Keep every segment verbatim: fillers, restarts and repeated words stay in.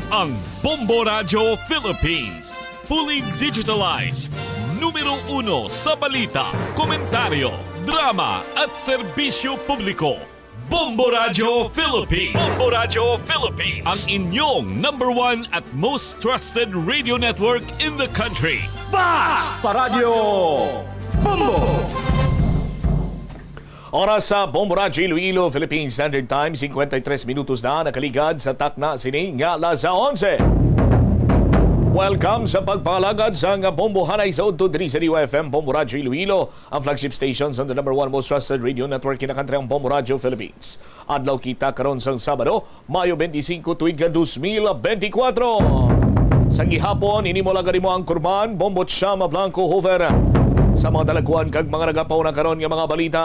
Ang Bombo Radyo Philippines, fully digitalized, numero uno sa balita, komentaryo, drama at serbisyo publiko. Bombo Radyo Philippines. Bombo Radyo Philippines. Ang inyong number one at most trusted radio network in the country. Basta Radyo Bombo! Oras sa Bombo Radyo Iloilo, Philippine Standard Time, cincuenta y tres minutos na nakaligad sa takna sini nga alas onse. Welcome sa pagpangalagad sa nga Bombo Hanay sa Udto diri sa D Y F M, Bombo Radyo Iloilo, ang flagship station sa the number one most trusted radio network in the country, ang Bombo Radyo Philippines. Adlaw kita karon sang Sabado, Mayo twenty-cinco, tuig nga dos mil benti kwatro. Sa gihapon, ini mo lang gani mo ang kurman, Bombo Chama Blanco Hoover. Sa mga dalagkuan kag mga nagapauna karon nga mga balita,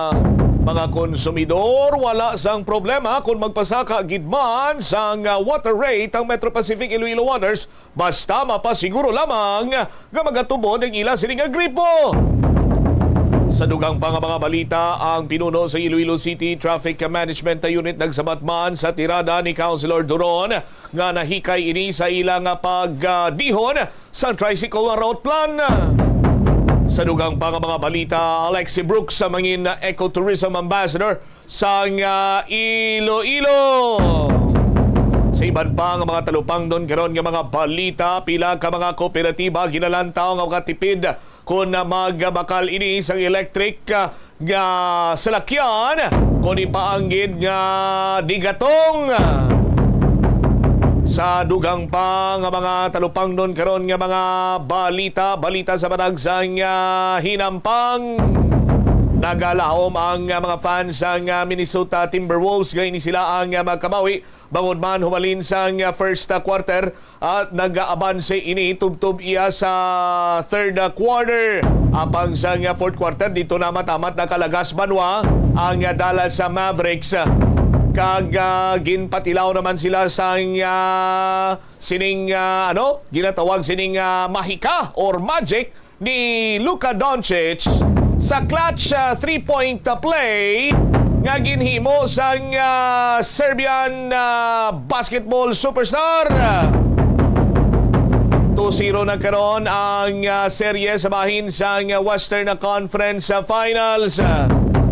mga konsumidor, wala sang problema kung magpasaka gid man sang, ah, water rate ang Metro Pacific Iloilo Waters, basta mapasiguro lamang nga magatubod ang ila sini nga gripo. Sa dugang pa nga mga balita, ang pinuno sa Iloilo City Traffic Management Unit nagsabat man sa tirada ni Councilor Duron nga nahikay ini sa ila nga pagdihon sa tricycle route plan. Sa dugang pa nga mga balita, Alexi Brooks sa mangin ecotourism ambassador sang, ah, Iloilo. Sa iban pa nga mga talupangnon karon nga mga balita, pila ka mga kooperatiba ginalantaw nga makatipid kon magbakal ini sang electric, ah, nga salakyan kon ipaanggid nga digatong. Sa dugang pa nga mga talupangnon karon nga mga balita, balita sa panagsang, ah, hinampang. Nagalaom ang, ah, mga fans sang, ah, Minnesota Timberwolves nga ini sila ang, ah, magkabawi bangod man humalin sang, ah, first, ah, quarter at nag-abanse ini tubtob iya sa third, ah, quarter. Apang sang, ah, fourth quarter, dito na matamat nakalagas banwa ang, ah, Dallas, ah, Mavericks, ah, kag, ah, ginpatilaw naman sila sang, ah, sining, ah, ano, ginatawag sining, ah, mahika or magic ni Luka Doncic sa clutch, ah, three-point play nga ginhimo sang, ah, Serbian, ah, basketball superstar. Two zero na karon ang, ah, serye sa bahin sang Western Conference, ah, Finals.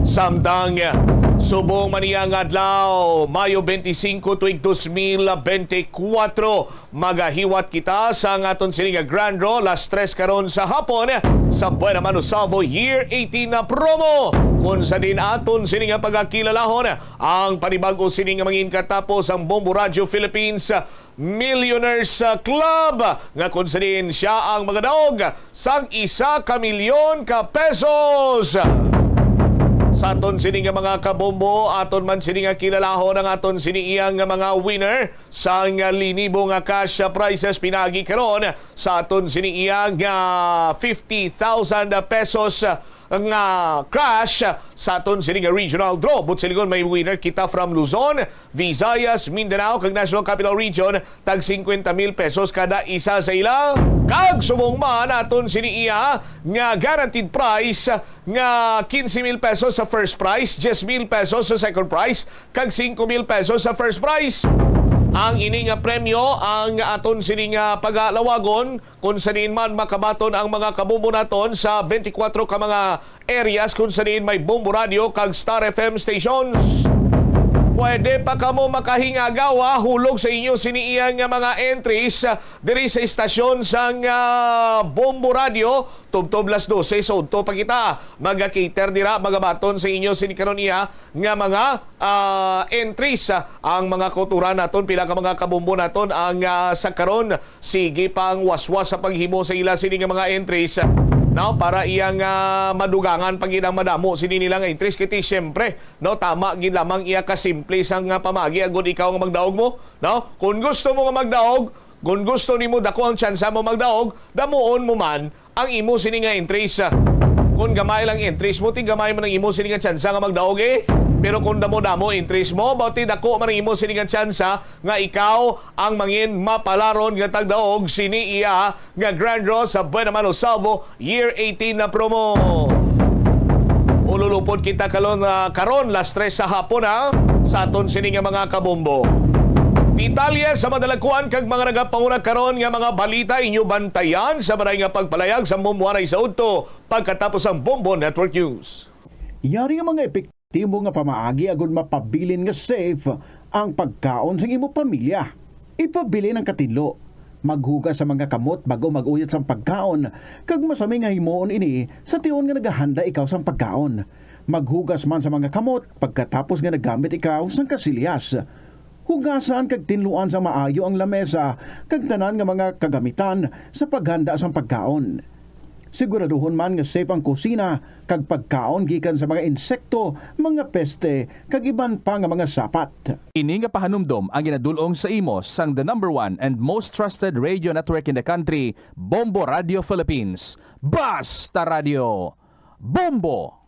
Samtang, ah, subong man niya nga adlaw, Mayo twenty-cinco, tuig dos mil benti kwatro, magahiwat kita sa aton sini nga Grand Draw, las tres karon sa hapon, sa Buena Mano Salvo Year eighteen na promo, kung sa din aton sini nga pagkakilalahon ang panibag-o sini nga mangin katapos ang Bombo Radio Philippines Millionaires Club, nga kung sa din siya ang magadaog sang isa ka milyon ka pesos. Sa aton sini nga mga kabombo, aton man sini nga kilalahon ang aton sini iyang nga mga winner sang linibo nga cash prizes pinagi karon sa aton sini iya nga fifty thousand pesos nga cash sa aton sini nga regional draw. But silingon may winner kita from Luzon, Visayas, Mindanao, kag National Capital Region, tag cincuenta mil pesos kada isa sa ila. Kag subong man aton sini iya nga guaranteed prize nga quince mil pesos sa first prize, diez mil pesos sa second prize, kag cinco mil pesos sa first prize. Ang ini nga premyo ang aton sini nga pagalawagon kung sa diin man makabaton ang mga kabombo naton sa twenty-four ka mga areas kung sa diin may Bombo Radio kag Star F M stations. Pwede pa kamo makahingagawa hulog sa inyo sini iya nga mga entries, ah, diri sa istasyon sang, ah, Bombo Radio. Tubtob las dose, so udto pa kita. Maga-cater dira, magabaton sa inyo sini karon iya nga mga, ah, entries, ah, ang mga kauturan naton, pila ka mga kabombo naton ang, ah, sa karon sige pang waswas sa paghimo sa ila sini nga mga entries, no, para iya nga madugangan pa gid ang madamo sini nilang entries. Kay ti, siyempre, no, tama gid lamang iya kasimple sang, ah, pamagi agud ikaw nga magdaog mo, no? Kung gusto mo nga magdaog, kung gusto nimo dako ang tsansa mo magdaog, damuon mo man ang imo sini nga entries. Kung gamay lang entries mo, ti gamay man ang imo sini nga tsansa nga magdaog, eh. Pero kung damo-damo entries mo, ba ti dako man ang imo sini nga tsansa nga ikaw ang mangin mapalaron nga tagdaog sini iya nga Grand Draw sa Buena Mano Salvo Year eighteen na promo. Ululupod kita kalon, ah, karon, las tres sa hapon, ha, sa aton sini nga mga kabombo. Detalye sa madalakuan kag mga nagapanguna karon nga mga balita inyo bantayan sa maray nga pagpalayag sa Bombo Anay sa Udto pagkatapos ang Bombo Network News. Yari nga mga epektibo nga pamaagi agud mapabilin nga safe ang pagkaon sang imo pamilya. Ipabilin ang katinlo. Maghugas sa mga kamot bago mag-uyot sang pagkaon, kag masami nga himuon ini sa tion nga nagahanda ikaw sang pagkaon. Maghugas man sa mga kamot pagkatapos nga naggamit ikaw sang kasilyas. Hugasan kag tinluan sa maayo ang lamesa kag tanan nga mga kagamitan sa paghanda sang pagkaon. Siguraduhon man nga safe ang kusina kag pagkaon gikan sa mga insekto, mga peste, kag iban pa nga mga sapat. Ini nga pahanumdom ang ginadul-ong sa imo sang the number one and most trusted radio network in the country, Bombo Radio Philippines. Basta Radio, Bombo!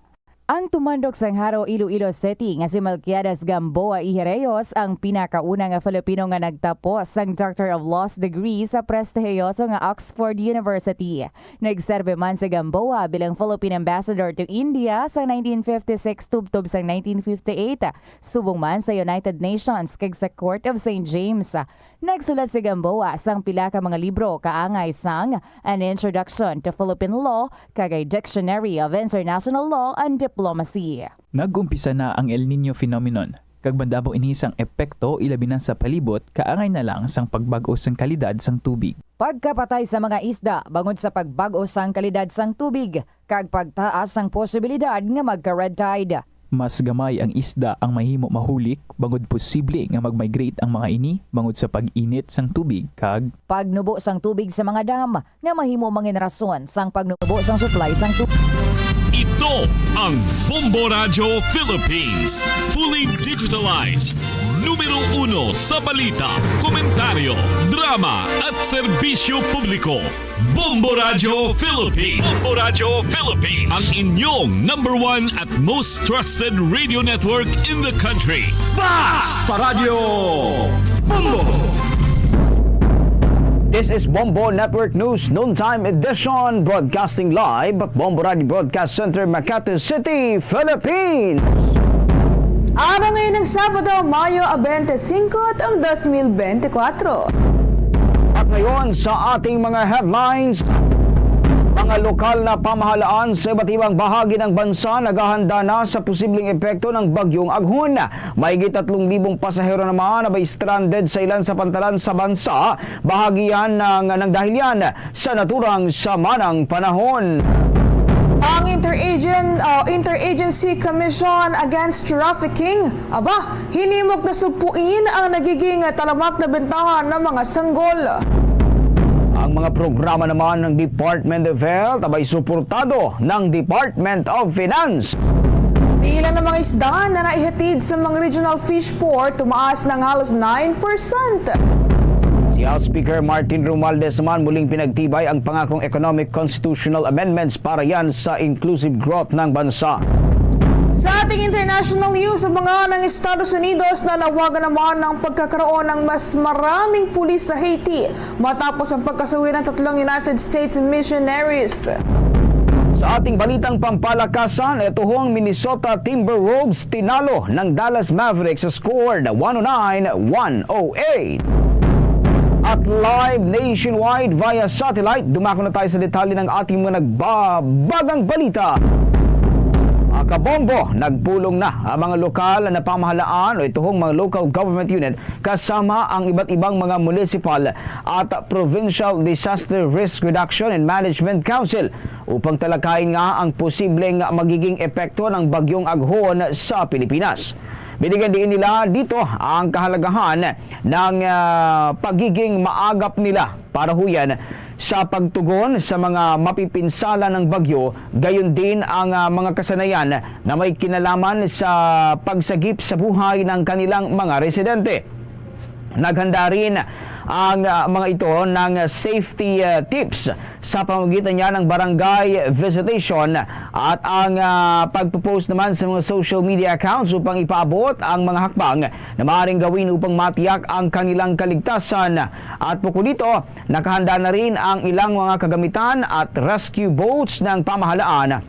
Ang tumandok sang Jaro, Iloilo City nga si Melquiades Gamboa y Herreos ang pinakauna nga Filipino nga nagtapos sang Doctor of Laws degree sa prestihiyoso nga Oxford University. Nagserbi man si Gamboa bilang Philippine Ambassador to India sa nineteen fifty-six tubtob sang nineteen fifty-eight, subong man sa United Nations kag sa Court of Saint James. Nagsulat si Gamboa sang pila ka mga libro kaangay sang An Introduction to Philippine Law kag A Dictionary of International Law and Diplomacy. Nag-umpisa na ang El Niño phenomenon, kag madamo ini sang epekto ilabi na sa palibot kaangay na lang sang pagbag-o sang kalidad sang tubig. Pagkapatay sa mga isda bangod sa pagbag-o sang kalidad sang tubig, kag pagtaas sang posibilidad nga magka-red tide. Mas gamay ang isda ang mahimo mahulik, bangod posible nga mag-migrate ang mga ini bangod sa pag-init sang tubig kag pagnubo sang tubig sa mga dam nga mahimo mangin rason sang pagnubo sang supply sang tubig. Ito ang Bombo Radyo Philippines, fully digitalized, numero uno sa balita, komentaryo, drama at serbisyo publiko. Bombo Radyo Philippines. Bombo Radyo Philippines. Ang inyong number one at most trusted radio network in the country. Basta Radyo Bombo! This is Bombo Network News Noontime Edition, broadcasting live at Bombo Radio Broadcast Center, Makati City, Philippines. Araw ngayon ng Sabado, Mayo twenty-five, taong dos mil benti kwatro. At ngayon sa ating mga headlines, mga lokal na pamahalaan sa iba't ibang bahagi ng bansa naghahanda na sa posibleng epekto ng Bagyong Aghon. Mahigit tatlong libong pasahero naman na may stranded sa ilan sa pantalan sa bansa, bahagian ng, ng dahil yan sa naturang sama ng panahon. Ang Interagen-, ah, Interagency Commission Against Trafficking, aba, hinimok na sugpuin ang nagiging talamak na bentahan ng mga sanggol. Ang mga programa naman ng Department of Health abay suportado ng Department of Finance. Bilang ng mga isda na naihatid sa mga regional fish port, tumaas ng halos nine percent. Si House Speaker Martin Romualdez man muling pinagtibay ang pangakong economic constitutional amendments para yan sa inclusive growth ng bansa. Sa ating international news, mga ng Estados Unidos nanawagan naman ng pagkakaroon ng mas maraming pulis sa Haiti matapos ang pagkasuwi ng tatlong United States missionaries. Sa ating balitang pampalakasan, ito ang Minnesota Timberwolves tinalo ng Dallas Mavericks sa score na one oh nine one oh eight. At live nationwide via satellite, dumako na tayo sa detalye ng ating mga nagbabagang balita. Mga kabombo, nagpulong na ang mga lokal na pamahalaan o ituhong mga local government unit kasama ang iba't ibang mga municipal at provincial disaster risk reduction and management council upang talakayin nga ang posibleng magiging epekto ng Bagyong Aghon sa Pilipinas. Binigyan din nila dito ang kahalagahan ng, ah, pagiging maagap nila para huyan sa pagtugon sa mga mapipinsala ng bagyo, gayon din ang, ah, mga kasanayan na may kinalaman sa pagsagip sa buhay ng kanilang mga residente. Naghanda rin ang, ah, mga ito ng safety, ah, tips sa pamamagitan niya ng barangay visitation at ang, ah, pagpo-post naman sa mga social media accounts upang ipaabot ang mga hakbang na maaaring gawin upang matiyak ang kanilang kaligtasan. At bukod dito, nakahanda na rin ang ilang mga kagamitan at rescue boats ng pamahalaan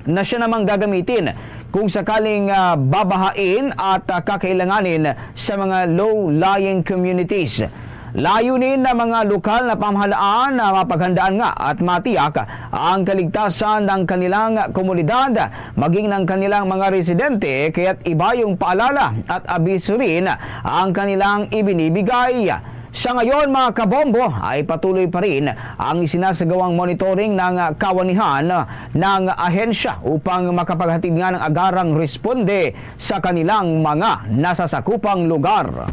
na siya namang gagamitin kung sakaling, ah, babahain at, ah, kakailanganin sa mga low-lying communities. Layunin ng mga lokal na pamahalaan na mapaghandaan nga at matiyak ang kaligtasan ng kanilang komunidad, maging ng kanilang mga residente, kaya't iba yung paalala at abiso rin ang kanilang ibinibigay. Sa ngayon, mga kabombo, ay patuloy pa rin ang isinasagawang monitoring ng kawanihan ng ahensya upang makapaghatid nga ng agarang responde sa kanilang mga nasasakupang lugar.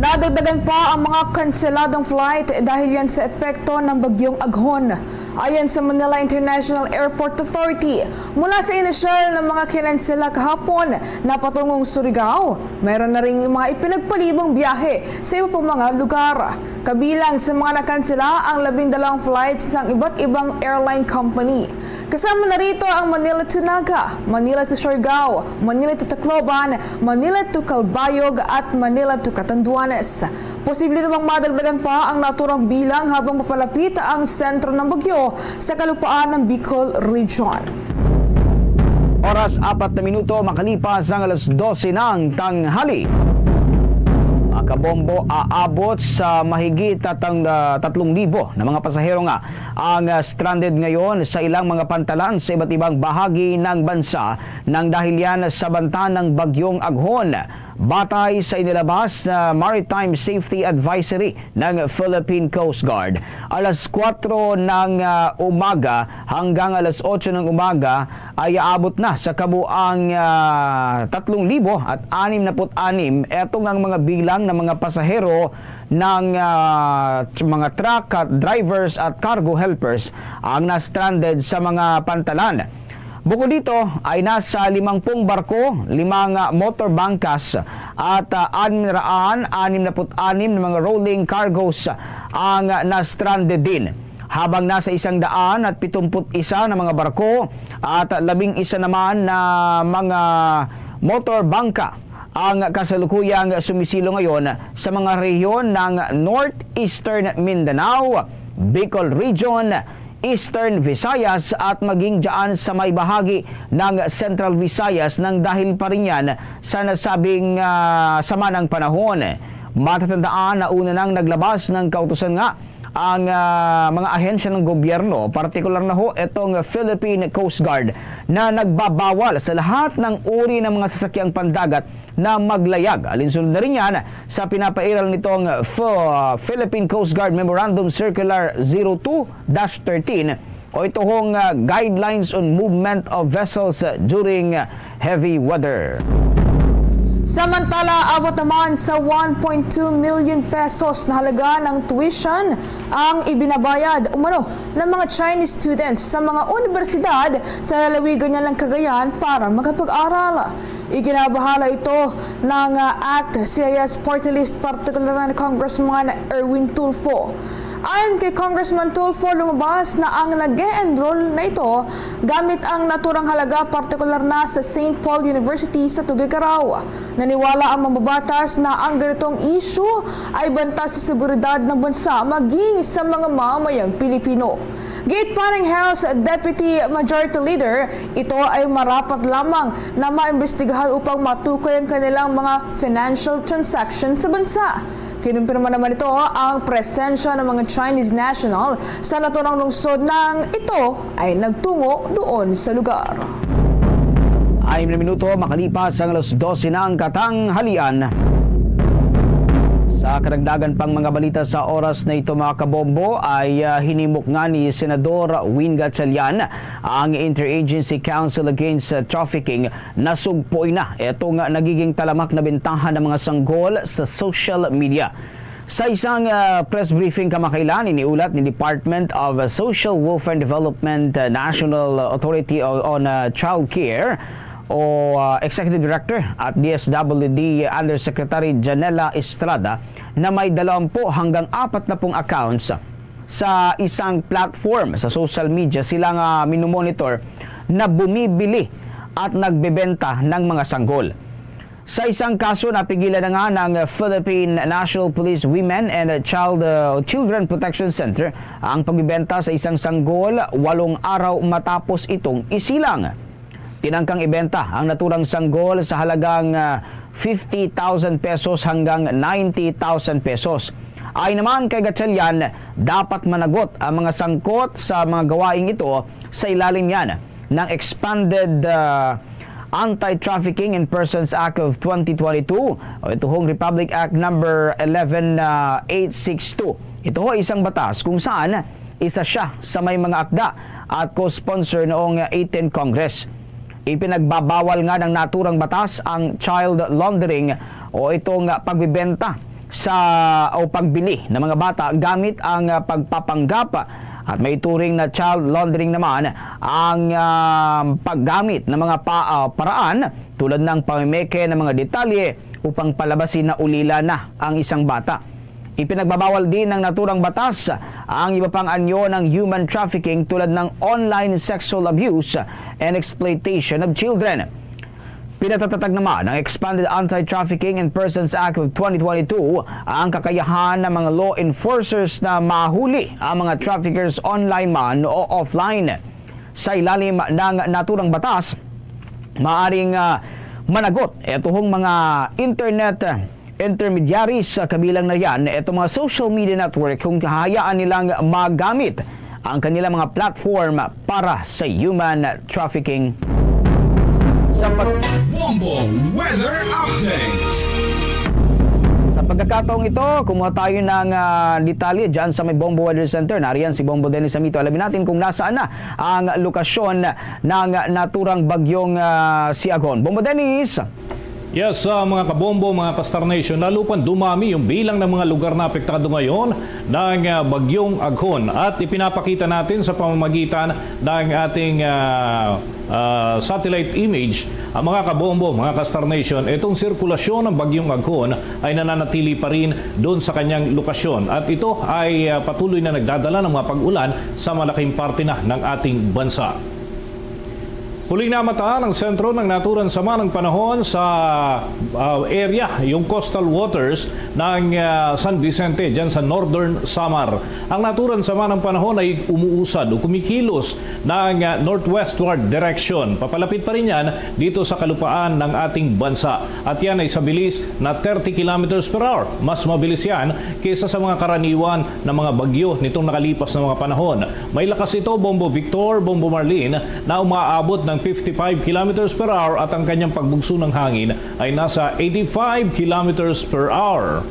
Nadagdagan pa ang mga kanseladong flight dahil yan sa epekto ng Bagyong Aghon. Ayon sa Manila International Airport Authority, mula sa inisyal na mga kinansela kahapon na patungong Surigao, mayroon na ring mga ipinagpalibang biyahe sa iba pang mga lugar. Kabilang sa mga nakansela ang labing dalawang flights sang iba't ibang airline company. Kasama na rito ang Manila to Naga, Manila to Siargao, Manila to Tacloban, Manila to Calbayog, at Manila to Catanduanes. Posible namang madagdagan pa ang naturang bilang habang papalapit ang sentro ng bagyo sa kalupaan ng Bicol Region. Oras, apat na minuto makalipas ang alas dose ng tanghali. Mga kabombo, aabot sa mahigit tatang, ah, tatlong libo na mga pasahero nga ang, ah, stranded ngayon sa ilang mga pantalan sa iba't ibang bahagi ng bansa nang dahil yan sa banta ng Bagyong Aghon. Batay sa inilabas na Maritime Safety Advisory ng Philippine Coast Guard, alas kuwatro ng, ah, umaga hanggang alas otso ng umaga ay aabot na sa kabuang, ah, tatlong libo at anim na put anim etong ang mga bilang ng mga pasahero ng, ah, tr-, mga truck at drivers at cargo helpers ang na-stranded sa mga pantalan. Bukod dito, ay nasa limangpung barko, limang, ah, motor bangkas, at, ah, anim na raan anim na put anim na mga rolling cargos ang, ah, na-stranded din, habang nasa isang daan at pitumput isa na mga barko at labing isa naman na mga motor bangka ang kasalukuyang sumisilo ngayon sa mga rehiyon ng Northeastern Mindanao, Bicol Region, Eastern Visayas at maging dyan sa may bahagi ng Central Visayas nang dahil pa rin yan sa nasabing, ah, sama ng panahon. Matatandaan na una nang naglabas ng kautusan nga ang, ah, mga ahensya ng gobyerno, partikular na ho itong Philippine Coast Guard, na nagbabawal sa lahat ng uri ng mga sasakyang pandagat na maglayag. Alinsunod na rin yan sa pinapairal nitong F-, Philippine Coast Guard Memorandum Circular zero two dash thirteen o ito hong, ah, Guidelines on Movement of Vessels During Heavy Weather. Samantala, abot naman sa one point two million pesos na halaga ng tuition ang ibinabayad umano ng mga Chinese students sa mga unibersidad sa lalawigan niya ng Cagayan para makapag-aral. Ikinabahala ito ng, ah, ACT-C I S Party List, partikular na ni Congressman Erwin Tulfo. Ayon kay Congressman Tulfo, lumabas na ang nag-e-enroll na ito gamit ang naturang halaga, partikular na sa Saint Paul University sa Tuguegarao. Naniwala ang mambabatas na ang ganitong issue ay banta sa seguridad ng bansa maging sa mga mamayang Pilipino. Giit pa ni House Deputy Majority Leader, ito ay marapat lamang na maimbestigahan upang matukoy ang kanilang mga financial transaction sa bansa. Kinumpirma naman ito ang presensya ng mga Chinese national sa naturang lungsod nang ito ay nagtungo doon sa lugar. Anim na minuto makalipas ang alas dose ng katanghalian. Sa karagdagan pang mga balita sa oras na ito, mga kabombo, ay, ah, hinimok nga ni Senador Win Gatchalian ang Interagency Council Against, ah, Trafficking na sugpoy na itong nagiging talamak na bentahan ng mga sanggol sa social media. Sa isang, ah, press briefing kamakailan, iniulat ni Department of Social Welfare and Development, ah, National Authority o-, on, ah, Child Care o, ah, Executive Director at D S W D Undersecretary Janela Estrada na may dalawampu hanggang apat na pung accounts sa isang platform sa social media sila nga minomonitor na bumibili at nagbebenta ng mga sanggol. Sa isang kaso, napigilan na nga ng Philippine National Police Women and Child, uh, Children Protection Center ang pagbibenta sa isang sanggol walong araw matapos itong isilang. Tinangkang ibenta ang naturang sanggol sa halagang, ah, fifty thousand pesos hanggang ninety thousand pesos. Ayon naman kay Gatchalian, dapat managot ang mga sangkot sa mga gawaing ito sa ilalim yan ng Expanded, ah, Anti-Trafficking in Persons Act of twenty twenty-two o ituhong Republic Act number eleven eight six two. Ito ho isang batas kung saan isa siya sa may mga akda at co-sponsor noong eighteen Congress. Ipinagbabawal nga ng naturang batas ang child laundering o itong pagbibenta sa o pagbili ng mga bata gamit ang pagpapanggap, at may turing na child laundering naman ang, ah, paggamit ng mga pa-, ah, paraan tulad ng pamimeke ng mga detalye upang palabasin na ulila na ang isang bata. Ipinagbabawal din ng naturang batas ang iba pang anyo ng human trafficking tulad ng online sexual abuse and exploitation of children. Pinatatatag naman ng Expanded Anti-Trafficking in Persons Act of twenty twenty-two ang kakayahan ng mga law enforcers na mahuli ang mga traffickers online man o offline. Sa ilalim ng naturang batas, maaring, ah, managot ituhong mga internet intermediaries, sa kabilang na yan itong mga social media network, kung hahayaan nilang magamit ang kanilang mga platform para sa human trafficking. Sa pag- Bombo Weather Update. Sa pagkakataong ito, kumuha tayo ng, ah, detalye dyan sa may Bombo Weather Center. Nariyan si Bombo Dennis Amito. Alamin natin kung nasaan na ang lokasyon ng naturang bagyong, ah, si Aghon. Bombo Dennis! Yes, ah, mga kabombo, mga ka-Star Nation, lalo pang dumami yung bilang ng mga lugar na apektado ngayon ng, ah, Bagyong Aghon. At ipinapakita natin sa pamamagitan ng ating, ah, ah, satellite image, ah, mga kabombo, mga ka-Star Nation, itong sirkulasyon ng Bagyong Aghon ay nananatili pa rin doon sa kanyang lokasyon. At ito ay, ah, patuloy na nagdadala ng mga pag-ulan sa malaking parte na ng ating bansa. Huling namata ng Sentro ng Naturang Sama ng Panahon sa, ah, area, yung coastal waters ng, ah, San Vicente, dyan sa Northern Samar. Ang naturang sama ng panahon ay umuusad o kumikilos ng, ah, northwestward direction. Papalapit pa rin yan dito sa kalupaan ng ating bansa. At yan ay sa bilis na thirty kilometers per hour. Mas mabilis yan kaysa sa mga karaniwan na mga bagyo nitong nakalipas na mga panahon. May lakas ito, Bombo Victor, Bombo Marlene, na umaabot ng fifty-five kilometers per hour at ang kanyang pagbugso ng hangin ay nasa eighty-five kilometers per hour.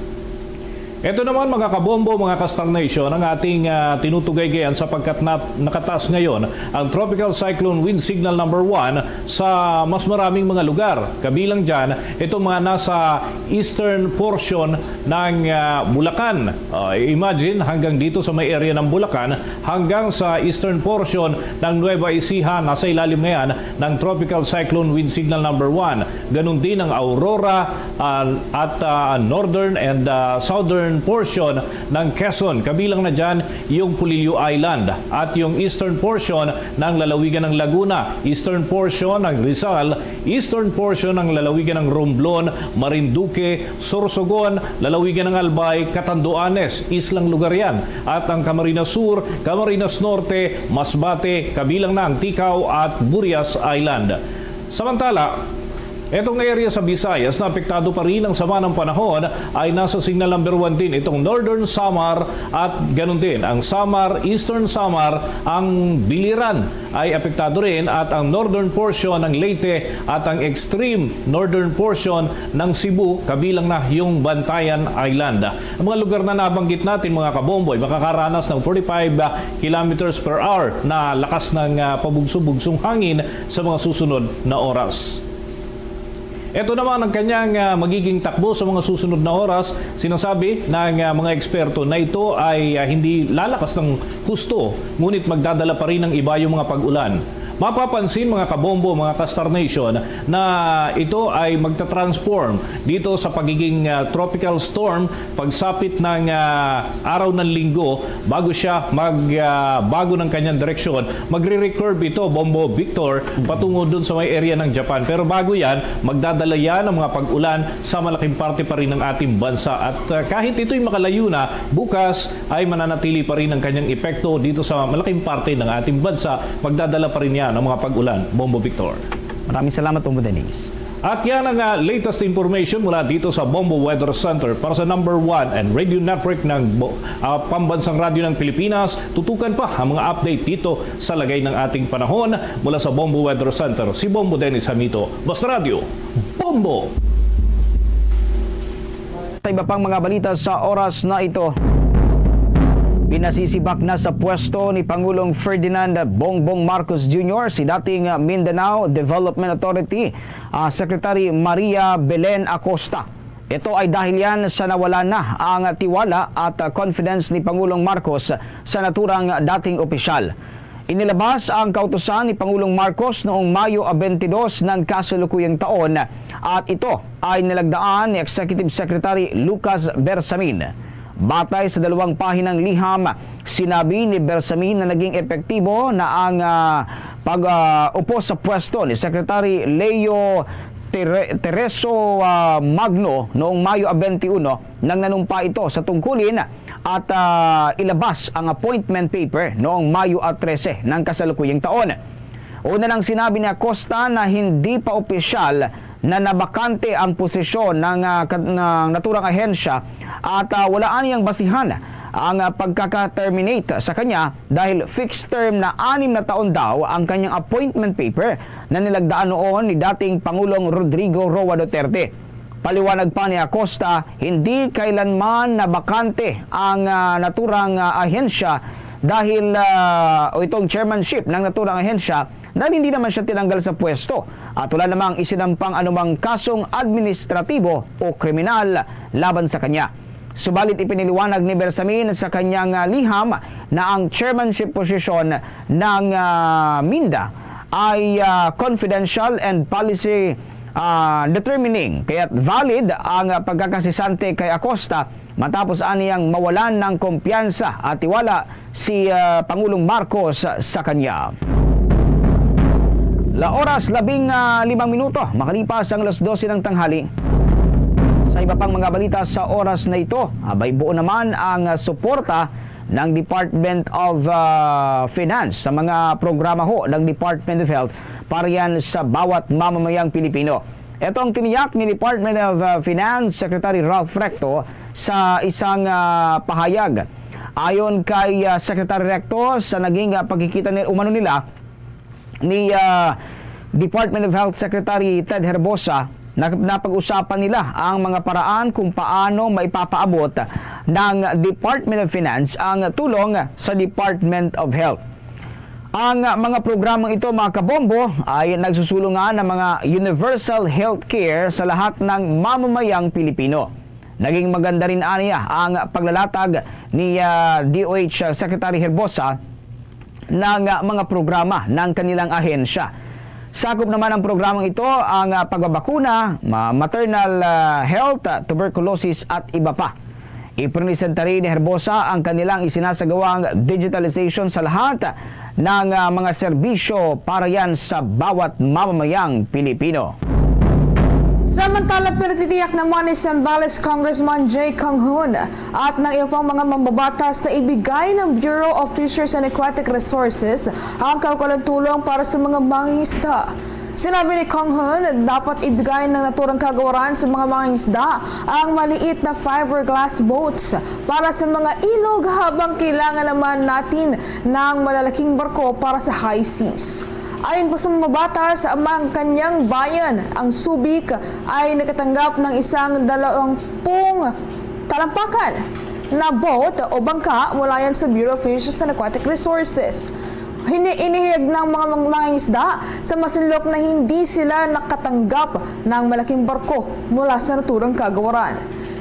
Ito naman, mga kabombo, mga ka-Star Nation, ang ating, ah, tinutugaygayan sapagkat nat-, nakataas ngayon ang Tropical Cyclone Wind Signal number one sa mas maraming mga lugar. Kabilang dyan, itong mga nasa eastern portion ng, ah, Bulacan. Ah, imagine, hanggang dito sa may area ng Bulacan, hanggang sa eastern portion ng Nueva Ecija, nasa ilalim na yan ng Tropical Cyclone Wind Signal number one. Ganun din ang Aurora, ah, at, ah, northern and, ah, southern portion ng Quezon. Kabilang na dyan yung Polillo Island at yung eastern portion ng lalawigan ng Laguna, eastern portion ng Rizal, eastern portion ng lalawigan ng Romblon, Marinduque, Sorsogon, lalawigan ng Albay, Catanduanes, islang lugar yan, at ang Camarines Sur, Camarines Norte, Masbate, kabilang na ang Ticao at Burias Island. Samantala, etong area sa Visayas na apektado pa rin ng sama ng panahon ay nasa signal number one din itong Northern Samar at ganun din ang Samar, Eastern Samar, ang Biliran ay apektado rin at ang northern portion ng Leyte at ang extreme northern portion ng Cebu, kabilang na yung Bantayan Island. Ang mga lugar na nabanggit natin, mga kabomboy, makakaranas ng forty-five kilometers per hour na lakas ng, ah, pabugso-bugsong hangin sa mga susunod na oras. Ito naman ang kanyang, ah, magiging takbo sa mga susunod na oras. Sinasabi ng, ah, mga eksperto na ito ay, ah, hindi lalakas ng husto, ngunit magdadala pa rin ng iba yung mga pag-ulan. Mapapansin, mga kabombo, mga ka-Star Nation, na ito ay magta-transform dito sa pagiging, ah, tropical storm pagsapit ng, ah, araw ng Linggo, bago siya mag, ah, bago ng kanyang direksyon, magre-recurve ito, Bombo Victor, patungo dun sa may area ng Japan. Pero bago yan, magdadala yan ng mga pag-ulan sa malaking parte pa rin ng ating bansa. At, ah, kahit ito'y makalayo na, bukas ay mananatili pa rin ang kanyang epekto dito sa malaking parte ng ating bansa. Magdadala pa rin yan ng mga pag-ulan, Bombo Victor. Maraming salamat, Bombo Dennis. At yan ang, ah, latest information mula dito sa Bombo Weather Center. Para sa number one and radio network ng Bo-, ah, Pambansang Radyo ng Pilipinas, tutukan pa ang mga update dito sa lagay ng ating panahon. Mula sa Bombo Weather Center, si Bombo Dennis Hamito. Basta Radyo, Bombo! Sa iba pang mga balita sa oras na ito, pinasisibak na sa pwesto ni Pangulong Ferdinand Bongbong Marcos Junior si dating Mindanao Development Authority, ah, Secretary Maria Belen Acosta. Ito ay dahil yan sa nawala na ang tiwala at, ah, confidence ni Pangulong Marcos sa naturang dating opisyal. Inilabas ang kautusan ni Pangulong Marcos noong Mayo a twenty-two ng kasalukuyang taon, at ito ay nilagdaan ni Executive Secretary Lucas Bersamin. Batay sa dalawang pahinang liham, sinabi ni Bersamin na naging epektibo na ang, ah, pag, ah, upo sa pwesto ni Secretary Leo Tere-, Tereso, ah, Magno noong Mayo a twenty-one, nang nanumpa ito sa tungkulin at, ah, ilabas ang appointment paper noong Mayo a trese ng kasalukuyang taon. Una nang sinabi ni Acosta na hindi pa opisyal na nabakante ang posisyon ng, ah, kat-, ng naturang ahensya at, ah, wala aniyang basihan ang, ah, pagkaka-terminate sa kanya dahil fixed term na anim na taon daw ang kanyang appointment paper na nilagdaan noon ni dating Pangulong Rodrigo Roa Duterte. Paliwanag pa ni Acosta, hindi kailanman nabakante ang, ah, naturang, ah, ahensya dahil, ah, o itong chairmanship ng naturang ahensya dahil hindi naman siya tinanggal sa pwesto at wala namang isinampang anumang kasong administratibo o kriminal laban sa kanya. Subalit ipinaliwanag ni Bersamin sa kanyang, ah, liham na ang chairmanship position ng, ah, MINDA ay, ah, confidential and policy, ah, determining, kaya't valid ang, ah, pagkakasesante kay Acosta matapos aniyang mawalan ng kumpiyansa at tiwala si, ah, Pangulong Marcos sa kanya. La oras, labing, ah, limang minuto makalipas ang alas dose ng tanghali. Sa iba pang mga balita sa oras na ito, abay, buo naman ang, ah, suporta ng Department of, ah, Finance sa mga programa ho ng Department of Health para yan sa bawat mamamayang Pilipino. Ito ang tiniyak ni Department of, ah, Finance Secretary Ralph Recto sa isang, ah, pahayag. Ayon kay, ah, Secretary Recto, sa naging, ah, pagkikita ni, umano nila ni, ah, Department of Health Secretary Ted Herbosa, na, napag-usapan nila ang mga paraan kung paano maipapaabot ng Department of Finance ang tulong sa Department of Health. Ang mga programang ito, mga kabombo, ay nagsusulungan ng mga universal health care sa lahat ng mamamayang Pilipino. Naging maganda rin aniya ang paglalatag ni, ah, D O H Secretary Herbosa ng, ah, mga programa ng kanilang ahensya. Sakop naman ang programang ito ang, ah, pagbabakuna, ma-, maternal, ah, health, ah, tuberculosis at iba pa. Iprenisenta rin ni Herbosa ang kanilang isinasagawang digitalization sa lahat ng, ah, mga serbisyo para yan sa bawat mamamayang Pilipino. Samantala, pinatitiyak naman ni Zambales Congressman Jay Conghon at ng iba pang mga mambabatas na ibigay ng Bureau of Fisheries and Aquatic Resources ang kaukulang tulong para sa mga mangingisda. Sinabi ni Conghon na dapat ibigay ng naturang kagawaran sa mga mangingisda ang maliit na fiberglass boats para sa mga ilog, habang kailangan naman natin ng malalaking barko para sa high seas. Ayon pa sa mambabatas, ang kanyang bayan, ang Subic, ay nakatanggap ng isang dalawampung talampakan na boat o bangka mula yan sa Bureau of Fisheries and Aquatic Resources. Hini-, inihayag ng mga mang-, mangingisda sa Masinloc na hindi sila nakatanggap ng malaking barko mula sa naturang kagawaran.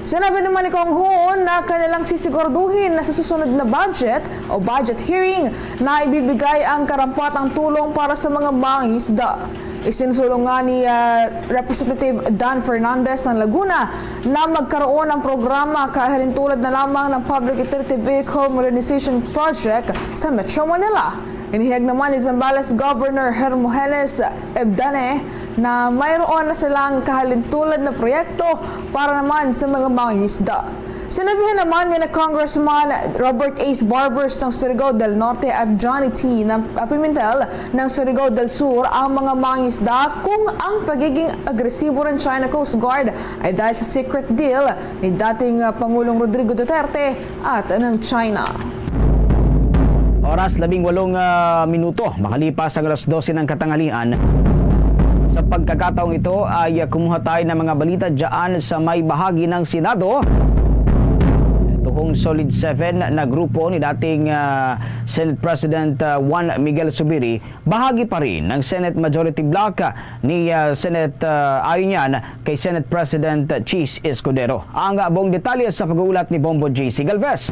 Sinabi naman ni Conghon na kanilang sisiguraduhin na sa susunod na budget o budget hearing na ibibigay ang karampatang tulong para sa mga mangingisda. Isinulong nga ni, ah, Representative Dan Fernandez ng Laguna na magkaroon ng programa kahalintulad na lamang ng Public Utility Vehicle Modernization Project sa Metro Manila. Inihayag naman ni Zambales Governor Hermogenes Ebdane na mayroon na silang kahalintulad na proyekto para naman sa mga mangingisda. Sinabihan naman ni na Congressman Robert Ace Barbers ng Surigao del Norte at Johnny T. ng, ah, Pimentel ng Surigao del Sur ang mga mangisda kung ang pagiging agresibo ng China Coast Guard ay dahil sa secret deal ni dating, ah, Pangulong Rodrigo Duterte at ng China. Oras, labing walong, ah, minuto makalipas ang alas dose ng katanghalian. Sa pagkakataong ito ay, ah, kumuha tayo ng mga balita dyan sa may bahagi ng Senado. Tuhong Solid Seven na grupo ni dating, ah, Senate President, ah, Juan Miguel Zubiri, bahagi pa rin ng Senate Majority Bloc, ah, ni, ah, Senate, ah, ayon yan kay Senate President Chiz Escudero. Ang, ah, buong detalye sa pag-uulat ni Bombo J C Galvez.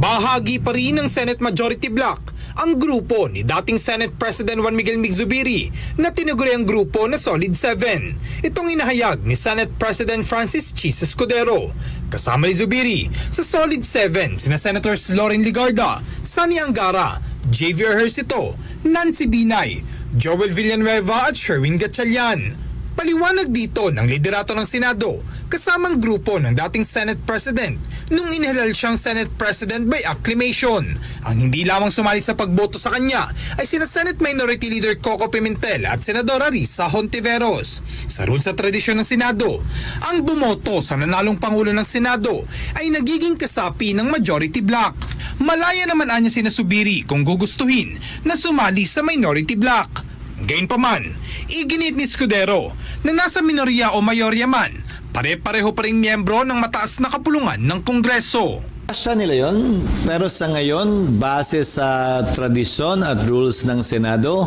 Bahagi pa rin ng Senate Majority Bloc ang grupo ni dating Senate President Juan Miguel Mig Zubiri na tinuguring grupo na Solid Seven. Itong inahayag ni Senate President Francis Chiz Escudero. Kasama ni Zubiri sa Solid Seven sina Senators Loren Legarda, Sonny Angara, J V Ejercito, Nancy Binay, Joel Villanueva at Sherwin Gatchalian. Paliwanag dito ng liderato ng Senado, kasamang grupo ng dating Senate President nung inhalal siyang Senate President by acclamation. Ang hindi lamang sumali sa pagboto sa kanya ay sina Senate Minority Leader Coco Pimentel at Senadora Risa Hontiveros. Sa rule sa tradisyon ng Senado, ang bumoto sa nanalong Pangulo ng Senado ay nagiging kasapi ng majority bloc. Malaya naman anya sina Zubiri kung gugustuhin na sumali sa minority bloc. Gayunpaman, iginiit ni Escudero na nasa minorya o mayorya man, pare-pareho pa ring miyembro ng mataas na kapulungan ng Kongreso. Siya nila yon, pero sa ngayon, base sa tradisyon at rules ng Senado,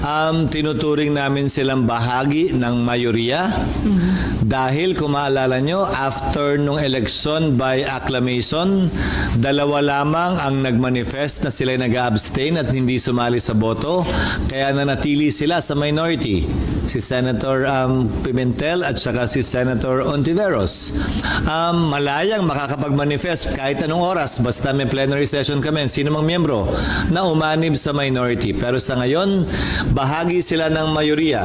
um, tinuturing namin silang bahagi ng mayoriya. Dahil kung maalala nyo, after nung eleksyon by acclamation, dalawa lamang ang nagmanifest na sila'y nag-abstain at hindi sumali sa boto, kaya nanatili sila sa minority, si Senator, um, Pimentel at saka si Senator Ontiveros. Um, malayang makakapag-manifest kahit anong oras, basta may plenary session kami, sino mang miyembro na umanib sa minority. Pero sa ngayon, bahagi sila ng mayoriya.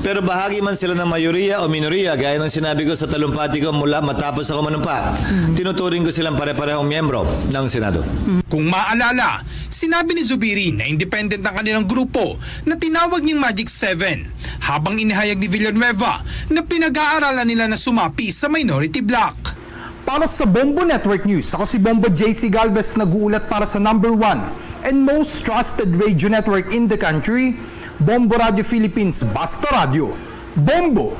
Pero bahagi man sila ng mayoriya o minoriya, gaya ng sinabi ko sa talumpati ko mula matapos ako manumpa, tinuturing ko silang pare-parehong miyembro ng Senado. Kung maalala, sinabi ni Zubiri na independent ang kanilang grupo na tinawag niyang Magic Seven, habang inihayag ni Villanueva na pinag-aaralan nila na sumapi sa minority bloc. Para sa Bombo Network News, ako si Bombo J C Galvez, nag-uulat para sa number one and most trusted radio network in the country, Bombo Radio Philippines, Basta Radyo, Bombo!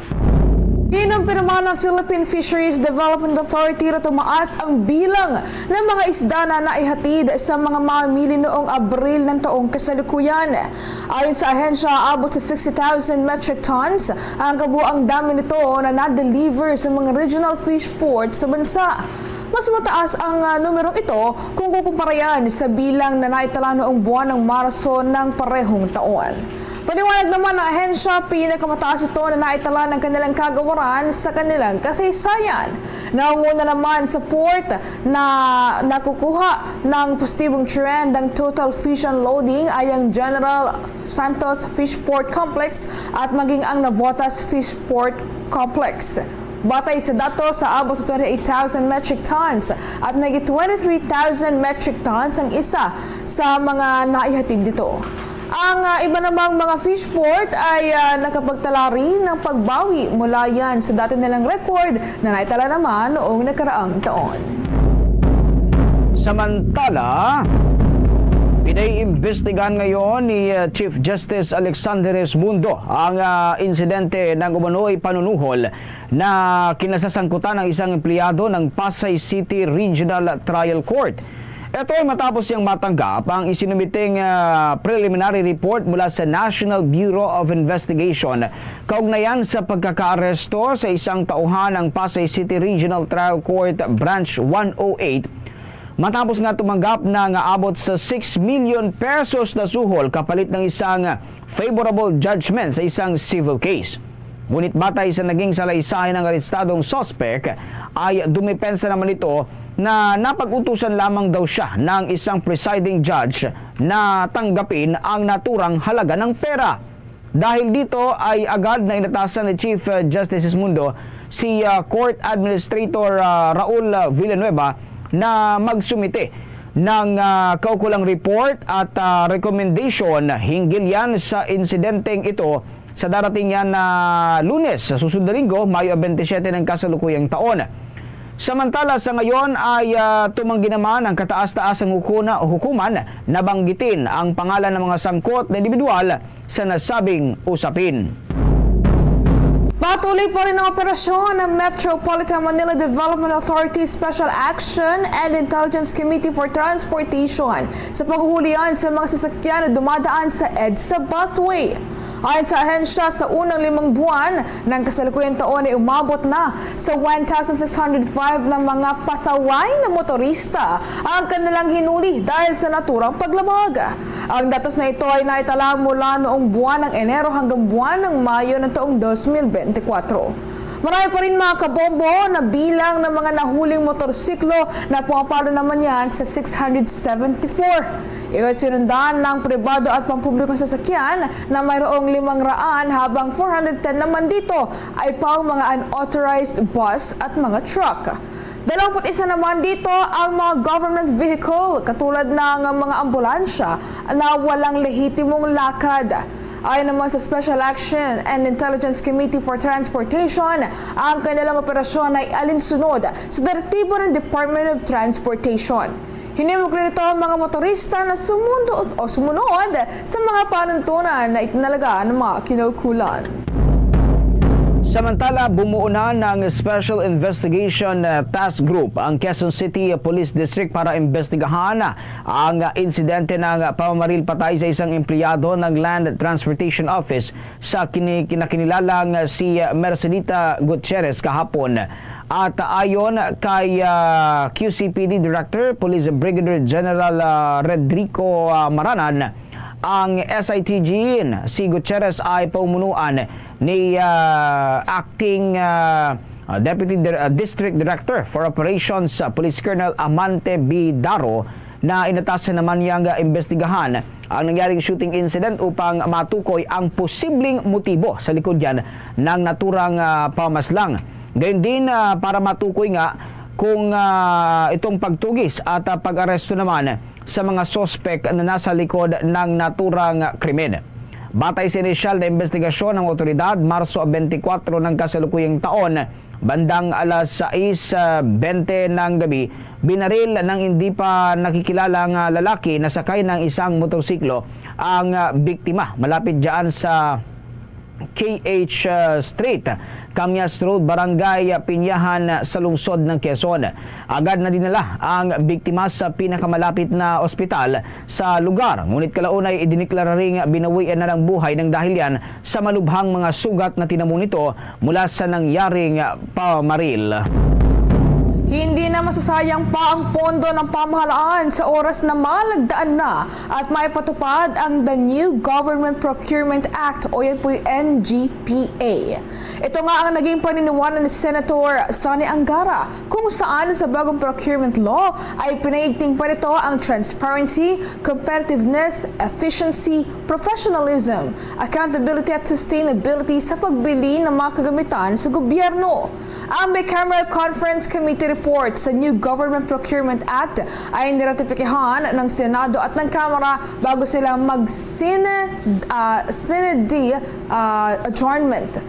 Kinumpirma ng Philippine Fisheries Development Authority na tumaas ang bilang ng mga isda na naihatid sa mga mamimili noong Abril ng taong kasalukuyan. Ayon sa ahensya, abot sa sixty thousand metric tons ang kabuang dami nito na na-deliver sa mga regional fish ports sa bansa. Mas mataas ang, ah, numerong ito kung kukumparayan sa bilang na naitala noong buwan ng Marso ng parehong taon. Paliwanag naman ng ahensya, pinakamataas ito na naitala ng kanilang kagawaran sa kanilang kasaysayan. Naunguna naman sa port na nakukuha ng positibong trend ang total fish unloading ay ang General Santos Fishport Complex at maging ang Navotas Fishport Complex. Batay sa datos, sa abot sa twenty-eight thousand metric tons at may twenty-three thousand metric tons ang isa sa mga naihatid dito. Ang, ah, iba namang mga fishport ay, ah, nakapagtala rin ng pagbawi mula yan sa dati nilang record na naitala naman noong nakaraang taon. Samantala, pinaiimbestigahan ngayon ni, ah, Chief Justice Alexander Esbundo ang, ah, insidente ng umano'y panunuhol na kinasasangkutan ng isang empleyado ng Pasay City Regional Trial Court. Ito ay matapos niyang matanggap ang isinumiting, ah, preliminary report mula sa National Bureau of Investigation kaugnayan sa pagkakaaresto sa isang tauhan ng Pasay City Regional Trial Court Branch one oh eight, matapos nga tumanggap na nga abot sa six million pesos na suhol kapalit ng isang favorable judgment sa isang civil case. Ngunit batay sa naging salaysay ng arestadong suspek, ay dumepensa naman ito na napag-utusan lamang daw siya ng isang presiding judge na tanggapin ang naturang halaga ng pera. Dahil dito ay agad na inatasan ni Chief, uh, Justice Esmundo si, uh, Court Administrator, uh, Raul, uh, Villanueva na magsumite ng, uh, kaukulang report at, uh, recommendation hinggil yan sa insidenteng ito sa darating yan na Lunes, sa susunod na linggo, Mayo twenty-seven ng kasalukuyang taon. Samantala, sa ngayon ay, ah, tumanggi naman ang kataas-taasang hukuna-, hukuman na banggitin ang pangalan ng mga sangkot na individual sa nasabing usapin. Patuloy pa rin ang operasyon ng Metropolitan Manila Development Authority Special Action and Intelligence Committee for Transportation sa paghuhulihan sa mga sasakyan na dumadaan sa EDSA busway. Ayon sa ahensya, sa unang limang buwan ng kasalukuyang taon ay umabot na sa one thousand six hundred five na mga pasaway na motorista ang kanilang hinuli dahil sa naturang paglabag. Ang datos na ito ay naitala mula noong buwan ng Enero hanggang buwan ng Mayo ng taong dos mil bente kwatro. Marami pa rin, mga kabombo, na bilang ng mga nahuling motorsiklo na pumapalo naman yan sa six hundred seventy-four. Ito ay sinundan ng pribado at pampublikong sasakyan na mayroong limang raan, habang four hundred ten naman dito ay pang mga unauthorized bus at mga truck. Dalawampu't isa naman dito ang mga government vehicle, katulad ng mga ambulansya na walang lehitimong lakad. Ayon naman sa Special Action and Intelligence Committee for Transportation, ang kanilang operasyon ay alinsunod sa direktiba ng Department of Transportation. Hinimok rin ito ang mga motorista na sumundo o sumunod sa mga panuntunan na itinalaga ng mga kinaukulan. Samantala, bumuo na ng Special Investigation, uh, Task Group ang Quezon City Police District para imbestigahan ang insidente ng pamamaril patay sa isang empleyado ng Land Transportation Office sa kini-, kinakinilalang si Mercedita Gutierrez kahapon. At ayon kay, ah, Q C P D Director, Police Brigadier General, ah, Redrico, ah, Maranan, ang S I T G, si Gutierrez ay paumunuan ni, ah, Acting, ah, ah, Deputy Dir-, ah, District Director for Operations, ah, Police Colonel Amante B. Daro, na inatasan naman niyang imbestigahan ang nangyaring shooting incident upang matukoy ang posibleng motibo sa likod yan ng naturang, ah, pamaslang. Gayon din, ah, para matukoy nga kung, ah, itong pagtugis at, ah, pag-aresto naman sa mga suspek na nasa likod ng naturang krimen. Batay sa inisyal na investigasyon ng awtoridad, Marso twenty-four ng kasalukuyang taon, bandang alas sais, ah, bente ng gabi, binaril ng hindi pa nakikilala nga lalaki na sakay ng isang motorsiklo ang, ah, biktima malapit dyan sa K H, ah, Street, Camias Road, Barangay Piñahan, sa lungsod ng Quezon. Agad na dinala ang biktima sa pinakamalapit na ospital sa lugar, ngunit kalaunay idiniklara ring binawian na ng buhay ng dahil yan sa malubhang mga sugat na tinamo nito mula sa nangyaring pamaril. Hindi na masasayang pa ang pondo ng pamahalaan sa oras na malagdaan na at maipatupad ang The New Government Procurement Act, o yan po'y N G P A. Ito nga ang naging paniniwala ni Senator Sonny Angara, kung saan sa bagong procurement law ay pinaigting pa nito ang transparency, competitiveness, efficiency, professionalism, accountability at sustainability sa pagbili ng mga kagamitan sa gobyerno. Ang Bicameral Conference Committee report sa New Government Procurement Act ay niratipikihan ng Senado at ng Kamara bago sila mag-sine, ah, sine die, ah, adjournment.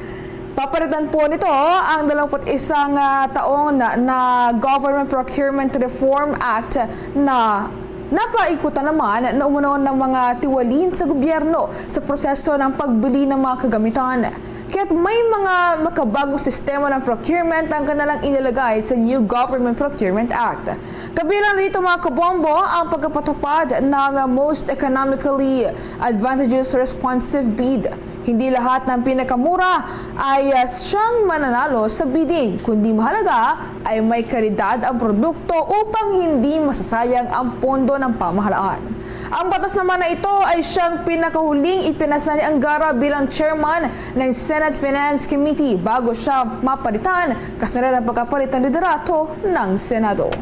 Papalitan po nito ang dalawampu't isang, ah, taon na, na Government Procurement Reform Act na napaikutan naman na umuno ng mga tiwalin sa gobyerno sa proseso ng pagbili ng mga kagamitan. Kaya't may mga makabagong sistema ng procurement ang kanilang inilagay sa New Government Procurement Act. Kabilang dito, mga kabombo, ang pagkapatupad ng most economically advantageous responsive bid. Hindi lahat ng pinakamura ay, ah, siyang mananalo sa bidding, kundi mahalaga ay may kalidad ang produkto upang hindi masasayang ang pondo ng pamahalaan. Ang batas naman na ito ay siyang pinakahuling ipinasa ni Angara bilang chairman ng Senate Finance Committee bago siya mapalitan kasunod ng pagkapalit ng liderato ng Senado.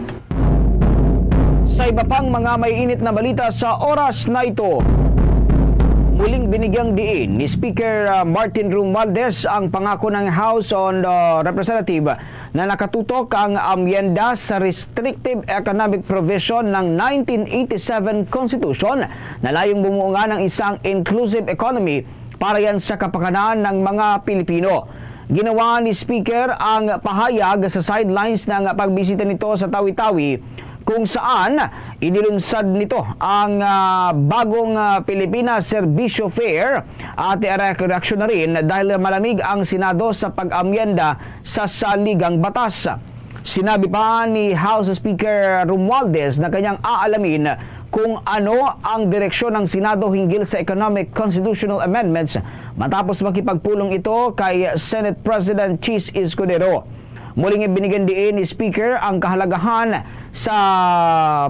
Sa iba pang mga maiinit na balita sa oras na ito, Muling binigyang diin ni Speaker, ah, Martin Romualdez ang pangako ng House on, ah, Representative na nakatutok ang amyenda sa Restrictive Economic Provision ng nineteen eighty-seven Constitution na layong bumuo nga ng isang inclusive economy para yan sa kapakanan ng mga Pilipino. Ginawa ni Speaker ang pahayag sa sidelines ng pagbisita nito sa Tawi-Tawi, kung saan inilunsad nito ang, ah, bagong, ah, Pilipinas Serbisyo Fair, at reaksyon na rin dahil malamig ang Senado sa pag-amyenda sa saligang batas. Sinabi pa ni House Speaker Romualdez na kanyang aalamin kung ano ang direksyon ng Senado hinggil sa economic constitutional amendments matapos makipagpulong ito kay Senate President Chiz Escudero. Muling ibinigyan diin ni Speaker ang kahalagahan sa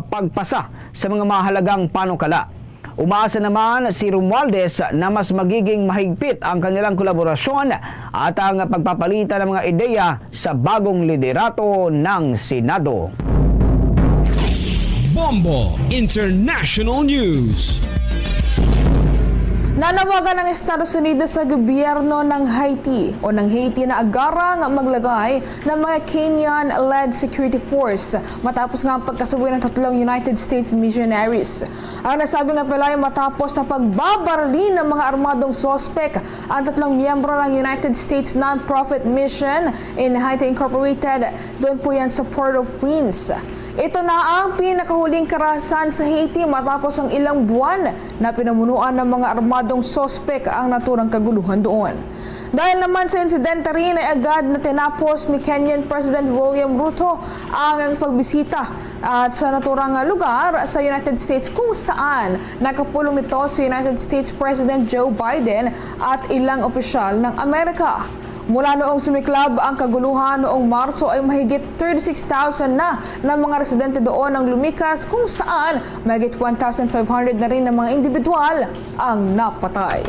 pagpasa sa mga mahalagang panukala. Umaasa naman si Romualdez na mas magiging mahigpit ang kanilang kolaborasyon at ang pagpapalitan ng mga ideya sa bagong liderato ng Senado. Bombo International News. Nanawagan ang Estados Unidos sa gobyerno ng Haiti o ng Haiti na agarang maglagay ng mga Kenyan-led security force matapos nga ang pagkasawi ng tatlong United States missionaries. Ang nasabing apela ay matapos sa pagbabarli ng mga armadong suspek ang tatlong miyembro ng United States non-profit mission in Haiti Incorporated, doon po yan sa Port-au-Prince. Ito na ang pinakahuling karahasan sa Haiti matapos ang ilang buwan na pinamunuan ng mga armadong suspek ang naturang kaguluhan doon. Dahil naman sa insidente rin ay agad na tinapos ni Kenyan President William Ruto ang pagbisita at sa naturang lugar sa United States, kung saan nakapulong nito si United States President Joe Biden at ilang opisyal ng Amerika. Mula noong sumiklab ang kaguluhan noong Marso ay mahigit thirty-six thousand na ng mga residente doon ang lumikas, kung saan mahigit one thousand five hundred na rin ng mga individual ang napatay.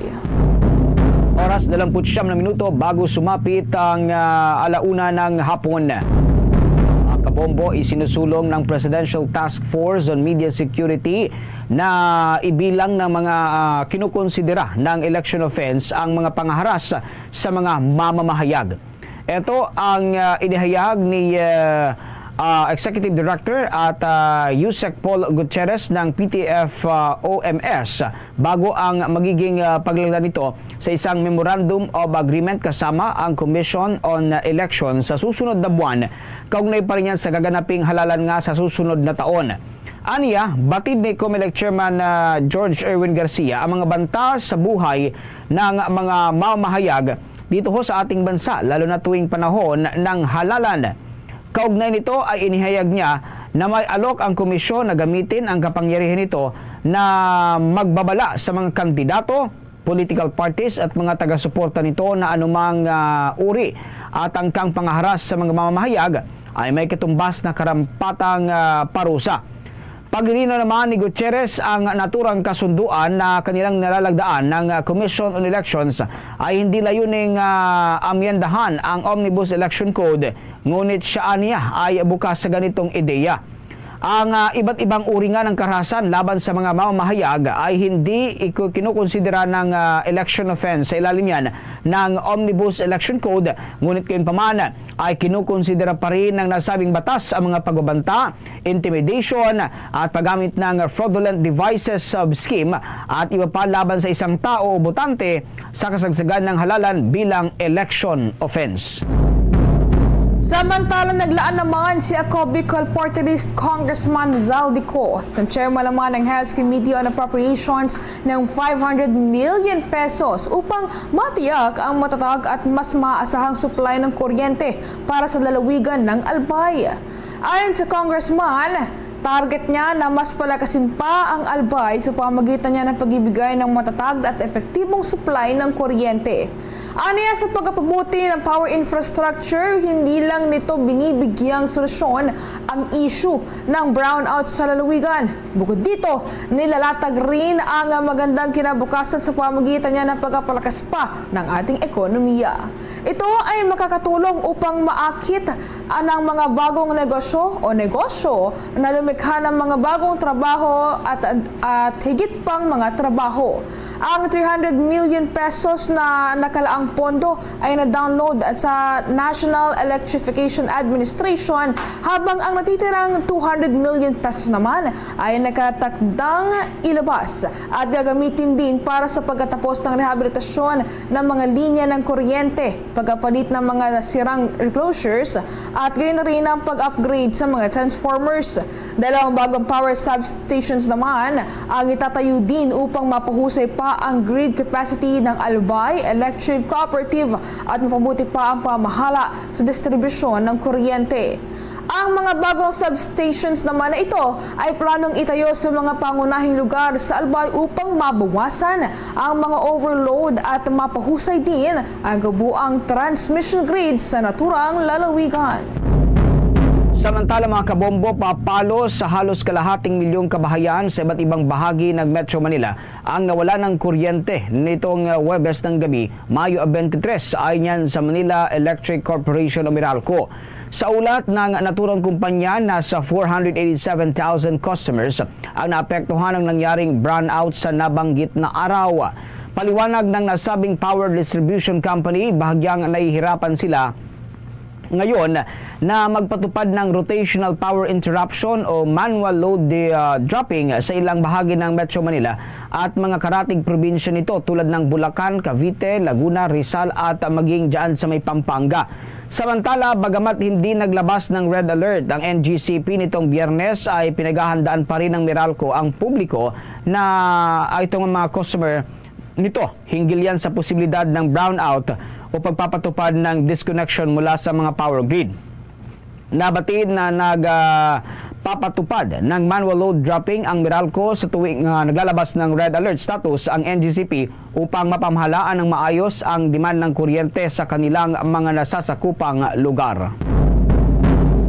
Oras, dalawampu't siyam na minuto bago sumapit ang, ah, ala una ng hapon. Mga kabombo, isinusulong ng Presidential Task Force on Media Security na ibilang ng mga, ah, kinukonsidera ng election offense ang mga pangaharas sa mga mamamahayag. Ito ang, ah, inihayag ni, ah, ah, Executive Director at, ah, USEC Paul Gutierrez ng P T F, ah, O M S bago ang magiging, ah, paglalagda nito sa isang Memorandum of Agreement kasama ang Commission on Election sa susunod na buwan, kaugnay pa rin yan sa gaganaping halalan nga sa susunod na taon. Aniya, batid ni Comelec Chairman, ah, George Erwin Garcia ang mga banta sa buhay ng mga mamamahayag dito ho sa ating bansa, lalo na tuwing panahon ng halalan. Kaugnay nito ay inihayag niya na may alok ang komisyon na gamitin ang kapangyarihan nito na magbabala sa mga kandidato, political parties at mga taga-suporta nito na anumang, ah, uri at ang kang pangaharas sa mga mamamahayag ay may katumbas na karampatang, ah, parusa. Paglilinaw naman ni Gutierrez ang naturang kasunduan na kanilang nalalagdaan ng, ah, Commission on Elections ay hindi layuning, ah, amyendahan ang Omnibus Election Code, ngunit siya aniya ay bukas sa ganitong ideya. Ang, ah, iba't ibang uri nga ng karahasan laban sa mga mamamahayag ay hindi iku-, kinukonsidera ng, ah, election offense sa ilalim yan ng Omnibus Election Code, ngunit gayunpaman ay kinukonsidera pa rin ng nasabing batas ang mga pagbabanta, intimidation, at paggamit ng fraudulent devices of scheme at iba pa laban sa isang tao o botante sa kasagsagan ng halalan bilang election offense. Samantala, naglaan naman si Ako Bicol Party List Congressman Zaldy Co, ng chairman naman ng House Committee on Appropriations, ng five hundred million pesos upang matiyak ang matatag at mas maasahang supply ng kuryente para sa lalawigan ng Albay. Ayon sa congressman, target niya na mas palakasin pa ang Albay sa pamagitan niya ng pag-ibigay ng matatag at epektibong supply ng kuryente. Aniya, sa pagpapabuti ng power infrastructure, hindi lang nito binibigyang solusyon ang issue ng brownout sa lalawigan. Bukod dito, nilalatag rin ang magandang kinabukasan sa pamagitan niya ng pagpapalakas pa ng ating ekonomiya. Ito ay makakatulong upang maakit ang mga bagong negosyo o negosyo na Daghan ang mga bagong trabaho at, at higit pang mga trabaho. Ang three hundred million pesos na nakalaang pondo ay na-download sa National Electrification Administration, habang ang natitirang two hundred million pesos naman ay nakatakdang ilabas at gagamitin din para sa pagkatapos ng rehabilitasyon ng mga linya ng kuryente, pagpapalit ng mga sirang reclosures, at gayon na rin ang pag-upgrade sa mga transformers. Dalawang bagong power substations naman ang itatayo din upang mapahusay pa ang grid capacity ng Albay Electric Cooperative at mapabuti pa ang pamahala sa distribusyon ng kuryente. Ang mga bagong substations naman na ito ay planong itayo sa mga pangunahing lugar sa Albay upang mabawasan ang mga overload at mapahusay din ang kabuang transmission grid sa naturang lalawigan. Samantala, mga kabombo, papalo sa halos kalahating milyong kabahayan sa iba't ibang bahagi ng Metro Manila ang nawala ng kuryente nitong, uh, Huwebes ng gabi, Mayo twenty-three, ayon yan sa Manila Electric Corporation o Meralco. Sa ulat ng naturang kumpanya, nasa four hundred eighty-seven thousand customers ang naapektuhan ng nangyaring brownout sa nabanggit na araw. Paliwanag ng nasabing power distribution company, bahagyang nahihirapan sila ngayon na magpatupad ng rotational power interruption o manual load de-, ah, dropping sa ilang bahagi ng Metro Manila at mga karatig probinsya nito, tulad ng Bulacan, Cavite, Laguna, Rizal at maging dyan sa may Pampanga. Samantala, bagamat hindi naglabas ng red alert ang N G C P nitong Biyernes, ay pinaghahandaan pa rin ng Meralco ang publiko na, ay, itong mga customer nito hinggil yan sa posibilidad ng brownout o pagpapatupad ng disconnection mula sa mga power grid. Nabati na nag, ah, papatupad ng manual load dropping ang Meralco sa tuwing, ah, naglalabas ng red alert status ang N G C P upang mapamahalaan ng maayos ang demand ng kuryente sa kanilang mga nasasakupang lugar.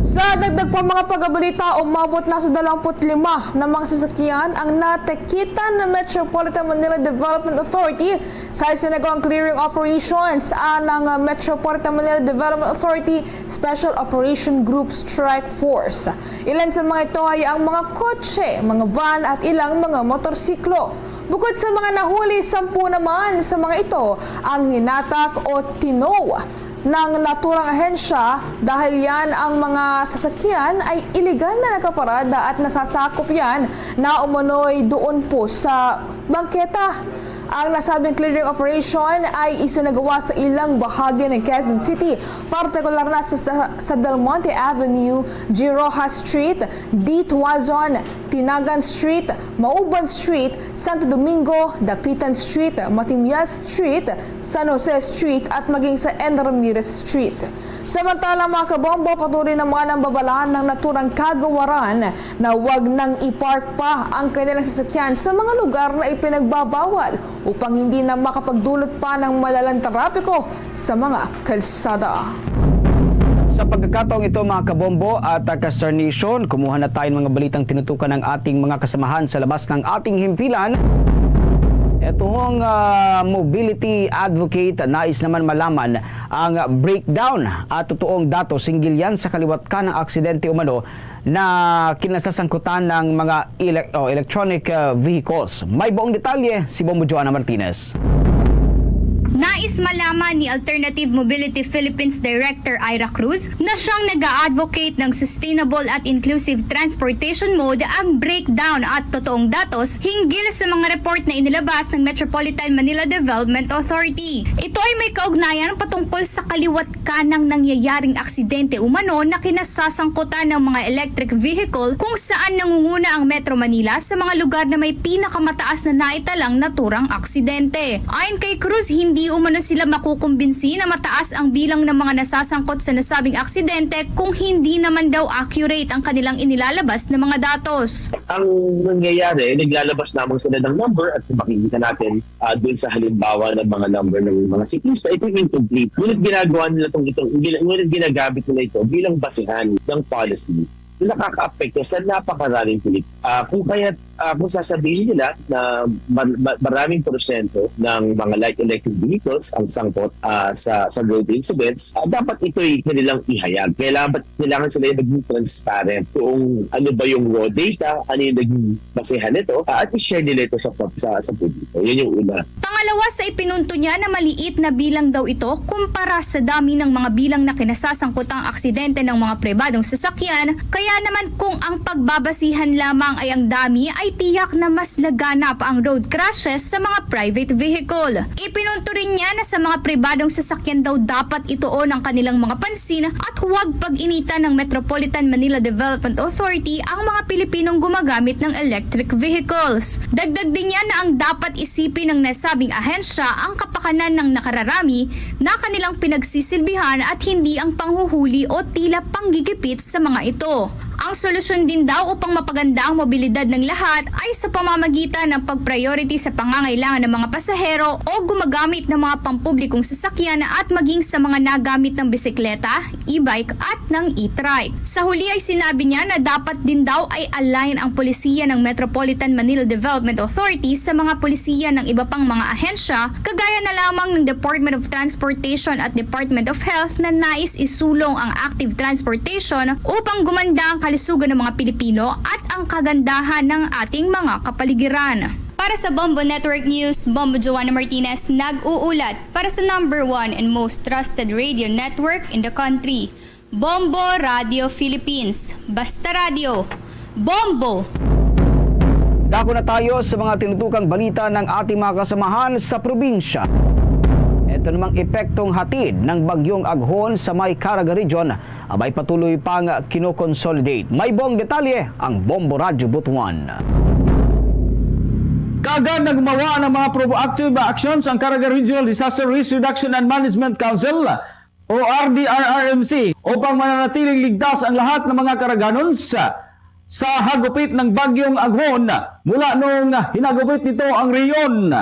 Sa dagdag pa mga pagabalita, umabot na sa dalawampu't lima na mga sasakyan ang natikitan ng Metropolitan Manila Development Authority sa isinagawang clearing operations, ah, ng, ah, Metropolitan Manila Development Authority Special Operation Group Strike Force. Ilan sa mga ito ay ang mga kotse, mga van at ilang mga motorsiklo. Bukod sa mga nahuli, sampu naman sa mga ito ang hinatak o tinow ng naturang ahensya, dahil yan ang mga sasakyan ay iligal na nakaparada at nasasakop yan na umano'y doon po sa bangketa. Ang nasabing clearing operation ay isinagawa sa ilang bahagi ng Quezon City, partikular na sa, sa Del Monte Avenue, G. Rojas Street, D. Tuazon, Tinagan Street, Mauban Street, Santo Domingo, Dapitan Street, Matimbías Street, San Jose Street, at maging sa N. Ramirez Street. Samantala, mga kabombo, patuloy naman ang babala ng naturang kagawaran na wag nang i-park pa ang kanilang sasakyan sa mga lugar na ipinagbabawal upang hindi na makapagdulot pa ng malalang trapiko sa mga kalsada. Sa pagkakataong ito, mga kabombo at, ah, ka-Star Nation, kumuha na tayo ng mga balitang tinutukan ng ating mga kasamahan sa labas ng ating himpilan. Ito hong, ah, mobility advocate, nais naman malaman ang breakdown at totoong datos hinggil yan sa kaliwat ka ng aksidente umano na kinasasangkutan ng mga ele-, oh, electronic, ah, vehicles. May buong detalye si Bombo Joanna Martinez. Nais malaman ni Alternative Mobility Philippines Director Ira Cruz na siyang nag-a-advocate ng sustainable at inclusive transportation mode ang breakdown at totoong datos hinggil sa mga report na inilabas ng Metropolitan Manila Development Authority. Ito ay may kaugnayan patungkol sa kaliwat ka ng nangyayaring aksidente umano na kinasasangkutan ng mga electric vehicle, kung saan nangunguna ang Metro Manila sa mga lugar na may pinakamataas na naitalang naturang aksidente. Ayon kay Cruz, hindi umano sila makukumbinsi na mataas ang bilang ng mga nasasangkot sa nasabing aksidente kung hindi naman daw accurate ang kanilang inilalabas na mga datos. Ang nangyayari, naglalabas lamang sila ng number at kung makikita natin, ah, dun sa halimbawa ng mga number ng mga siklista, ito yung incomplete. Ngunit ginagawa nila itong, itong, gina-, ngunit ginagamit nila ito bilang basehan ng policy na nakakaapekto sa napakaraming Pilipino. Ah, kung kaya, ah, kung sasabihin nila na mar- mar- maraming porsyento ng mga light electric vehicles ang sangkot, ah, sa sa road incidents, ah, dapat ito'y kanilang ihayag. Kailangan, kailangan sila yung maging transparent kung ano ba yung raw data, ano yung naging basehan nito, ah, at i-share nila ito sa pub- sa, sa publiko. Yun yung una. Pangalawa, sa ipinunto niya na maliit na bilang daw ito kumpara sa dami ng mga bilang na kinasasangkutang aksidente ng mga pribadong sasakyan, kaya naman kung ang pagbabasihan lamang ay ang dami, ay tiyak na mas laganap ang road crashes sa mga private vehicle. Ipinunto rin niya na sa mga pribadong sasakyan daw dapat ituon ang kanilang mga pansin at huwag pag-initan ng Metropolitan Manila Development Authority ang mga Pilipinong gumagamit ng electric vehicles. Dagdag din niya na ang dapat isipin ng nasabing ahensya ang kapakanan ng nakararami na kanilang pinagsisilbihan at hindi ang panghuhuli o tila panggigipit sa mga ito. Ang solusyon din daw upang mapaganda ang mobilidad ng lahat ay sa pamamagitan ng pag-priority sa pangangailangan ng mga pasahero o gumagamit ng mga pampublikong sasakyan at maging sa mga nagamit ng bisikleta, e-bike at ng e-trike. Sa huli ay sinabi niya na dapat din daw ay align ang polisiya ng Metropolitan Manila Development Authority sa mga polisiya ng iba pang mga ahensya, kagaya na lamang ng Department of Transportation at Department of Health na nais isulong ang active transportation upang gumanda ang kalusugan ng mga Pilipino at ang kagandahan ng ating mga kapaligiran. Para sa Bombo Network News, Bombo Joanna Martinez nag-uulat para sa number one and most trusted radio network in the country, Bombo Radio Philippines. Basta Radio, Bombo! Dako na tayo sa mga tinutukang balita ng ating mga kasamahan sa probinsya. Ito namang epektong hatid ng Bagyong Aghon sa may Caraga Region, abay patuloy pang kinokonsolidate. May buong detalye ang Bombo Radyo Butuan. Kaagad nagmawa ng mga proactive actions ang Caraga Regional Disaster Risk Reduction and Management Council o R D R R M C upang mananatiling ligtas ang lahat ng mga Karaganons sa hagupit ng Bagyong Aghon mula noong hinagupit nito ang rehiyon.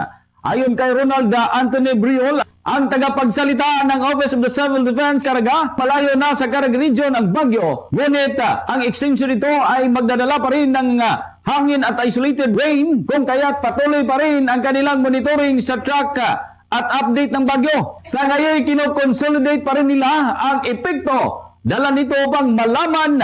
Ayon kay Ronald Anthony Briol, ang tagapagsalita ng Office of the Civil Defense Caraga, malayo na sa Caraga Region ang bagyo, ngunit ang extension nito ay magdadala pa rin ng hangin at isolated rain, kung kaya't patuloy pa rin ang kanilang monitoring sa track at update ng bagyo. Sa ngayon, kinoconsolidate pa rin nila ang epekto. Dala nito upang malaman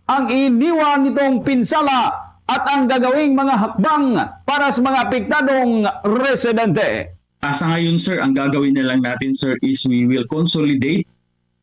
ang iniwan nitong pinsala at ang gagawing mga hakbang para sa mga apektadong residente. Ah, sa ngayon, sir, ang gagawin na lang natin, sir, is we will consolidate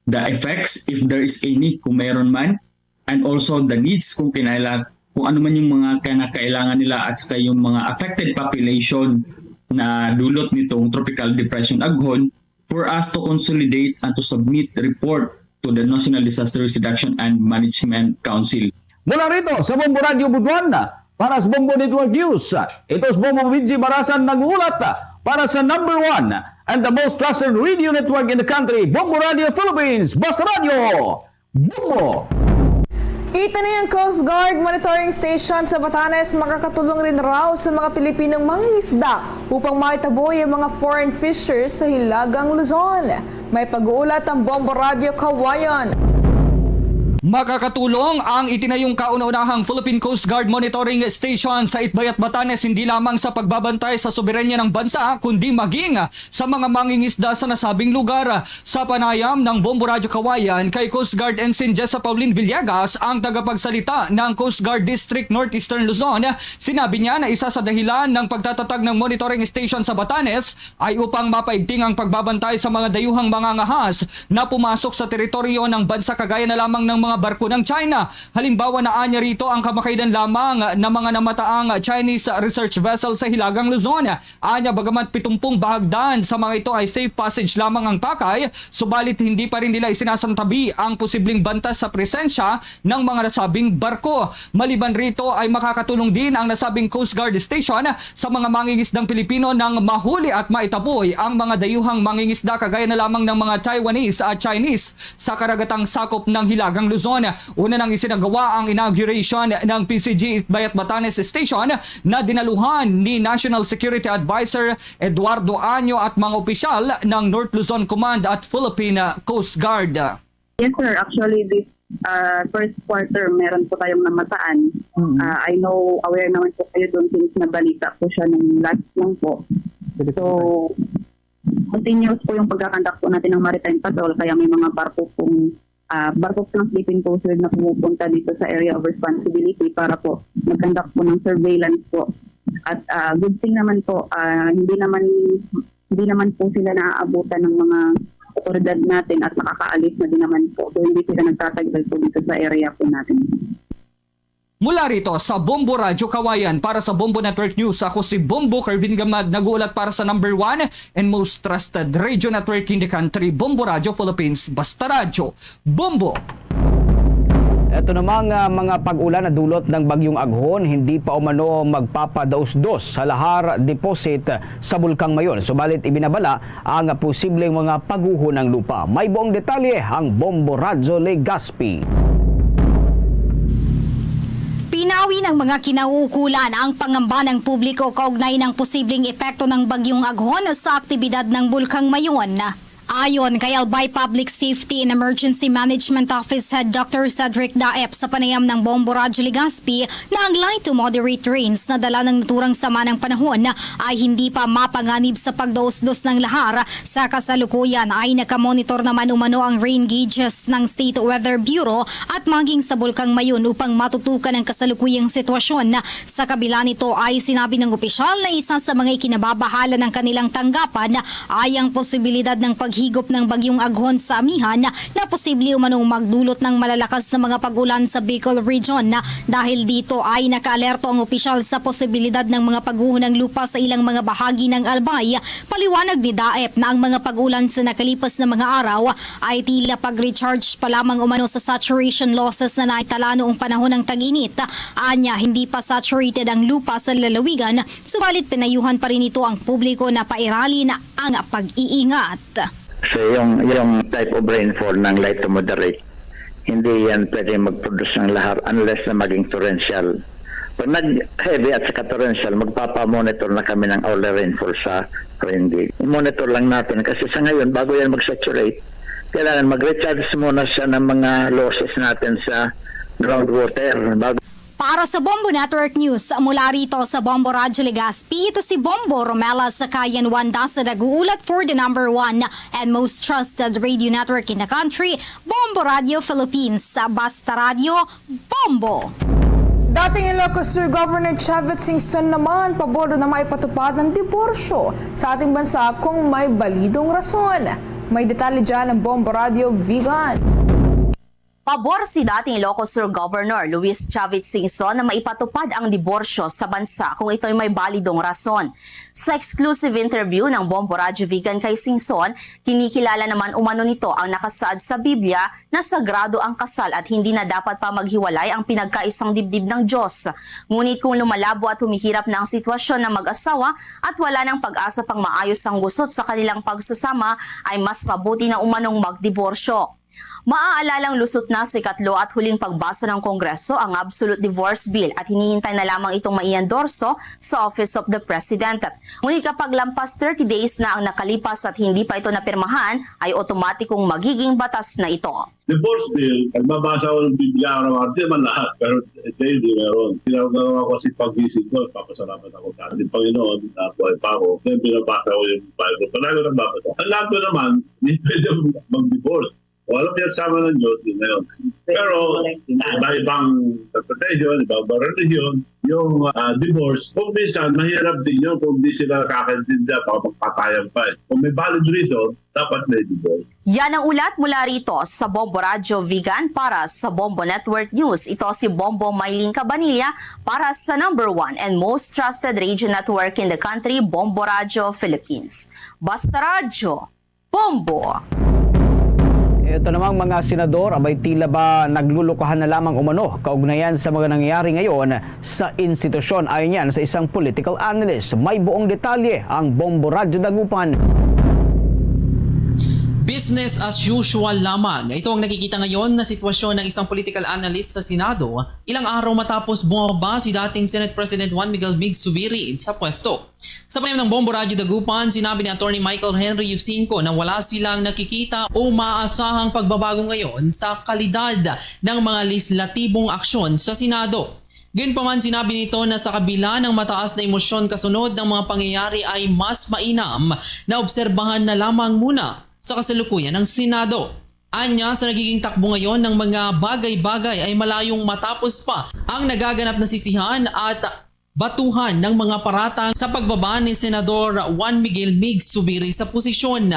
the effects, if there is any, kung meron man, and also the needs, kung kinailangan, kung ano man yung mga kinakailangan nila at saka yung mga affected population na dulot nitong Tropical Depression Aghon, for us to consolidate and to submit report to the National Disaster Risk Reduction and Management Council. Mula rito sa Bombo Radio Butuan, para sa Bombo Network News, ito si Bombo Vinci Barasan nag-uulat para sa number one and the most trusted radio network in the country, Bombo Radio Philippines, Basta Radio, Bombo! Itinayong Coast Guard Monitoring Station sa Batanes makakatulong rin raw sa mga Pilipinong mangingisda upang maitaboy ang mga foreign fishers sa Hilagang Luzon. May pag-uulat ang Bombo Radyo Kawayan. Makakatulong ang itinayong kauna-unahang Philippine Coast Guard Monitoring Station sa Itbayat, Batanes, hindi lamang sa pagbabantay sa soberanya ng bansa, kundi maging sa mga mangingisda sa nasabing lugar. Sa panayam ng Bombo Radyo Kawayan kay Coast Guard Ensign Jessa Pauline Villegas, ang tagapagsalita ng Coast Guard District Northeastern Luzon, sinabi niya na isa sa dahilan ng pagtatatag ng monitoring station sa Batanes ay upang mapaigting ang pagbabantay sa mga dayuhang mangangahas na pumasok sa teritoryo ng bansa, kagaya na lamang ng mga barko ng China. Halimbawa na anya rito ang kamakaidan lamang na mga namataang Chinese research vessel sa Hilagang Luzon. Anya, bagamat pitumpung bahagdan sa mga ito ay safe passage lamang ang pakay, subalit hindi pa rin nila isinasantabi ang posibleng banta sa presensya ng mga nasabing barko. Maliban rito ay makakatulong din ang nasabing Coast Guard Station sa mga mangingisdang Pilipino nang mahuli at maitaboy ang mga dayuhang mangingisda, kagaya na lamang ng mga Taiwanese at Chinese sa karagatang sakop ng Hilagang Luzon. Una nang isinagawa ang inauguration ng P C G Itbayat Batanes Station na dinaluhan ni National Security Advisor Eduardo Año at mga opisyal ng North Luzon Command at Philippine Coast Guard. Yes, sir. Actually, this ah, first quarter, meron po tayong namataan. Mm. Ah, I know, aware naman po kayo doon since nabalita po siya nung last lang po. Sige po. So, continuous po yung pagkakandak po natin ng maritime patrol, kaya may mga barko pong, ah, barko po ng Philippine Coast Guard na pumupunta dito sa area of responsibility para po mag-conduct po ng surveillance po. At, ah, good thing naman po, ah, hindi naman, hindi naman po sila naaabutan ng mga otoridad natin at nakakaalis na din naman po. So, hindi sila nagtatagal po dito sa area po natin. Mula rito sa Bombo Radyo Kawayan, para sa Bombo Network News, ako si Bombo Kervin Gamad, nag-uulat para sa number one and most trusted radio network in the country, Bombo Radyo Philippines, Basta Radyo, Bombo! Ito namang, ah, mga pag-ulan na dulot ng Bagyong Aghon, hindi pa umano magpapadausdos sa lahar deposit sa Bulkang Mayon. Subalit, ibinabala ang posibleng mga paguho ng lupa. May buong detalye ang Bombo Radyo Legazpi. Pinawin ng mga kinauukulan ang pangamba ng publiko kaugnay ng posibleng epekto ng Bagyong Aghon sa aktibidad ng Bulkang Mayon. Ayon kay Albay Public Safety and Emergency Management Office Head Doctor Cedric Daep, sa panayam ng Bombo Radyo Legazpi, na ang light to moderate rains na dala ng naturang sama ng panahon ay hindi pa mapanganib sa pagdausdos ng lahar. Sa kasalukuyan ay nakamonitor naman umano ang rain gauges ng State Weather Bureau at maging sa Bulkang Mayon upang matutukan ang kasalukuyang sitwasyon. Sa kabila nito ay sinabi ng opisyal na isa sa mga ikinababahala ng kanilang tanggapan ay ang posibilidad ng paghigop ng Bagyong Aghon sa amihan na posible umanong magdulot ng malalakas na mga pag-ulan sa Bicol Region. Dahil dito ay nakaalerto ang opisyal sa posibilidad ng mga pagguho ng lupa sa ilang mga bahagi ng Albay. Paliwanag ni Daep na ang mga pag-ulan sa nakalipas na mga araw ay tila pag-recharge pa lamang umano sa saturation losses na naitala noong panahon ng tag-init. Anya, hindi pa saturated ang lupa sa lalawigan, subalit pinayuhan pa rin ito ang publiko na pairalin ang pag-iingat. So, yung, yung type of rainfall ng light to moderate, hindi yan pwede mag-produce ng lahar unless na maging torrential. Pag nag-heavy at saka torrential, magpapamonitor na kami ng hourly rainfall sa rain gauge. I-monitor lang natin kasi sa ngayon, bago yan mag-saturate, kailangan mag-recharge muna siya ng mga losses natin sa groundwater bago. Para sa Bombo Network News, mula rito sa Bombo Radyo Legazpi, ito si Bombo Romela Sakayan Wanda sa nag-uulat for the number one and most trusted radio network in the country, Bombo Radio Philippines. Basta Radyo, Bombo! Dating Ilocos Sur Governor Chavit Singson naman pabor na maipatupad ang diborsyo sa ating bansa kung may balidong rason. May detalye dyan ang Bombo Radio Vigan. Pabor si dating Ilocos Sur Governor Luis Chavit Singson na maipatupad ang diborsyo sa bansa kung ito'y may balidong rason. Sa exclusive interview ng Bombo Radyo Vigan kay Singson, kinikilala naman umano nito ang nakasaad sa Biblia na sagrado ang kasal at hindi na dapat pa maghiwalay ang pinagkaisang dibdib ng Diyos. Ngunit kung lumalabo at humihirap na ang sitwasyon ng mag-asawa at wala nang pag-asa pang maayos ang gusot sa kanilang pagsasama, ay mas mabuti na umanong magdiborsyo. Maaalalang lusot na sa ikatlo at huling pagbasa ng Kongreso ang Absolute Divorce Bill at hinihintay na lamang itong maiendorso sa Office of the President. Ngunit kapag lampas thirty days na ang nakalipas at hindi pa ito napirmahan, ay otomatikong magiging batas na ito. Divorce bill, nagbabasa ko ng Biblia araw-araw, di naman lahat, pero daily meron. Ginagawa ko kasi pagising ko, papasalamat ako sa ating Panginoon na buhay pa ako. Then binabasa ko yung Bible, palagi ko nagbabasa. Ang lahat ko naman, hindi pwede mag-divorce. O alam niya, sama ng Diyos, yun na yun. Pero iba-ibang interpretation, iba-ibang religion, yung ah, divorce, kung minsan, mahirap din yun kung di sila kakaintindihan, baka magpatayan pa eh. Kung may valid reason, dapat may divorce. Yan ang ulat mula rito sa Bombo Radyo Vigan para sa Bombo Network News. Ito si Bombo Mylene Cabanilla para sa number one and most trusted radio network in the country, Bombo Radyo Philippines. Basta Radyo, Bombo! Ito namang mga senador, abay tila ba naglulukuhan na lamang umano kaugnayan sa mga nangyayari ngayon sa institusyon. Ayon yan sa isang political analyst. May buong detalye ang Bombo Radyo Dagupan. Business as usual lamang. Ito ang nakikita ngayon na sitwasyon ng isang political analyst sa Senado, ilang araw matapos bumaba si dating Senate President Juan Miguel Migs Zubiri sa pwesto. Sa panayam ng Bombo Radyo Dagupan, sinabi ni Attorney Michael Henry Yusinco na wala silang nakikita o maasahang pagbabago ngayon sa kalidad ng mga lehislatibong aksyon sa Senado. Gayunpaman, sinabi nito na sa kabila ng mataas na emosyon kasunod ng mga pangyayari, ay mas mainam na obserbahan na lamang muna sa kasalukuyan ng Senado. Anya, sa nagiging takbo ngayon ng mga bagay-bagay, ay malayong matapos pa ang nagaganap na sisihan at batuhan ng mga paratang sa pagbaba ni Senador Juan Miguel Migs Zubiri sa posisyon.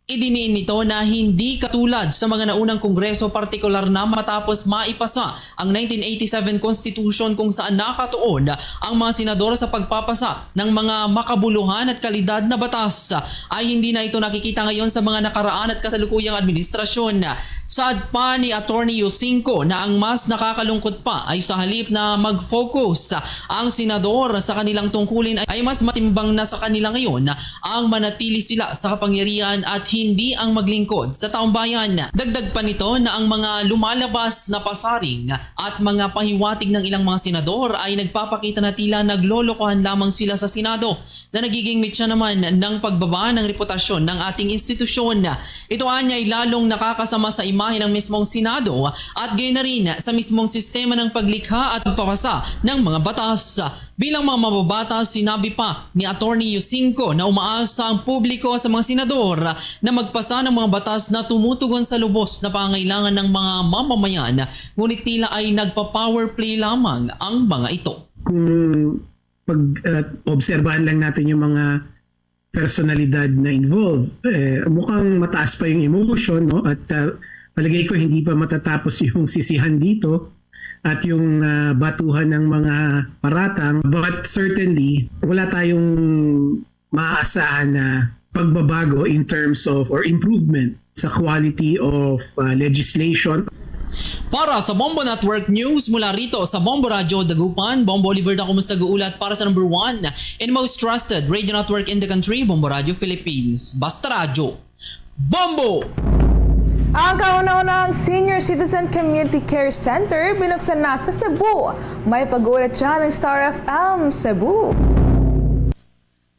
Idiniin nito na hindi katulad sa mga naunang kongreso, partikular na matapos maipasa ang nineteen eighty-seven Constitution, kung saan nakatuon ang mga senador sa pagpapasa ng mga makabuluhan at kalidad na batas, ay hindi na ito nakikita ngayon sa mga nakaraan at kasalukuyang administrasyon. Saad pa ni Attorney Yusinco na ang mas nakakalungkot pa ay sa halip na mag-focus ang senador sa kanilang tungkulin, ay mas matimbang na sa kanila ngayon ang manatili sila sa kapangyarihan at hindi ang maglingkod sa taong bayan. Dagdag pa nito na ang mga lumalabas na pasaring at mga pahiwatig ng ilang mga senador ay nagpapakita na tila naglolokohan lamang sila sa Senado, na nagiging mitya naman ng pagbaba ng reputasyon ng ating institusyon. Ito anya ay lalong nakakasama sa imahe ng mismong Senado at gayon na rin sa mismong sistema ng paglikha at pagpapasa ng mga batas. Bilang mga mambabatas, sinabi pa ni Attorney Yusinco na umaasa ang publiko sa mga senador na magpasa ng mga batas na tumutugon sa lubos na pangangailangan ng mga mamamayan, ngunit tila ay nagpa-power play lamang ang mga ito. Kung pag-obserbahan lang natin yung mga personalidad na involved, eh, mukhang mataas pa yung emotion, no? At ah, palagay ko hindi pa matatapos yung sisihan dito at yung ah, batuhan ng mga paratang. But certainly, wala tayong maaasahan na pagbabago in terms of or improvement sa quality of uh, legislation. Para sa Bombo Network News, mula rito sa Bombo Radyo Dagupan, Bombo Oliver na kumusta guulat para sa number one and most trusted radio network in the country, Bombo Radyo Philippines. Basta Radyo, Bombo! Ang kauna-unang Senior Citizen Community Care Center binuksan na sa Cebu. May pag-ulat siya ng Star F M Cebu.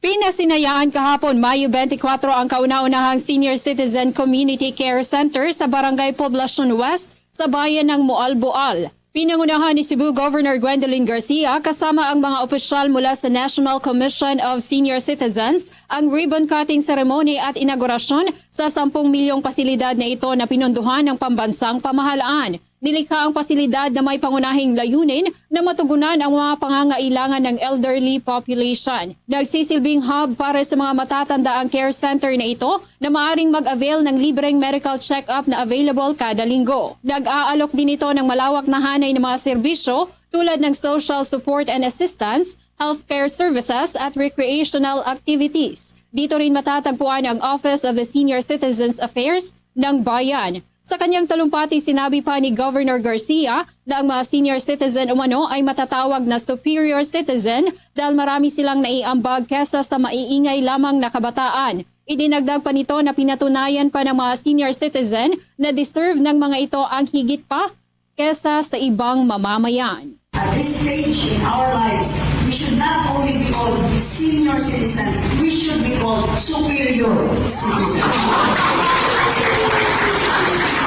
Pinasinayaan kahapon, Mayo twenty-four, ang kauna-unahang Senior Citizen Community Care Center sa Barangay Poblacion West sa bayan ng Moalboal. Pinangunahan ni Cebu Governor Gwendolyn Garcia kasama ang mga opisyal mula sa National Commission of Senior Citizens ang ribbon cutting ceremony at inaugurasyon sa sampung milyong pasilidad na ito na pinunduhan ng pambansang pamahalaan. Nilikha ang pasilidad na may pangunahing layunin na matugunan ang mga pangangailangan ng elderly population. Nagsisilbing hub para sa mga matatanda ang care center na ito na maaring mag-avail ng libreng medical check-up na available kada linggo. Nag-aalok din ito ng malawak na hanay ng mga serbisyo tulad ng social support and assistance, healthcare services at recreational activities. Dito rin matatagpuan ang Office of the Senior Citizens Affairs ng Bayan. Sa kanyang talumpati, sinabi pa ni Governor Garcia na ang mga senior citizen umano ay matatawag na superior citizen dahil marami silang naiambag kesa sa maiingay lamang na kabataan. Idinagdag pa nito na pinatunayan pa ng mga senior citizen na deserve ng mga ito ang higit pa kesa sa ibang mamamayan. At this stage in our lives, we should not only be called senior citizens, we should be called superior citizens.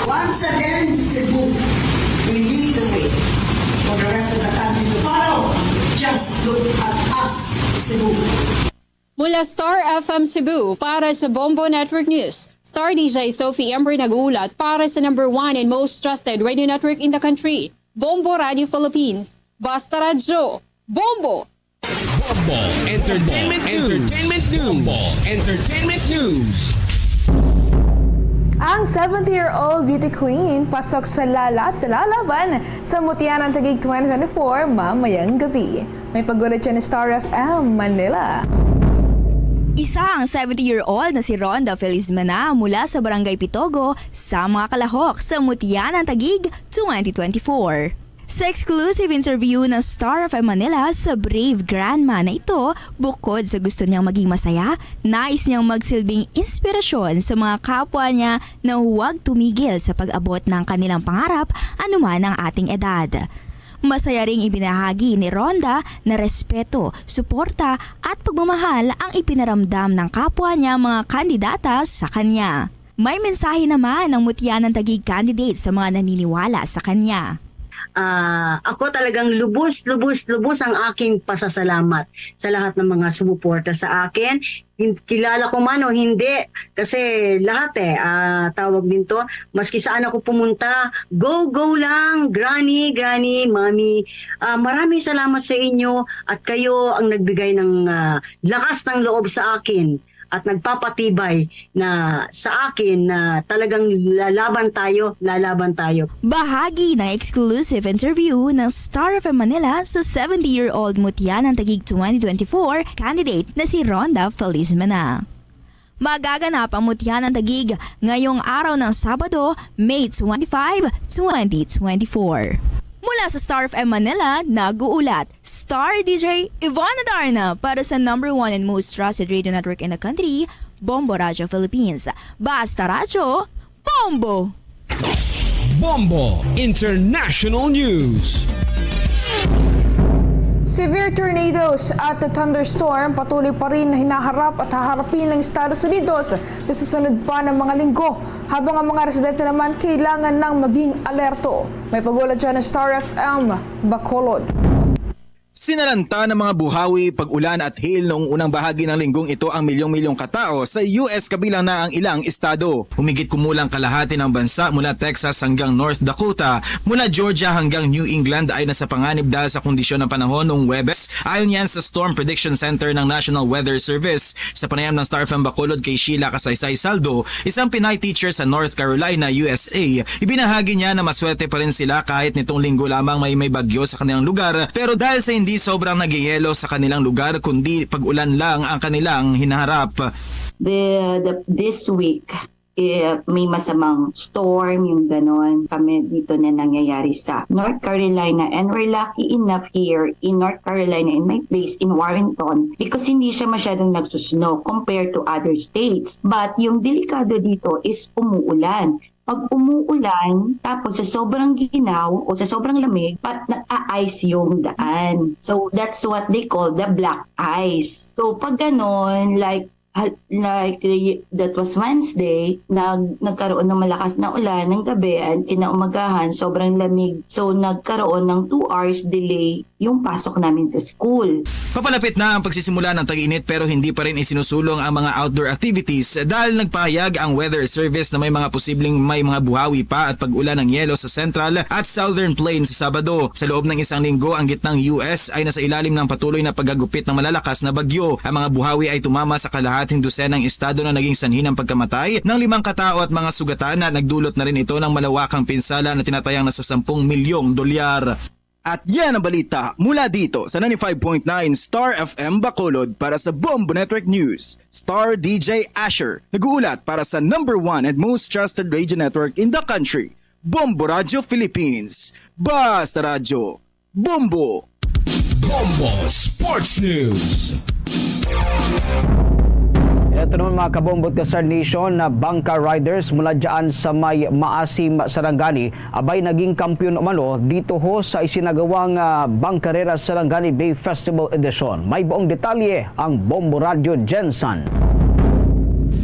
Once again, Cebu, we lead the way for the rest of the country to follow. Just look at us, Cebu. Mula Star F M Cebu, para sa Bombo Network News, Star D J Sophie Ember nag-uulat para sa number one and most trusted radio network in the country, Bombo Radio Philippines. Basta Radyo, Bombo! Bombo Entertainment News. Entertainment News. Bombo Entertainment News. Ang seventy-year-old beauty queen pasok sa lalat lalaban sa Mutya ng Taguig twenty twenty-four mamayang gabi. May pag-ulat siya ni Star F M Manila. Isa ang seventy-year-old na si Rhonda Felizmana mula sa Barangay Pitogo sa mga Kalahok sa Mutya ng Taguig twenty twenty-four. Sa exclusive interview ng Star F M Manila sa Brave Grandma na ito, bukod sa gusto niyang maging masaya, nais niyang magsilbing inspirasyon sa mga kapwa niya na huwag tumigil sa pag-abot ng kanilang pangarap anuman ang ating edad. Masaya ring ibinahagi ni Rhonda na respeto, suporta at pagmamahal ang ipinaramdam ng kapwa niya mga kandidata sa kanya. May mensahe naman ang Mutya ng Taguig candidate sa mga naniniwala sa kanya. Ah, ako talagang lubos, lubos, lubos ang aking pasasalamat sa lahat ng mga sumuporta sa akin. Hin- Kilala ko man o hindi, kasi lahat eh, ah, tawag din to, maski saan ako pumunta, go, go lang, granny, granny, mommy. Ah, maraming salamat sa inyo at kayo ang nagbigay ng ah, lakas ng loob sa akin at nagpapatibay na sa akin na talagang lalaban tayo, lalaban tayo. Bahagi ng exclusive interview ng Star F M Manila sa seventy-year-old Mutya ng Taguig twenty twenty-four candidate na si Rhonda Felizmana. Magaganap ang Mutya ng Taguig ngayong araw ng Sabado, May twenty-five, twenty twenty-four. Mula sa Star F M Manila, nag-uulat Star D J Ivana Darna para sa number one and most trusted radio network in the country, Bombo Radio Philippines. Basta Radyo, Bombo! Bombo International News. Severe tornadoes at thunderstorm patuloy pa rin na hinaharap at haharapin ng Estados Unidos sa susunod pa ng mga linggo, habang ang mga residente naman kailangan ng maging alerto. May pag-ulat dyan ng Star F M Bacolod. Sinalanta ng mga buhawi, pag-ulan at hail noong unang bahagi ng linggong ito ang milyong-milyong katao sa U S kabilang na ang ilang estado. Humigit kumulang kalahati ng bansa mula Texas hanggang North Dakota, mula Georgia hanggang New England ay nasa panganib dahil sa kondisyon ng panahon noong Huwebes, ayon yan sa Storm Prediction Center ng National Weather Service. Sa panayam ng Star F M Bacolod kay Sheila Kasaysay Saldo, isang Pinay teacher sa North Carolina, U S A, ibinahagi niya na maswerte pa rin sila kahit nitong linggo lamang may may bagyo sa kanilang lugar, pero dahil sa hindi sobrang nagyayelo sa kanilang lugar kundi pag-ulan lang ang kanilang hinaharap. The, the, this week, eh, may masamang storm, yung ganon. Kami dito na nangyayari sa North Carolina, and we're lucky enough here in North Carolina, in my place, in Warrenton, because hindi siya masyadong nagsusnow compared to other states. But yung delikado dito is umuulan. Pag umuulan, tapos sa sobrang ginaw o sa sobrang lamig, pat nag-a-ice yung daan. So, that's what they call the black ice. So, pag ganon, like, hal- like, y- that was Wednesday, nag nagkaroon ng malakas na ulan ng gabi and kinaumagahan, sobrang lamig. So, nagkaroon ng two hours delay yung pasok namin sa school. Papalapit na ang pagsisimula ng tag-init, pero hindi pa rin isinusulong ang mga outdoor activities dahil nagpahayag ang Weather Service na may mga posibleng may mga buhawi pa at pag-ulan ng yelo sa Central at Southern Plains sa Sabado. Sa loob ng isang linggo, ang gitnang U S ay nasa ilalim ng patuloy na paghagupit ng malalakas na bagyo. Ang mga buhawi ay tumama sa kalahating dosenang estado na naging sanhi ng pagkamatay ng limang katao at mga sugatan, na nagdulot na rin ito ng malawakang pinsala na tinatayang nasa sampung milyong dolyar. At yan ang balita mula dito sa ninety-five point nine Star F M Bacolod. Para sa Bombo Network News, Star D J Asher, nag-uulat para sa number one and most trusted radio network in the country, Bombo Radio Philippines. Basta Radyo, Bombo! Bombo Sports News. Ito naman, mga kabombo at ka-Star Nation, na Bangka Riders mula dyan sa may Maasim, Sarangani, abay, naging kampiyon umano dito ho sa isinagawang, ah, Bangkarera Sarangani Bay Festival Edition. May buong detalye ang Bombo Radyo Jensen.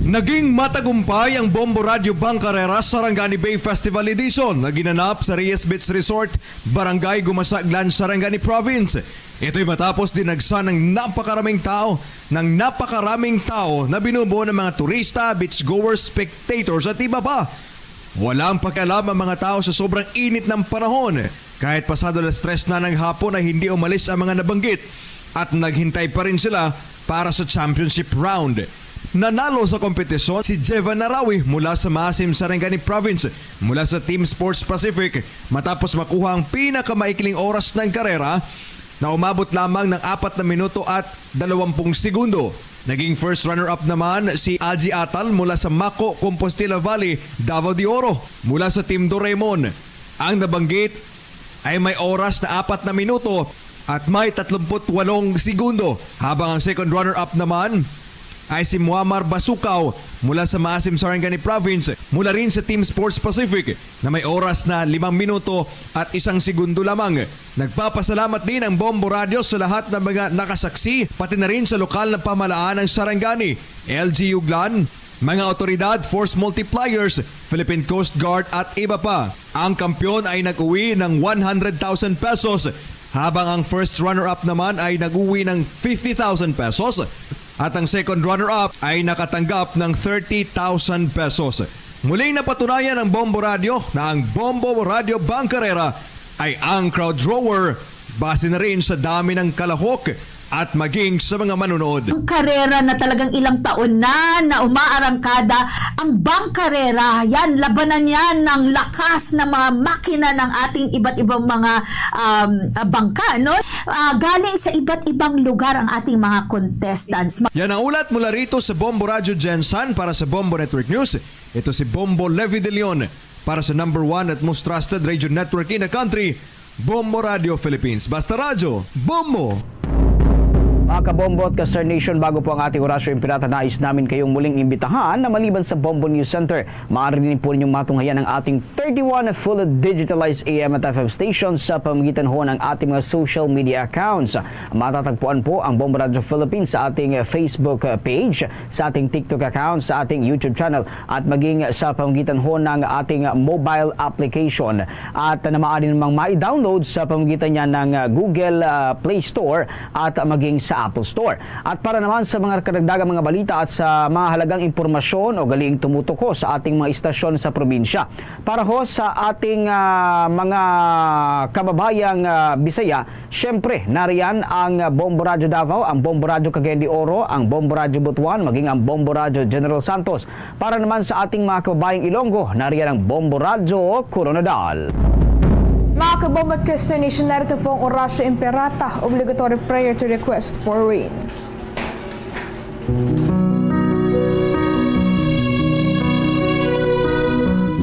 Naging matagumpay ang Bombo Radyo Bangkarera Sarangani Bay Festival Edition na ginanap sa Reyes Beach Resort, Barangay Gumasaglan, Sarangani Province. Ito'y matapos dinagsa ng napakaraming tao, ng napakaraming tao na binubuo ng mga turista, beachgoers, spectators at iba pa. Walang pakialam ang mga tao sa sobrang init ng panahon. Kahit pasado alas tres na ng hapon ay hindi umalis ang mga nabanggit at naghintay pa rin sila para sa championship round. Nanalo sa kompetisyon si Jevan Narawi mula sa Maasim, Sarangani Province, mula sa Team Sports Pacific, matapos makuha ang pinakamaikling oras ng karera na umabot lamang ng apat na minuto at dalawampung segundo. Naging first runner-up naman si Aji Atal mula sa Maco, Compostela Valley, Davao de Oro, mula sa Team Doraemon. Ang nabanggit ay may oras na apat na minuto at may tatlumpu't walong segundo, habang ang second runner-up naman ay si Muammar Basukaw mula sa Maasim Sarangani Province, mula rin sa Team Sports Pacific, na may oras na limang minuto at isang segundo lamang. Nagpapasalamat din ang Bombo Radio sa lahat ng mga nakasaksi, pati na rin sa lokal na pamahalaan ng Sarangani, L G U Glan, mga otoridad, force multipliers, Philippine Coast Guard at iba pa. Ang kampiyon ay nag-uwi ng one hundred thousand pesos, habang ang first runner-up naman ay nag-uwi ng fifty thousand pesos at ang second runner-up ay nakatanggap ng thirty thousand pesos. Muling napatunayan ng Bombo Radio na ang Bombo Radio Bangkarera ay ang crowd drawer, base na rin sa dami ng kalahok at maging sa mga manonood. Ang karera na talagang ilang taon na, na umaarangkada, ang bangkarera, yan, labanan yan ng lakas ng mga makina ng ating iba't ibang mga, um, ah, bangka, no? Ah, galing sa iba't ibang lugar ang ating mga contestants. Yan ang ulat mula rito sa Bombo Radyo Gensan para sa Bombo Network News. Ito si Bombo Levi De Leon para sa number one at most trusted radio network in the country, Bombo Radio Philippines. Basta Radyo, Bombo! Mga kabombo at ka-Star Nation, bago po ang ating orasyo ng pirata, nais namin kayong muling imbitahan na maliban sa Bombo News Center, maaari din po ninyong matunghayan ang ating thirty-one fully digitalized A M at F M stations sa pamamagitan ho ng ating mga social media accounts. Matatagpuan po ang Bombo Radio Philippines sa ating Facebook page, sa ating TikTok account, sa ating YouTube channel, at maging sa pamamagitan ho ng ating mobile application. At na maaari namang ma-download sa pamamagitan niya ng, ah, Google, ah, Play Store at maging sa Apple Store. At para naman sa mga karagdagang mga balita at sa mga halagang impormasyon, ugaliing tumutok ho sa ating mga istasyon sa probinsya. Para ho sa ating, ah, mga kababayang, ah, Bisaya, siyempre, nariyan ang Bombo Radyo Davao, ang Bombo Radyo Cagayan de Oro, ang Bombo Radyo Butuan, maging ang Bombo Radyo General Santos. Para naman sa ating mga kababayang Ilonggo, nariyan ang Bombo Radyo Koronadal. Mga kabombo at ka-Star Nation, narito po ang Orasyo Imperata, obligatory prayer to request for rain.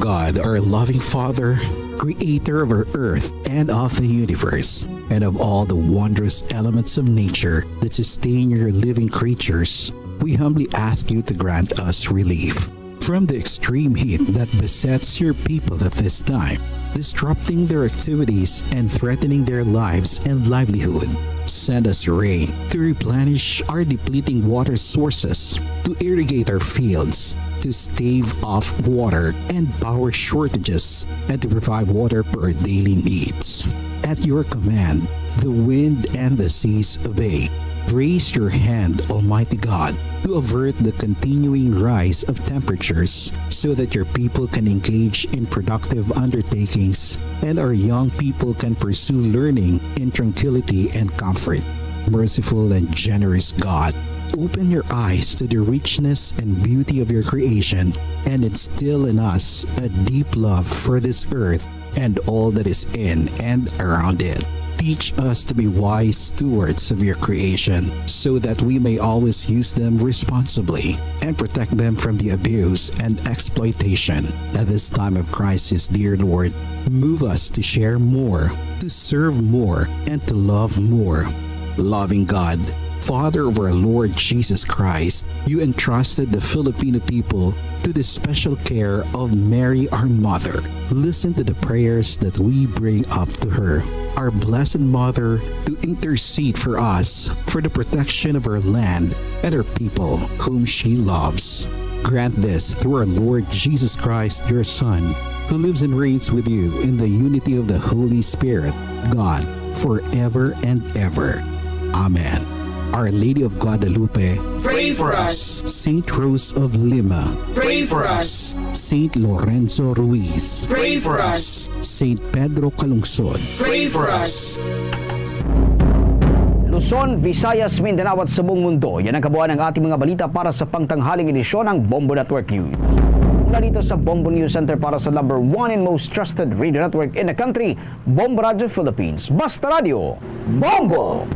God, our loving Father, creator of our earth and of the universe, and of all the wondrous elements of nature that sustain your living creatures, we humbly ask you to grant us relief from the extreme heat that besets your people at this time, disrupting their activities and threatening their lives and livelihood. Send us rain to replenish our depleting water sources, to irrigate our fields, to stave off water and power shortages, and to provide water for our daily needs. At your command, the wind and the seas obey. Raise your hand, Almighty God, to avert the continuing rise of temperatures so that your people can engage in productive undertakings and our young people can pursue learning in tranquility and comfort. Merciful and generous God, open your eyes to the richness and beauty of your creation and instill in us a deep love for this earth and all that is in and around it. Teach us to be wise stewards of your creation so that we may always use them responsibly and protect them from the abuse and exploitation. At this time of crisis, dear Lord, move us to share more, to serve more, and to love more. Loving God, Father of our Lord Jesus Christ, you entrusted the Filipino people to the special care of Mary, our Mother. Listen to the prayers that we bring up to her, our Blessed Mother, to intercede for us for the protection of our land and our people whom she loves. Grant this through our Lord Jesus Christ, your Son, who lives and reigns with you in the unity of the Holy Spirit, God, forever and ever. Amen. Our Lady of Guadalupe, pray for us. Saint Rose of Lima, pray for us. Saint Lorenzo Ruiz, pray for us. Saint Pedro Calungsod, pray for us. Luzon, Visayas, Mindanao at sa buong mundo, yan ang kabuuan ng ating mga balita para sa pangtanghaling edisyon ng Bombo Network News. Mula dito sa Bombo News Center para sa number one and most trusted radio network in the country, Bombo Radio Philippines. Basta Radio, Bombo!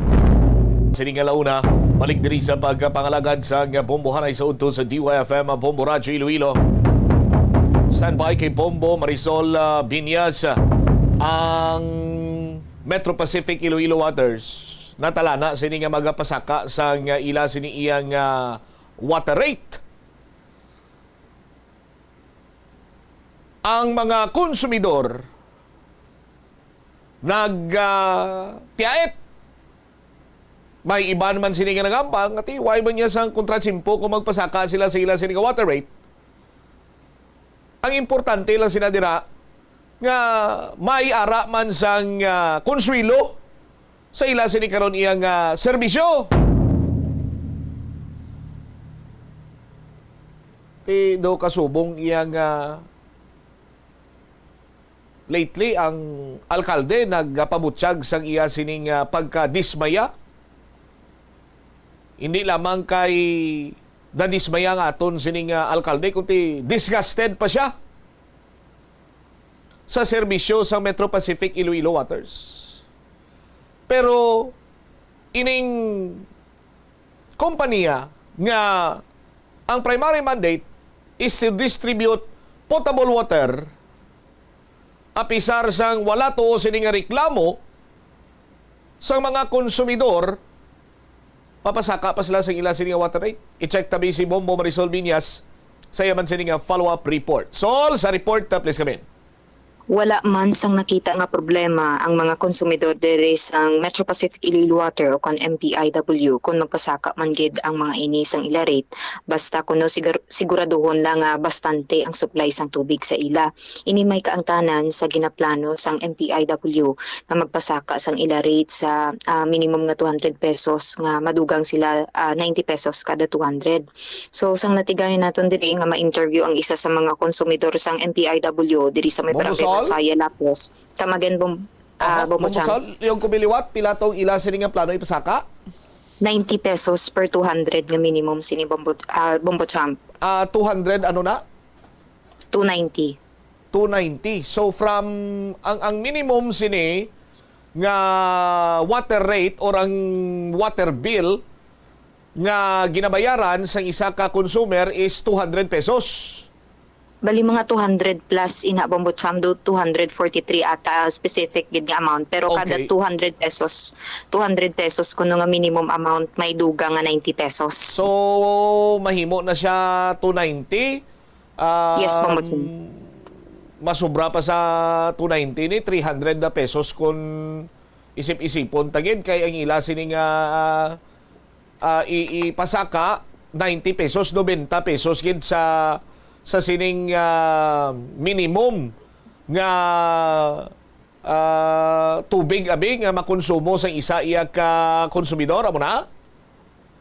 Sini nga launa, balik diri sa pagpangalagad sa nga bombohanay sa udto sa D Y F M Bombo Radyo Iloilo. Standby kay Bombo Marisol, ah, Binyas. Ang Metro Pacific Iloilo Waters natalana sini nga magapasaka sang ila sini iyang, ah, water rate. Ang mga konsumidor nag, ah, piyait. May iban man sini nga nagambal nga tiway man niya sang kontratsimpo kung magpasaka sila sa ila sini nga water rate. Ang importante lang sina dira nga may ara man sang, ah, konsuwelo sa ila sini karon iyang, ah, serbisyo. Ti do kasubong iyang, ah, lately ang alkalde nagpabutyag sang iya sining, ah, pagkadismaya. Hindi lamang kay nadismaya nga aton sining, ah, alkalde, kundi disgusted pa siya sa serbisyo sang Metro Pacific Iloilo Waters. Pero ining kompanya nga ang primary mandate is to distribute potable water, apisar sang wala tuo sini nga reklamo sang mga konsumidor, mapasaka pa sila sang ila sini nga water rate. I-check tabi si Bombo Marisol Viñas sa iya man sini nga follow-up report. Sol, sa report, uh, please come in. Wala man sang nakita nga problema ang mga konsumidor diri sang Metro Pacific Iloilo Water o kon M P I W kon magpasaka man gid ang mga ini sang ila rate, basta kuno sigur-, siguraduhon lang nga bastante ang supply sang tubig sa ila. Ini may kaangtanan sa ginaplano sang M P I W nga magpasaka sang ila rate sa, ah, minimum nga two hundred pesos nga madugang sila, ah, ninety pesos kada two hundred. So, sang natigayon naton diri nga ma-interview ang isa sa mga konsumidor sang M P I W diri sa may Bombo barangay Sal? Mansaya, Lapos. Come again, Bom-, ah, Aha, Bombo Bombo Champ. Sal, yung kumiliwat, pila tong ila sini nga plano ipasaka? Ninety pesos per two hundred nga minimum sini, Bombo, ah, Bombo Champ. Ah, two hundred, ano na? Two ninety. Two ninety. So, from, ang, ang minimum sini nga water rate or ang water bill nga ginabayaran sang isa ka consumer is two hundred pesos. Bali, mga two hundred plus ina, Bombo Champ, do two hundred forty-three ata specific gid nga amount. Pero kada Okay. two hundred pesos, two hundred pesos kuno nga minimum amount, may dugang nga ninety pesos. So, mahimo na siya two ninety. Yes, Bombo Champ. Um, masubra pa sa two ninety ni, three hundred na pesos kung isip-isipon ta gid, kay ang ila sini nga, ah, ah, i-, ipasaka, ninety pesos, nobenta pesos gid sa, sa sining, ah, minimum nga, ah, tubig abi nga makonsumo sa isa iya ka konsumidor, amo na?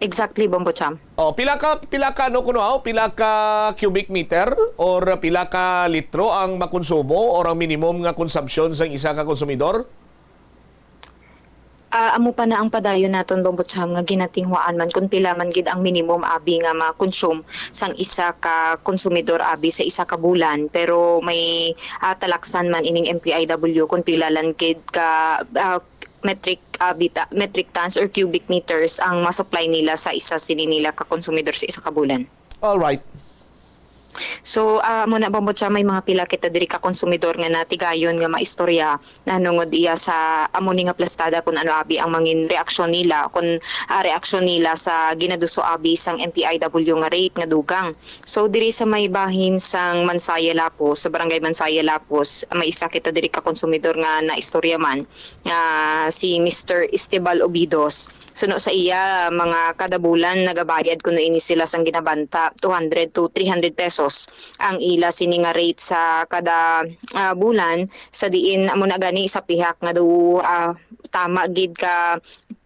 Exactly, Bombo Champ. Oh, pila ka, pila ka, ano kuno, aw? Pila ka cubic meter or pila ka litro ang makonsumo or ang minimum nga konsumpsyon sang isa ka konsumidor? Ah, amo pa na ang padayon naton, Bombo Champ, nga ginatinguhaan man kung pila man gid ang minimum abi nga ma-consume sang isa ka konsumidor abi sa isa ka bulan. Pero may, ah, talaksan man ining M P I W kung pila lang gid ka, ah, metric, ah, bita-, metric tons or cubic meters ang ma-supply nila sa isa sini nila ka konsumidor sa isa ka bulan. All right. So, ah, amo na, Bombo Champ, may mga pila kita diri ka konsumidor nga natigayon nga maistorya nahanungod iya sa amo ni nga plastada, kung ano abi ang mangin reaksyon nila, kung, ah, reaksyon nila sa ginaduso abi sang M P I W nga rate nga dugang. So, diri sa may bahin sang Mansaya, Lapos, sa Barangay Mansaya, Lapos, may isa kita diri ka konsumidor nga naistorya man, nga si Mister Esteban Obidos. Suno sa iya, mga kada bulan nagabayad kuno ini sila sang ginabanta, two hundred to three hundred pesos ang ila sini nga rate sa kada, ah, bulan, sa diin amo na gani sa pihak nga do, ah, tama gid ka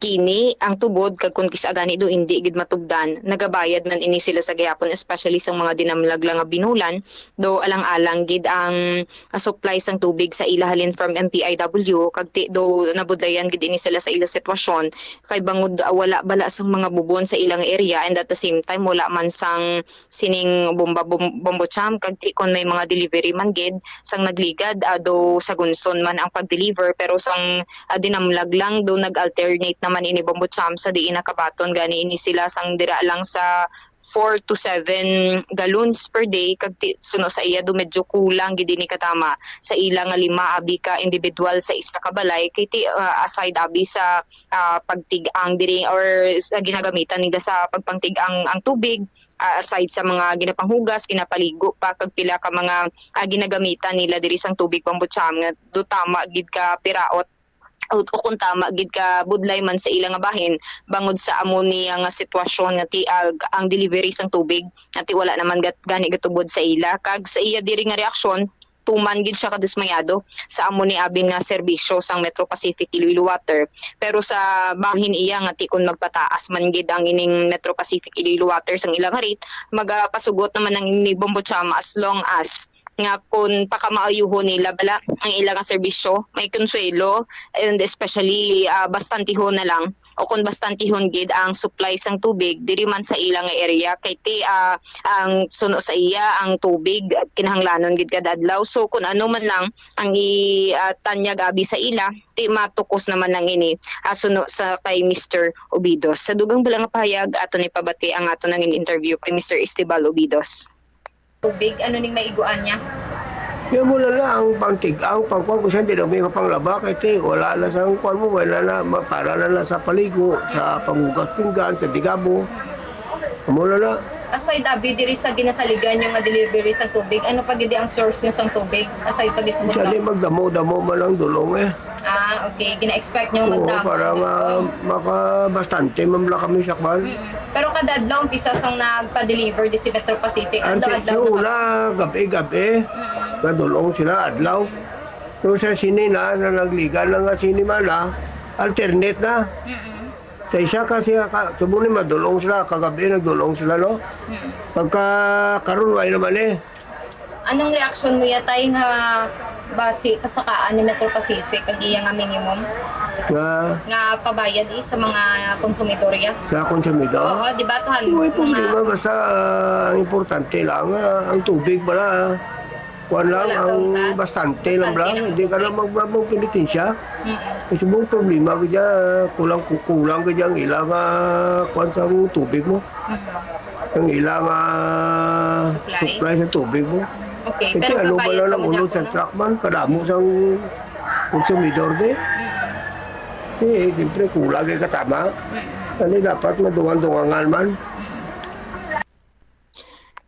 kini ang tubod, kag kun kis-a gani do indi gid matubdan, nagabayad man ini sila sa gihapon, especially sa mga dinamlag lang nga binulan, do alang-alang gid ang, ah, supply sang tubig sa ila halin from M P I W, kag ti-, do nabudlayan gid ini sila sa ila sitwasyon, kay bangod, ah, wala bala sang mga bubon sa ilang area, and at the same time wala man sang sining bomba, bom-, bombo champ, kag ti kon may mga delivery man gid sang nagligad, ah, do sa Gunson man ang pag-deliver, pero sang, ah, dinamlag lang, do nag-alternate naman ini bombo champ sa diin nakabaton gani ini sila sang dira lang sa four to seven gallons per day, kag ti-, suno sa iya do medyo kulang gid ini katama sa ila nga lima abi ka individual sa isa ka balay, kay ti-, ah, aside abi sa, ah, pagtig-ang diri or sa ginagamitan nila sa pagpangtig-ang ang tubig, ah, aside sa mga ginapanghugas, ginapaligo pa, kag pila ka mga, ah, ginagamitan nila diri sang tubig pambutsam nga do tama gid ka piraot o, o kung tama gid ka budlay man sa ila nga bahin, bangod sa amo niya nga sitwasyon nga ti-, ah, ang delivery sang tubig nga ti wala naman gat-, gani gatubod sa ila. Kag sa iya diri nga reaksyon, tuman gid siya kadismayado sa amo ni abin nga serbisyo sang Metro Pacific Iloilo Water. Pero sa bahin iya nga ti kun magpataas man gid ang ining Metro Pacific Iloilo Water sang ilang rate, magapasugot naman ang ini Bombo Cham as long as nga kun pakamaayuhon nila bala ang ila nga serbisyo, may konsuelo, and especially, ah, bastantihon na lang o kun bastantihon gid ang supply sang tubig diri man sa ila nga area, kay ti, ah, ang suno sa iya ang tubig kinahanglanon gid kada adlaw. So kun ano man lang ang i, ah, tanyag abi sa ila, ti matukos naman lang ini, ah, suno sa kay Mister Obidos. Sa dugang bala nga pahayag, aton ipabati ang aton nangin interview kay Mister Esteban Obidos. Tubig, ano ning maiguan niya? Kaya mo na lang ang pangtig-, ang pangkuan ko siya, di na may panglaba, kay ti, wala na sa ang kuan mo, wala na, ma-, para na lang sa paligo, sa panghugas pinggan, sa digabo. Amo na na. Aside, abi, diri sa ginasaligan niyo nga delivery sa tubig, ano pa gid ang source niyo sang tubig? Aside pa gid sa Siya bundok? Di magdamo-damo man ang dulong eh. Ah, okay. Gina-expect niyo Oo, magdamo para sa nga dulong? Makabastante man bala kami sa kwan. Mm. Pero kada adlaw, umpisa sang nagpa-deliver di si Metro Pacific. Ante, adlaw-adlaw sa na una, gabi-gabi, Mm. nadulong sila, adlaw. Pero sa sini na, na nagliga na nga sini man na, alternate na. Mm. Sa isa ka, siya ka, subong ni madulong sila, kagabi nagdulong sila, no? Mm. Pagka karon, way naman eh. Anong reaksyon mo yatay nga basi kasakaan ni Metro Pacific ang iya nga minimum Nga nga pabayad, eh, sa mga konsumidor ya? Sa konsumidor? Oo, di ba, tuhan May mga problema, basta, ah, ang importante lang, ah, ang tubig pala, ah. Kuwan lang, Wala ang tungkad? Bastante lang Bastante lang lang. Hindi ka tubig. Na mag-, mag-, magpinitensya. Mm. Kasi mong problema ka dyan, kulang, kulang ka dyan, ilang, ah, kuwan sa tubig mo. Mm. Ang ilang, ah, Supply? Supply sa tubig mo. Okay, Kasi pero ano ba kabayad lang ka ang unod sa maghapon, no? Truck man, kadamo sang konsumidor di. Mm. Eh, siyempre, kulang kay katama. Mm. Ano dapat madungan-dungangan man? Mm.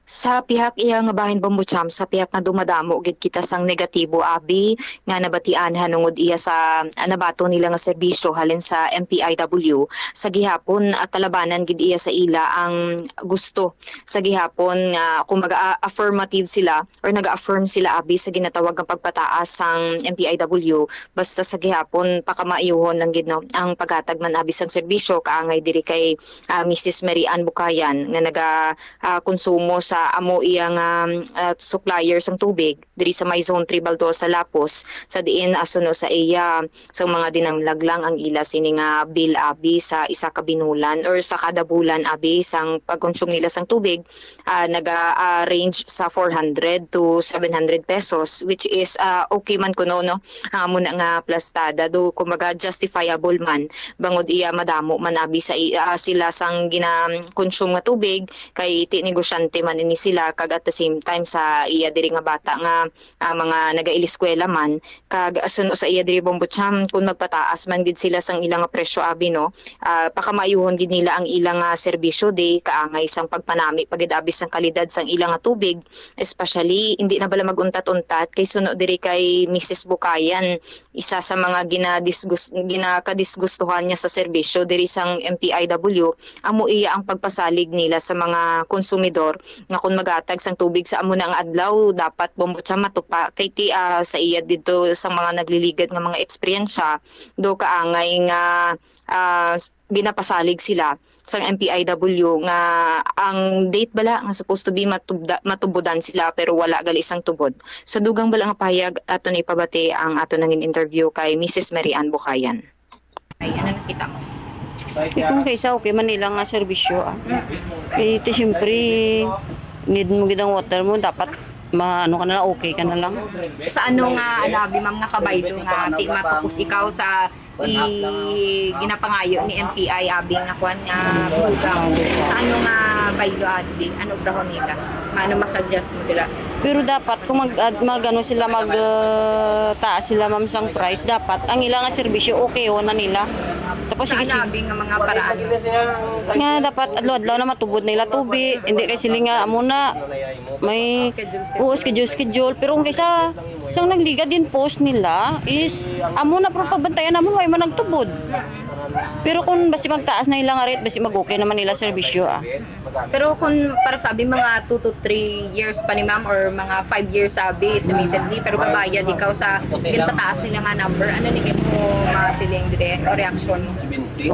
Sa pihak iya nga bahin, Bombo Cham, sa pihak nga dumadamo gid kita sang negatibo, abi, nga nabatian hanungod iya sa, ah, nabaton nila nga serbisyo halin sa M P I W. Sa gihapon, ah, kalabanan gid iya sa ila ang gusto sa gihapon nga, kumbaga, a-, affirmative sila or naga-affirm sila, abi, sa ginatawag nga pagpataas sang M P I W. Basta sa gihapon, pakamaayuhon lang gid, no, ang paghatag man, abi, sang serbisyo kaangay diri kay, ah, Missus Mary Ann Bukayan nga naga, ah, konsumo sa amo iya nga, ah, supplier sang tubig diri sa may Zone three Baldosa, Lapus, sa diin, ah, suno sa iya, sang mga dinamlag lang ang ila sini nga bill, abi, sa isa ka binulan or sa kada bulan, abi, sang pagkonsume nila sang tubig, ah, naga, ah, range sa four hundred to seven hundred pesos, which is, ah, okay man kuno, no? Ah, amo na nga plastada, do, kumbaga, justifiable man, bangod iya madamo man, abi, sa i-, ah, sila sang gina-consume nga tubig, kay ti negosyante man ini sila, kag at the same time sa iya diri nga bata nga ah, mga nagailiskwela man, kag suno sa iya diri, Bombo Cham, kung magpataas man gid sila sang ila nga presyo, abi, no, ah, pakamaayuhon gid nila ang ila nga serbisyo di kaangay sang pagpanami pa gid, abi, sang kalidad sang ila nga tubig, especially hindi na bala mag-untat-untat kay suno diri kay Missus Bukayan, isa sa mga ginadisgus-, ginakadisgustuhan niya sa serbisyo diri sang M P I W, amo iya ang pagpasalig nila sa mga konsumidor nga kon maghatag sang tubig sa amo na nga adlaw, dapat, Bombo Cham, matupa kay ti, ah, sa iya didto sang mga nagliligad nga mga eksperyensya, do kaangay nga, ah, ginapasalig sila sang M P I W nga ang date bala nga supposed to be matubda-, matubodan sila pero wala gali sang tubod. Sa dugang bala nga pahayag, aton ipabati ang aton nangin interview kay Missus Mary Ann Bukayan. Ay, ano nakita mo? Di kung kaysa okay man nila nga serbisyo, ah. Mm. Eh, ti siyempre, need mo gid ang water mo, dapat ma-, ano ka na lang, okay ka na lang. Sa ano nga, ano, abi, ma'am, nga kabaylo nga ti matapos ikaw sa i-, ginapangayo ni M P I abi nga kwan nga bugang. Sa ano nga baylo abi? Ano obrahon nila? Ano masuggest mo dira? Pero dapat kung mag, ad-, mag, ano sila, mag, uh, taas sila, ma'am, sang price, dapat ang ila nga serbisyo okay na nila. Tapos sige, sige. Sa ano abi nga mga paraan? Nga dapat adlaw-adlaw na matubod nila tubi, hindi kay sila nga amo na may, oo, schedule, schedule. Pero kung kaysa sang nagligad din post nila is amo na, pero pagbantayan naman, way man nagtubod. Pero kung basi magtaas na ila nga rate, basi mag-okay naman ila serbisyo, ah. Pero kung para sa abi, mga two to three years pa ni ma'am or mga five years sa abi, estimated ni, pero gabayad ikaw sa ginpataas nila nga number, ano ni imo masiling dire o reaksyon mo?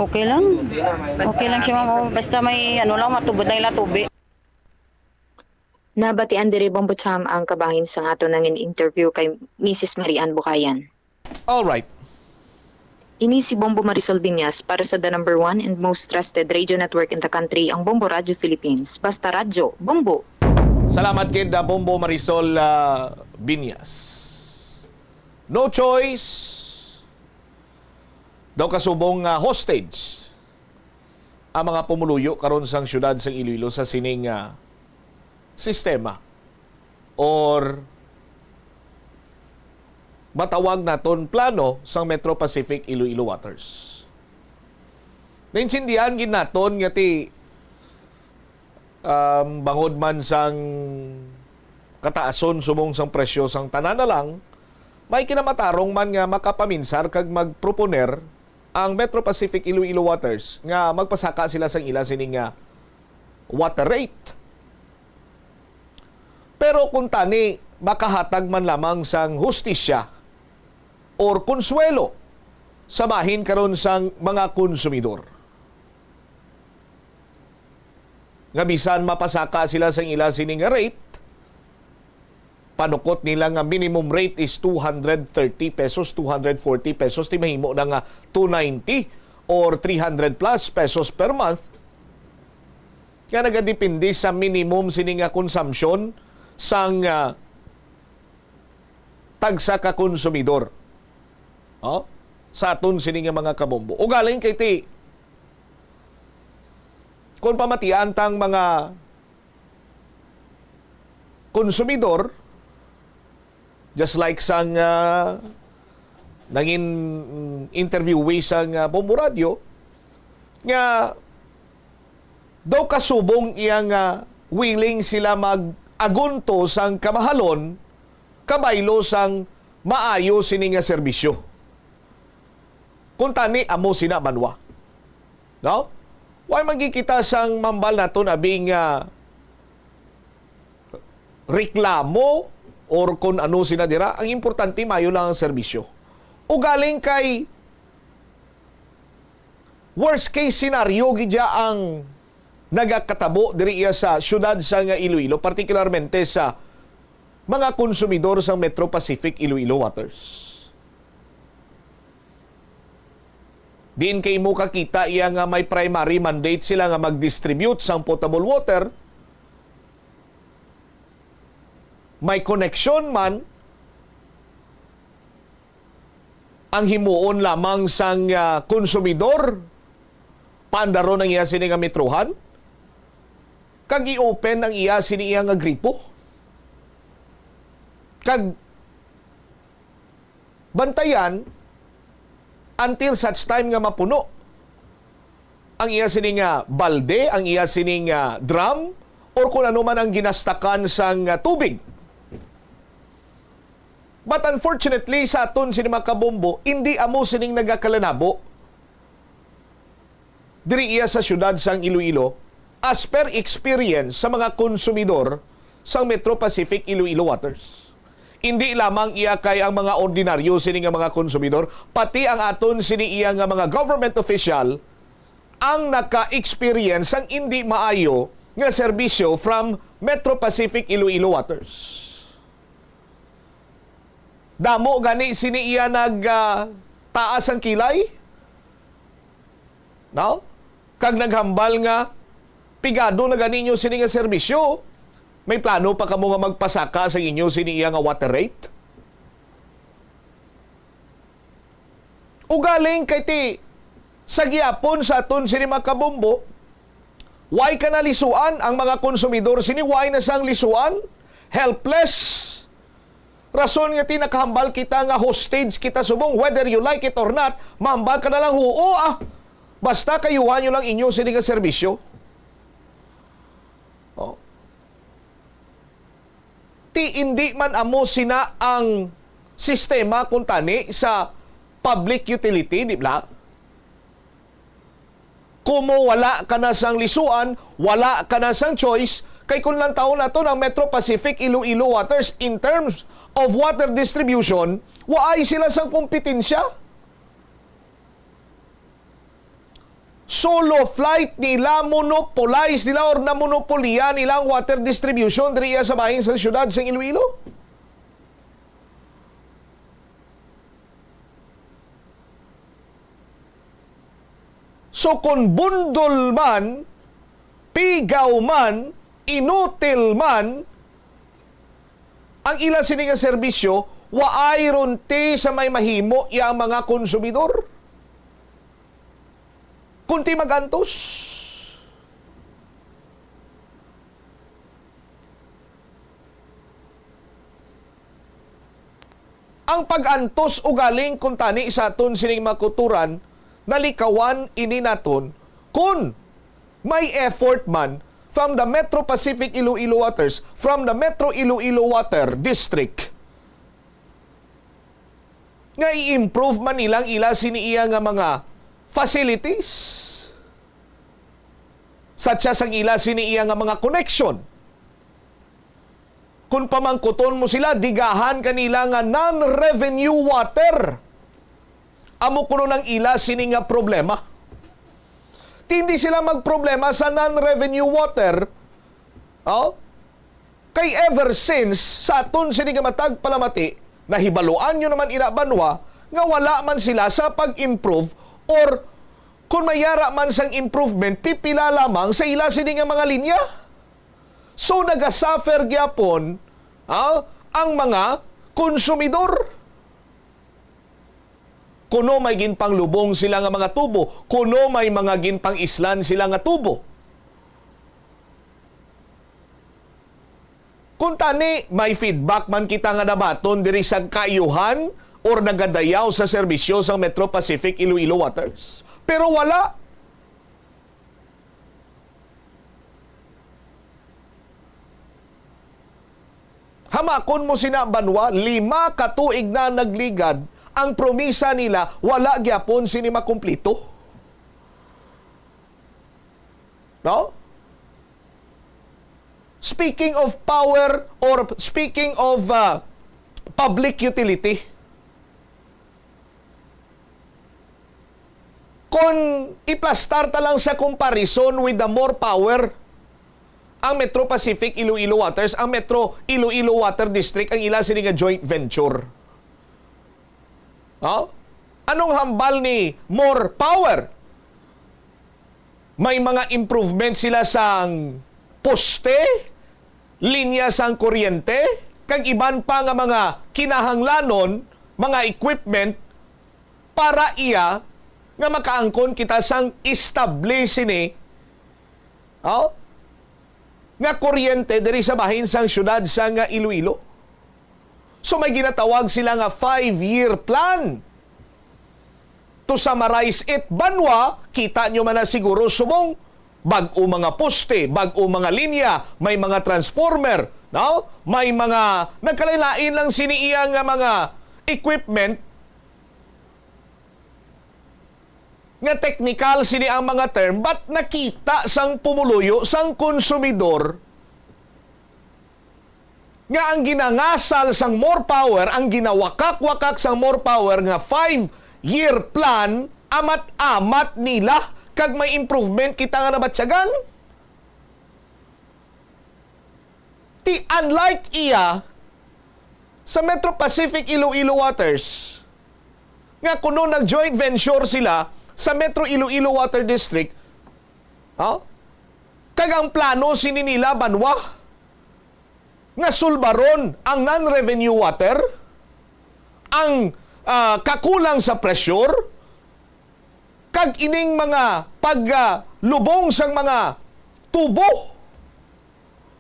Okay lang. Okay lang siya, ma'am. Oh, basta may ano lang, matubod na ila tubi. Nabatian diri, Bombo Cham, ang kabahin sang aton nangin interview kay Missus Marian Bukayan. All right. Ini si Bombo Marisol Binyas para sa the number one and most trusted radio network in the country, ang Bombo Radio Philippines. Basta radyo, Bombo! Salamat gid, ah, Bombo Marisol, ah, Binyas. No choice. Daw kasubong nga hostage ang mga pumuluyo karon sang siyudad sang Iloilo sa sining, ah, sistema or matawag naton plano sang Metro Pacific Iloilo Waters. Naintindihan gid naton nga ti, um, bangod man sang kataason subong sang presyo sang tanan na lang, may kinamatarong man nga makapaminsar kag magproponer ang Metro Pacific Iloilo Waters nga magpasaka sila sang ila sini nga water rate. Pero kung tani makahatag man lamang sang hustisya or konsuwelo sa bahin karon sang mga konsumidor, nga bisan mapasaka sila sang ila sini nga rate, panukot nila nga minimum rate is two hundred thirty pesos, two hundred forty pesos, ti mahimo na nga two ninety or three hundred plus pesos per month, nga nagadepende sa minimum sini nga consumption sang, ah, tagsa ka konsumidor, oh, sa aton sini nga mga kabombo. Ugaling kay ti, kung pamatian tang mga konsumidor, just like sang, ah, nangin interviewee sang, ah, Bombo Radio, nga daw kasubong iya nga willing sila mag-agunto sang kamahalon kabaylo sang maayo sini nga serbisyo. Kung tani, amo sina banwa. No? Way man gid kita sang mambal naton abi nga reklamo or kung ano sina dira. Ang importante, mayo lang ang serbisyo. Ugaling kay worst case scenario gid dya ang nagakatabo diri iya sa siyudad sa nga Iloilo, partikularmente sa mga konsumidor sa Metro Pacific Iloilo Waters. Diin kay mo kakita iya nga may primary mandate sila nga mag-distribute sang potable water, may connection man ang himuon lamang sang, ah, konsumidor, paandaron ang iya sini nga metrohan, kag i-open ang iya sini iya nga gripo, kag bantayan until such time nga mapuno ang iya sini nga balde, ang iya sini nga drum, or kung ano man ang ginastakan sang, ah, tubig. But unfortunately, sa aton sini mga kabombo, indi amo sining nagakalanabo diri iya sa siyudad sang Iloilo, as per experience sa mga konsumidor sang Metro Pacific Iloilo Waters. Indi lamang iya kay ang mga ordinaryo sini nga mga konsumidor, pati ang aton sini iya nga mga government official ang naka-experience sang indi maayo nga serbisyo from Metro Pacific Iloilo Waters. Damo gani sini iya nag, ah, taas ang kilay, no? Kag naghambal nga, "Pigado na gani inyo sini nga serbisyo. May plano pa kamo nga magpasaka sa inyo sini iya nga water rate?" Ugaling kay ti sa gihapon sa aton sini, mga kabombo, way ka na lisuan, ang mga konsumidor sini way na sang lisuan, helpless. Rason nga ti nakahambal kita nga hostage kita subong, whether you like it or not, mahambal ka na lang, "Huo, ah. Basta kayuhan nyo lang inyo sini nga serbisyo." Oh. Ti indi man amo sina ang sistema kuntani sa public utility, di ba? Kumo wala ka na sang lisuan, wala ka na sang choice, kay kung lantawon naton ang Metro Pacific Iloilo Waters in terms of water distribution, waay sila sang kompetensya. Solo flight nila, monopolize nila or namonopolya nila ang water distribution diri sa bahin sa siyudad sang Iloilo. So, kon bundol man, pigaw man, inutil man, ang ila sini nga serbisyo, waay ron ti sa may mahimo iya ang mga konsumidor. Kon ti mag-antos. Ang pag-antos ugaling kuntani sa aton sining mga kulturan, nalikawan ini naton kun may effort man from the Metro Pacific Iloilo Waters, from the Metro Iloilo Water District, nga i-improve man nilang ila sini iya nga mga facilities, such as ang ila sini iya nga mga connection. Kung pamangkuton mo sila, digahan kanila nga non-revenue water. Amo kuno nang ila sini nga problema. Ti hindi sila magproblema sa non-revenue water. Oh? Kay ever since, sa aton sini nga matag palamati, nahibaluan nyo naman ina banwa nga wala man sila sa pag-improve or kung may yara man sang improvement, pipila lamang sa ila sini nga mga linya. So, nagasuffer gyapon, ah, ang mga konsumidor. Kuno may ginpanglubong sila nga mga tubo, kuno may mga ginpang-islan sila nga tubo. Kuntani, may feedback man kita nga nabaton diri sa kaayuhan or nagadayaw sa serbisyo sang Metro Pacific Iloilo Waters. Pero wala. Hamakon mo sina banwa, lima ka tuig na nagligad, ang promisa nila wala gyapon sini makumplito. No? Speaking of power or speaking of, uh, public utility, kung iplastar ta lang sa comparison with the More Power, ang Metro Pacific Iloilo Waters, ang Metro Iloilo Water District, ang ila sini nga joint venture. Oh? Anong hambal ni More Power? May mga improvement sila sang poste, linya sang kuryente, kag iban pa nga mga kinahanglanon, mga equipment para iya nga makaangkon kita sang estable sini, oh, nga kuryente diri sa bahin sang siyudad sang Iloilo. So may ginatawag sila nga five-year plan. To summarize it, banwa, kita nyo man na siguro subong bag-o mga poste, bag-o mga linya, may mga transformer, no? May mga nagkalain-lain lang sini iya nga mga equipment nga technical sini ang mga term, but nakita sang pumuluyo, sang konsumidor, nga ang ginangasal sang More Power, ang ginawakak-wakak sang More Power nga five-year plan, amat-amat nila kag may improvement kita nga nabatyagan. Ti unlike iya sa Metro Pacific Iloilo Waters, nga kuno nag-joint venture sila sa Metro Iloilo Water District, oh? Kag ang plano sini nila, banwa, nga sulbaron ang non-revenue water, ang, ah, kakulang sa pressure, ining mga pag, ah, lubong sang mga tubo,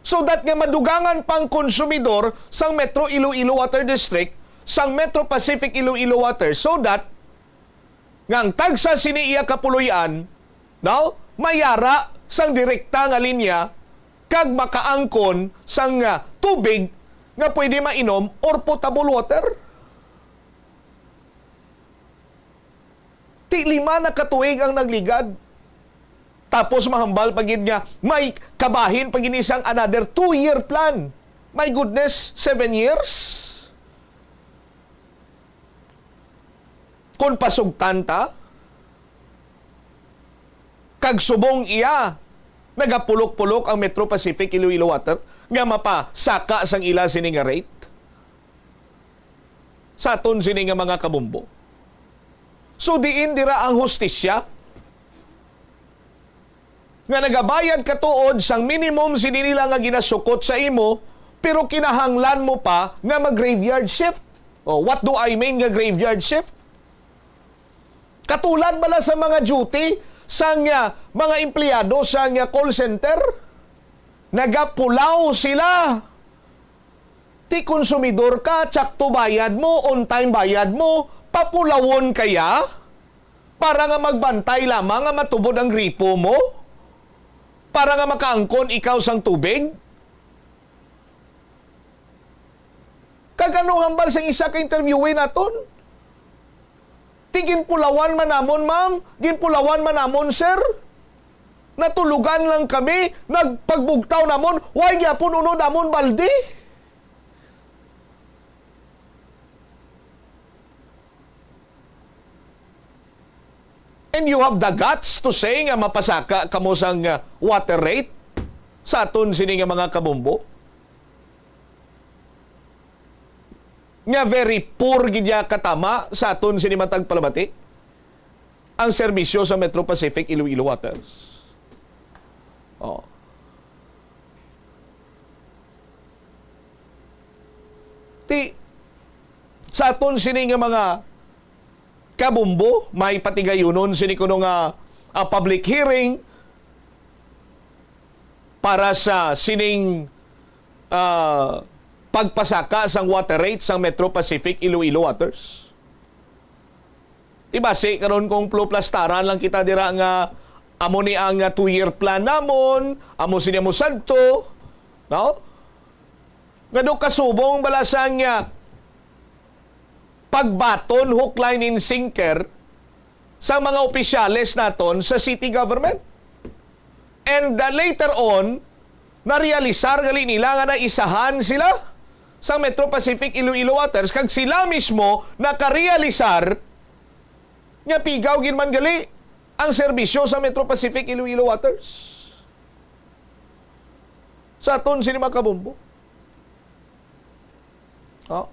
so that nga madugangan pang konsumidor sang Metro Iloilo Water District, sang Metro Pacific Iloilo Water, so that nga ang tagsa sini iya kapuloy-an, no, mayara sang direkta nga linya kag makaangkon sang, ah, tubig nga pwede mainom or potable water. Ti lima na ka tuig ang nagligad. Tapos mahambal pa gid nga may kabahin pa gid isang another two-year plan. My goodness, seven years? Kung pasugtan ta, kag subong iya, nagapulok-pulok ang Metro Pacific Iloilo Water nga mapasaka sang ila sini nga rate. Sa aton sini nga mga kabumbo. So, diin dira ang hustisya nga nagabayad ka tuod sang minimum sini nila nga ginasukot sa imo, pero kinahanglan mo pa nga mag-graveyard shift? Oh, what do I mean nga graveyard shift? Katulad bala sa mga duty sang, ah, mga empleyado sang, ah, call center, nagapulaw sila. Ti konsumidor ka, tsakto bayad mo, on time bayad mo, papulawon kaya para nga magbantay lamang nga matubod ang gripo mo? Para nga makaangkon ikaw sang tubig? Kag ano hambal sang isa ka interviewee naton? Ti ginpulawan man namon, ma'am, ginpulawan man namon, sir. Natulugan lang kami, nagpagbugtaw namon, way gyapon unod amon balde. And you have the guts to say nga mapasaka kamo sang, uh, water rate sa aton sini nga mga kabumbo? Nga very poor gid ya katama sa aton sini matag palabati ang serbisyo sa Metro Pacific Iloilo Waters. Oh. Ti, sa aton sini nga mga kabumbo, may patigayunon sini kuno nga, ah, public hearing para sa sining, ah, pagpasaka sang water rate sang Metro Pacific Iloilo Waters. Di basi karon kung pluplastaran lang kita dira nga amo ni ang, ah, two-year plan namon, amo sini mo sadto, no? Nga do kasubong bala sang, ah, pagbaton, hook, line, and sinker sa mga opisyales naton sa city government. And, uh, later on, narealisar gali nila nga naisahan sila sa Metro Pacific Iloilo Waters, kag sila mismo nakarealisar nga pigaw gid man gali ang serbisyo sa Metro Pacific Iloilo Waters sa aton sini mga kabombo. Oh.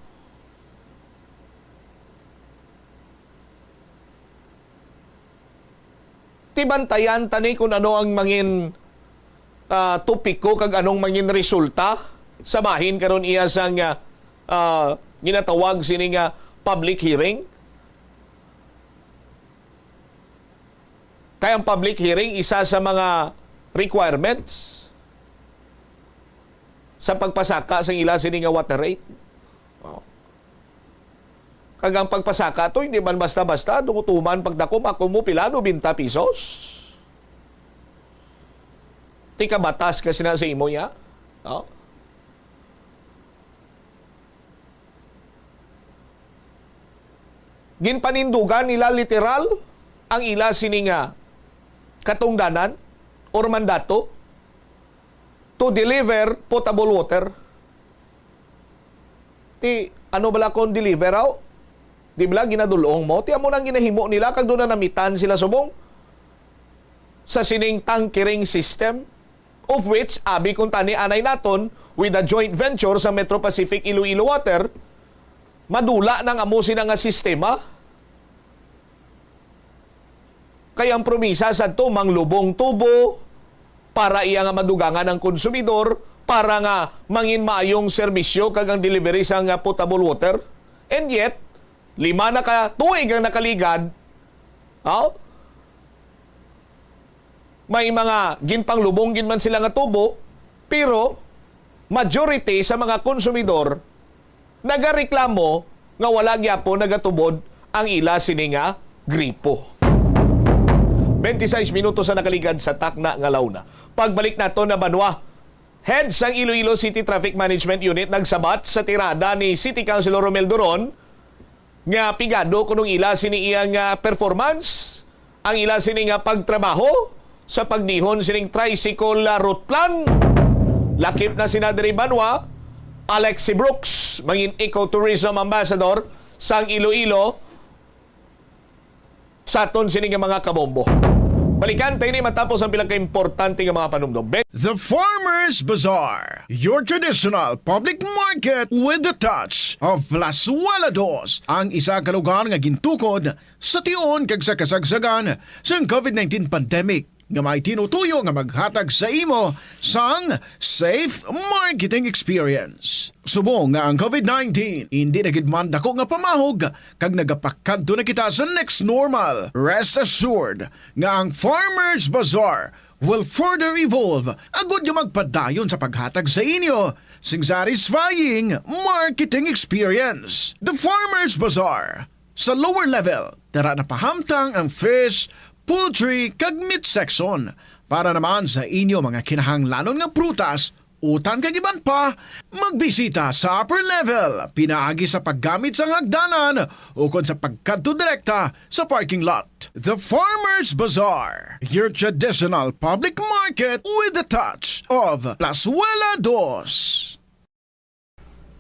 Ti bantayan ta ni kung ano ang mangin, ah, topiko kag anong mangin resulta sa bahin karon iya sang, ah, ah, ginatawag sini nga public hearing. Kay ang public hearing isa sa mga requirements sa pagpasaka sang ila sini nga water rate. Oh. Kag ang pagpasaka to, hindi man basta-basta, dungutuman pagdakom, ako mo pila, nobenta pesos. Ti kabatas ka sina sa imo ya. Oh. Ginpanindugan nila literal ang ila sini nga katungdanan or mandato to deliver potable water. Ti, ano bala kon deliver, aw? Di bala ginadul-ong mo? Ti amo nang ginahimo nila kag doon na namitan sila subong sa sining tankering system, of which, abi kung tani anay naton, with a joint venture sa Metro Pacific Iloilo Water, madula nang amo sina nga sistema. Kay ang promisa sadto, manglubong tubo para iya nga madugangan ang konsumidor, para nga mangin maayong serbisyo kag ang delivery sa nga potable water. And yet, lima na ka tuig ang nakaligad, oh, May mga ginpanglubong gid man sila nga tubo, pero majority sa mga konsumidor nagareklamo nga wala gyapon nagatubod ang ila sini nga gripo. Twenty-six minutos ang nakaligad sa takna nga la una. Pagbalik nato na banwa, head sang Iloilo City Traffic Management Unit nagsabat sa tirada ni City Councilor Romel Duron nga pigado kuno ang ila sini iya nga performance, ang ila sini nga pagtrabaho sa pagdihon sining tricycle, ah, route plan. Lakip na sina diri banwa, Alexi Brooks, mangin ecotourism ambassador sang Iloilo, sa aton sini nga mga kabombo. Balikan tayo ni matapos ang pila ka importante nga mga panumdom. Ben- The Farmers Bazaar, your traditional public market with the touch of Plazuela Dos, ang isa ka lugar nga gintukod sa tion kag sa kasagsagan sang COVID nineteen pandemic, nga may tinutuyo nga maghatag sa imo sang safe marketing experience. Subong nga ang COVID nineteen indi na gid man dako nga pamahog kag nagapakadto na kita sa next normal, rest assured nga ang Farmers Bazaar will further evolve agud nga magpadayon sa paghatag sa inyo sing satisfying marketing experience. The Farmers Bazaar, sa lower level, tara na pahamtang ang fish, poultry, kag meat section. Para naman sa inyo mga kinahanglanon nga prutas, utan kag iban pa, magbisita sa upper level pinaagi sa paggamit sang hagdanan ukon sa pagkadto direkta sa parking lot. The Farmers Bazaar, your traditional public market with the touch of Plazuela Dos.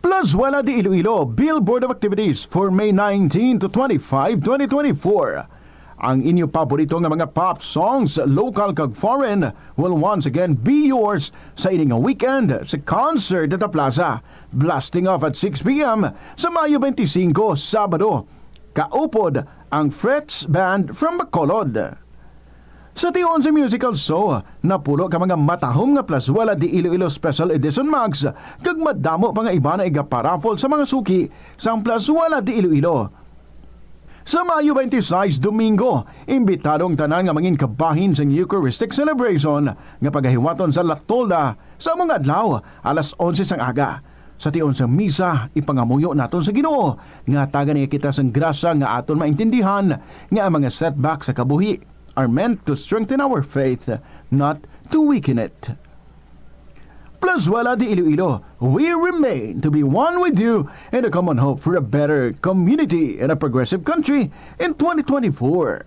Plazuela de Iloilo, Billboard of Activities for May nineteen to twenty-five, twenty twenty-four. Ang inyo paborito nga mga pop songs, local kag foreign, will once again be yours sa ini nga weekend sa Concert at the Plaza. Blasting off at six p m sa Mayo twenty-five, Sabado. Kaupod ang Fritz Band from Bacolod. Sa tion sa musical show, napulo ka mga matahom nga Plazuela de Iloilo Special Edition mugs kag madamo pa nga iba na igaparaffle sa mga suki sang Plazuela de Iloilo. Sa Mayo twenty-six, Domingo, imbitado ang tanan nga mangin kabahin sang Eucharistic celebration nga pagahiwaton sa La Tolda sa among adlaw, alas onse sang aga. Sa tion sang misa, ipangamuyo naton sa Ginoo nga hatagan niya kita sang grasya nga aton maintindihan nga ang mga setback sa kabuhi are meant to strengthen our faith, not to weaken it. Plazuela de Iloilo, we remain to be one with you in a common hope for a better community and a progressive country in twenty twenty-four.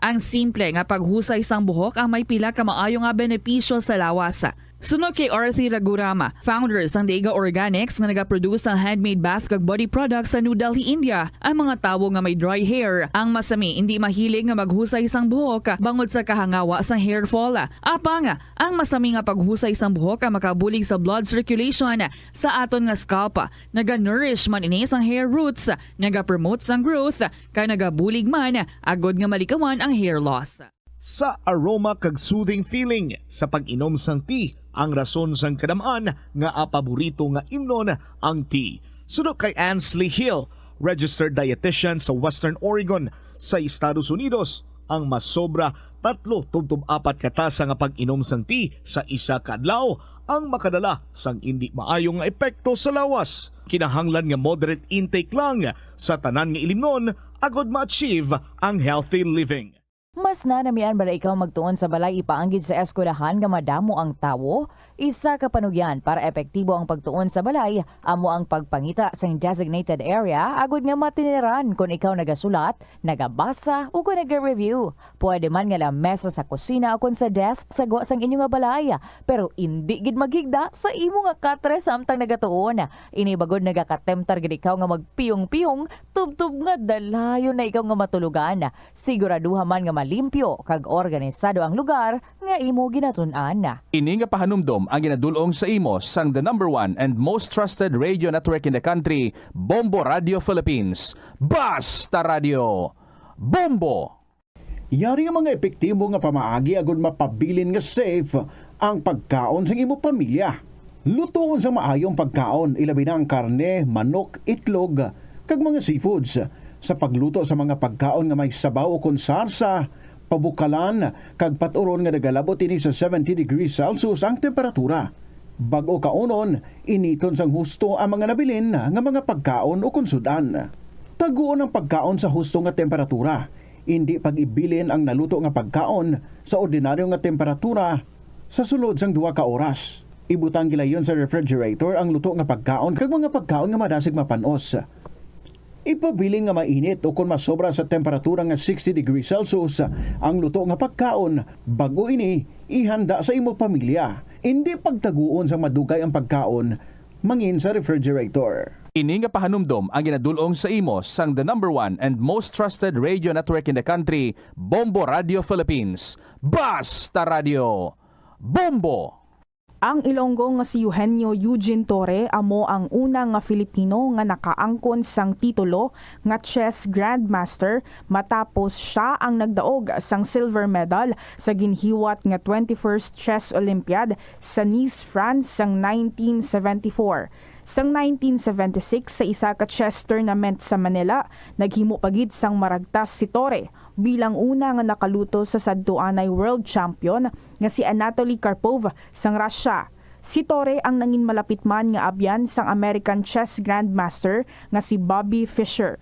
Ang simple nga paghusay sang buhok ang may pila ka maayo nga benepisyo sa lawas. Suno kay Arthur Ragurama, founder sang Deiga Organics nga nagaproduce sang handmade bath kag body products sa New Delhi, India, ang mga tawo nga may dry hair, ang masami indi mahilig nga maghusay sang buhok bangod sa kahangawa sang hair fall. Apang, ang masami nga paghusay sang buhok ang makabulig sa blood circulation sa aton nga scalp. Naga-nourish man ini sang hair roots, nagapromote sang growth, kag nagabulig man agud nga malikawan ang hair loss. Sa aroma kag soothing feeling sa pag-inom sang tea ang rason sang kadam-an nga apaborito nga imnon ang tea. Suno kay Ansley Hill, registered dietitian sa Western Oregon sa Estados Unidos, ang masobra tatlo tubtob apat ka tasa nga pag-inom sang tea sa isa ka adlaw ang makadala sang indi maayo nga epekto sa lawas. Kinahanglan nga moderate intake lang sa tanan nga ilimnon agud ma-achieve ang healthy living. Mas nanamian bala ikaw magtuon sa balay ipaanggid sa eskwelahan nga madamo ang tawo? Isa ka panugyan para epektibo ang pagtuon sa balay amo ang pagpangita sing designated area agud nga matiniran kon ikaw nagasulat, nagabasa, ukon naga-review. Pwede man nga lamesa sa kusina ukon sa desk sa gwa sang inyo nga balay, pero indi gid maghigda sa imo nga katre samtang nagatuon. Ini bangod nagakatemptar gid ikaw nga magpiyong-piyong tubtob nga dalayon na ikaw nga matulogan. Siguraduha man nga malimpyo kag organisado ang lugar nga imo ginatun-an. Ini nga pahanumdom ang ginadul-ong sa imo sang the number one and most trusted radio network in the country, Bombo Radio Philippines. Basta Radio, Bombo! Yari nga mga epektibo nga pamaagi agud mapabilin nga safe ang pagkaon sang imo pamilya. Lutoon sang maayo ang pagkaon, ilabi na ang karne, manok, itlog, kag mga seafoods. Sa pagluto sa mga pagkaon nga may sabaw ukon sarsa, pabukalan, kag pat-uron nga nagalabot ini sa seventy degrees Celsius ang temperatura. Bag-o kaunon, initon sang husto ang mga nabilin nga mga pagkaon ukon sud-an. Taguon ang pagkaon sa husto nga temperatura. Indi pag-ibilin ang naluto nga pagkaon sa ordinaryo nga temperatura sa sulod sang duha ka oras. Ibutang gilayon sa refrigerator ang luto nga pagkaon kag mga pagkaon nga madasig mapan-os. Ipabilin nga mainit ukon masobra sa temperatura nga sixty degrees Celsius ang luto nga pagkaon. Bag-o ini, ihanda sa imo pamilya. Indi pagtaguon sang madugay ang pagkaon mangin sa refrigerator. Ini nga pahanumdom ang ginadul-ong sa imo sang the number one and most trusted radio network in the country, Bombo Radio Philippines. Basta Radio Bombo! Ang Ilonggo nga si Eugenio Eugene Torre amo ang una nga Filipino nga nakaangkon sang titulo nga chess grandmaster, matapos sia ang nagdaog sang silver medal sa ginhiwat nga twenty-first Chess Olympiad sa Nice, France sang nineteen seventy-four. Sang nineteen seventy-six, sa isa ka chess tournament sa Manila, naghimo pa gid sang maragtas si Torre bilang una nga nakaluto sa sadtuanay world champion nga si Anatoly Karpov sang Russia. Si Torre ang nangin malapit man nga abyan sang American chess grandmaster nga si Bobby Fischer.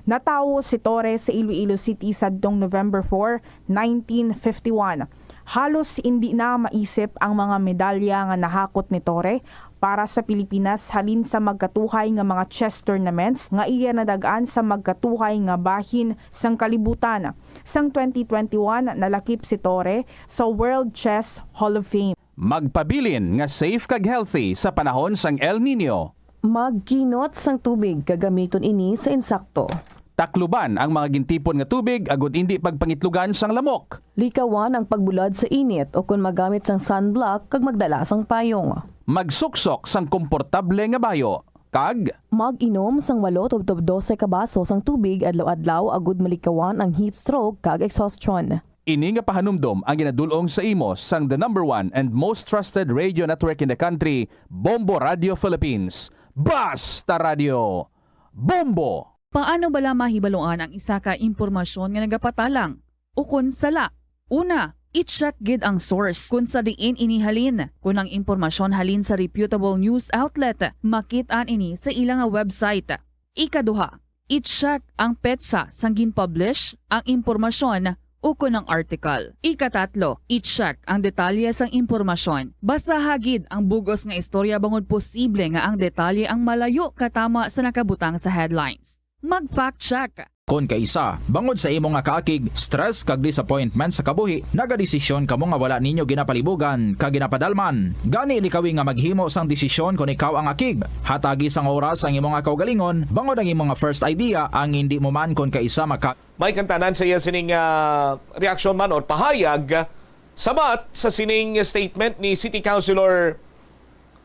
Natawo si Torre sa Iloilo City sadtong November four, nineteen fifty-one. Halos indi na maisip ang mga medalya nga nahakot ni Torre para sa Pilipinas halin sa magkatuhay nga mga chess tournaments nga iya nadag-an sa magkatuhay nga bahin sang kalibutan. Sang twenty twenty-one, nalakip si Torre sa World Chess Hall of Fame. Magpabilin nga safe kag healthy sa panahon sang El Niño. Magkinot sang tubig kag gamiton ini sa insakto. Takluban ang mga gintipon nga tubig agud indi pagpangitlugan sang lamok. Likawan ang pagbulad sa init ukon magamit sang sunblock kag magdala sang payong. Magsuksok sang komportable nga bayo kag mag-inom sang walo tubtob dose ka baso sang tubig adlaw-adlaw agud malikawan ang heat stroke kag exhaustion. Ini nga pahanumdom ang ginadul-ong sa imo sang the number one and most trusted radio network in the country, Bombo Radio Philippines. Basta Radio Bombo! Paano bala mahibaluan ang isa ka impormasyon nga nagapatalang ukon sala? Una, i-check gid ang source kon sa diin ini halin. Kon ang impormasyon halin sa reputable news outlet, makit-an ini sa ila nga website. Ikaduha, i-check ang petsa sang gin-publish ang impormasyon ukon ang article. Ikatatlo, i-check ang detalye sang impormasyon. Basaha gid ang bug-os nga istorya bangod posible nga ang detalye ang malayo katama sa nakabutang sa headlines. Mag-fact check. Kon kaisa, bangod sa imo nga kaakig, stress kag disappointment sa kabuhi, nagadesisyon kamo nga wala ninyo ginapalibugan kag ginapadalman. Gani, likawi nga maghimo sang desisyon kon ikaw ang akig. Hatagi sang oras ang imo nga kaugalingon, bangod ang imo nga first idea ang indi mo man kon kaisa maka- May kantanan sa iya sining, ah, reaksyon man or pahayag sabat sa sining statement ni City Councilor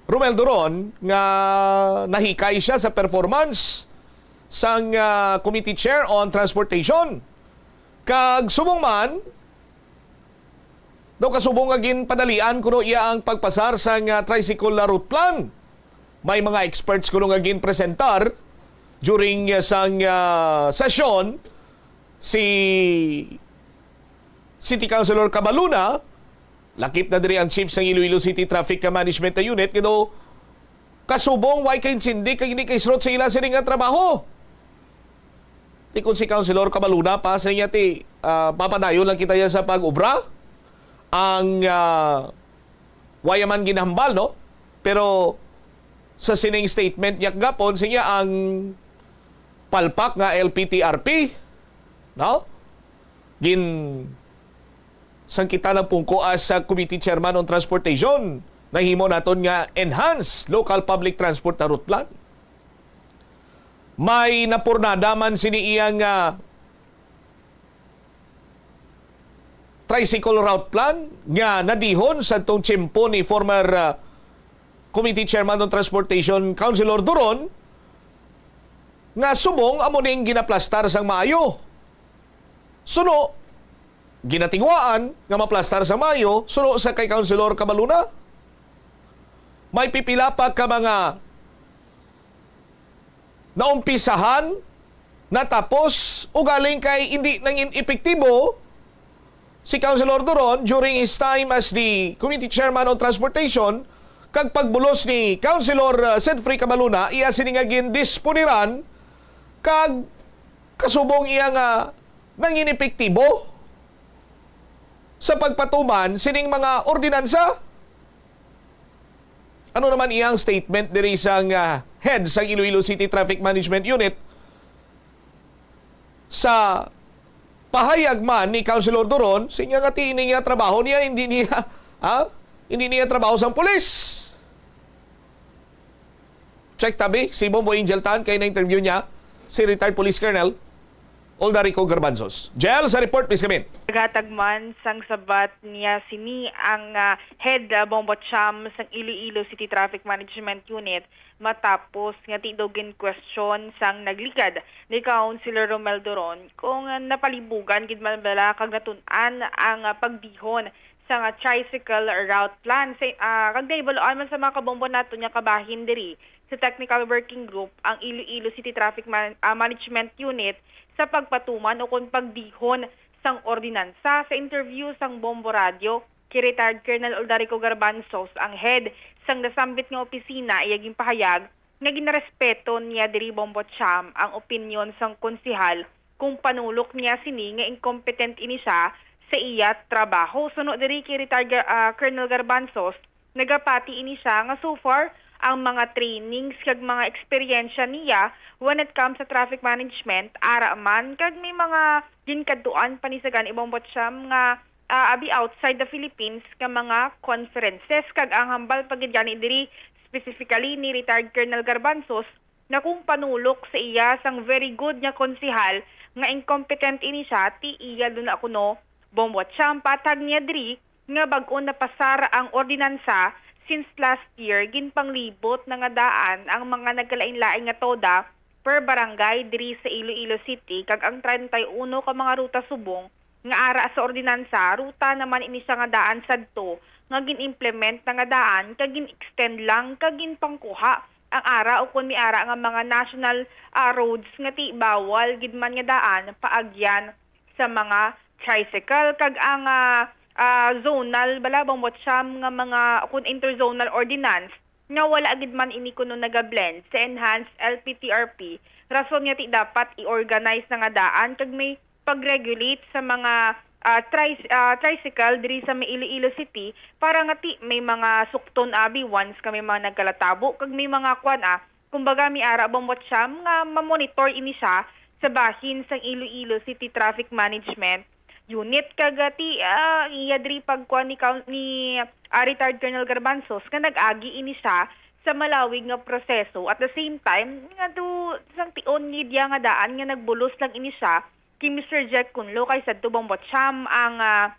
Romel Duron nga nahikay siya sa performance sang, ah, Committee Chair on Transportation. Kag subong man, daw kasubong nga ginpadalian kuno iya ang pagpasar sang, ah, tricycle route plan. May mga experts kuno nga ginpresentar during, ah, sang, ah, sesyon si City Councilor Cabaluna, lakip na diri ang chief sang Iloilo City Traffic Management Unit, nga daw kasubong, way kaintindi kag hindi kaisrot sa ila sini nga trabaho. Ti kon si Councilor Cabaluna pa sa niya ti, ah, papadayon lang kita niya sa pag-obra. Ang, ah, waya man ginahambal, no? Pero sa sining statement niya gapon, siya ang palpak nga L P T R P, no? Gin sang kita nagpungko as sa Committee Chairman on Transportation, nahimo naton nga enhanced local public transport na route plan. May napurnada man sini iya nga tricycle route plan nga nadihon sa tong tiyempo ni former, ah, Committee Chairman on Transportation, Councilor Duron, nga subong amo ning ginaplastar sang maayo. Suno, ginatinguhaan nga maplastar sang maayo, suno sa kay Councilor Cabaluna. May pipila pa ka mga naumpisahan natapos, ugaling kay hindi nangin epektibo si Councilor Duron during his time as the Committee Chairman on Transportation, kag pagbulos ni Councilor, uh, Sedfrey Cabaluna, iya sini nga gindisponiran kag kasubong iya nga nangin epektibo sa pagpatuman sining mga ordinansa. Ano naman iyang statement diri sang, ah, head sang Iloilo City Traffic Management Unit sa pahayag man ni Councilor Duron, siya nga ti ini nga trabaho niya, hindi niya, ha? Hindi niya trabaho sang pulis. Check tabi, si Bombo Angel Tan kay na-interview niya si retired police colonel Oldarico Garbanzos. Jel, sa report, please, come in. Naghatag man sang sabat niya sini ang, ah, head, ah, Bombo Cham sang Iloilo City Traffic Management Unit matapos nga ti daw gin-question sang nagligad ni Councilor Romel Duron kung, ah, napalibugan gid man bala kag natun-an ang, ah, pagdihon sang, ah, tricycle route plan. Sa, ah, kag nahibaluan man sa mga kabombo naton nga kabahin diri sa Technical Working Group ang Iloilo City Traffic Man-, ah, Management Unit sa pagpatuman o kon pagdihon sang ordinansa. Sa interview sang Bombo Radio kay retired Colonel Oldarico Garbanzos, ang head sang nasambit nga opisina, iya ginpahayag nga ginarespeto niya diri, Bombo Cham, ang opinyon sang konsehal kung panulok niya sini nga incompetent ini siya sa iya trabaho. Suno diri kay retired Ga-, ah, Colonel Garbanzos, nagapati ini siya nga so far ang mga trainings kag mga eksperyensya niya when it comes sa traffic management ara man, kag may mga ginkadtuan pa ni sa gani, Bombo Cham, nga, ah, abi outside the Philippines nga mga conferences. Kag ang hambal pa gid gani diri, specifically ni retired Colonel Garbanzos, nga kung panulok sa iya sang very good nga konsehal nga incompetent ini siya, ti iya duna kuno, Bombo Cham, patag niya diri nga bag-o napasar ang ordinansa since last year, ginpanglibot na nga daan ang mga nagkalain-lain nga toda per barangay diri sa Iloilo City, kag ang treinta y uno ka mga ruta subong nga ara sa ordinansa, ruta naman ini siya nga daan sadto nga gin-implement na nga daan kag gin-extend lang kag ginpangkuha ang ara o kon may ara nga mga national, ah, roads nga ti bawal gid man nga daan paagyan sa mga tricycle. Kag ang, ah, ah, zonal bala, Bombo Cham, nga mga kon interzonal ordinance nga wala gid man ini kuno nagablend sa enhanced L P T R P, rason nga ti dapat i-organize na nga daan kag may pag-regulate sa mga, ah, tris-, ah, tricycle diri sa may Iloilo City para nga ti may mga sukton abi once nga may mga nagkalatabo kag may mga kwan, ah, kumbaga, may ara, Bombo Cham, nga mamonitor ini siya sa bahin sang Iloilo City Traffic Management Unit. Kag, ah, ti, ah, iya diri pagkuan ni Coun-, ni, ah, retired Colonel Garbanzos nga nag-agi ini siya sa malawig nga proseso. At the same time, nga do sang tion ni dia nga daan nga nagbulos lang ini siya kay Mister Jack Kunlo, kay sadto, Bombo Cham, ang, ah,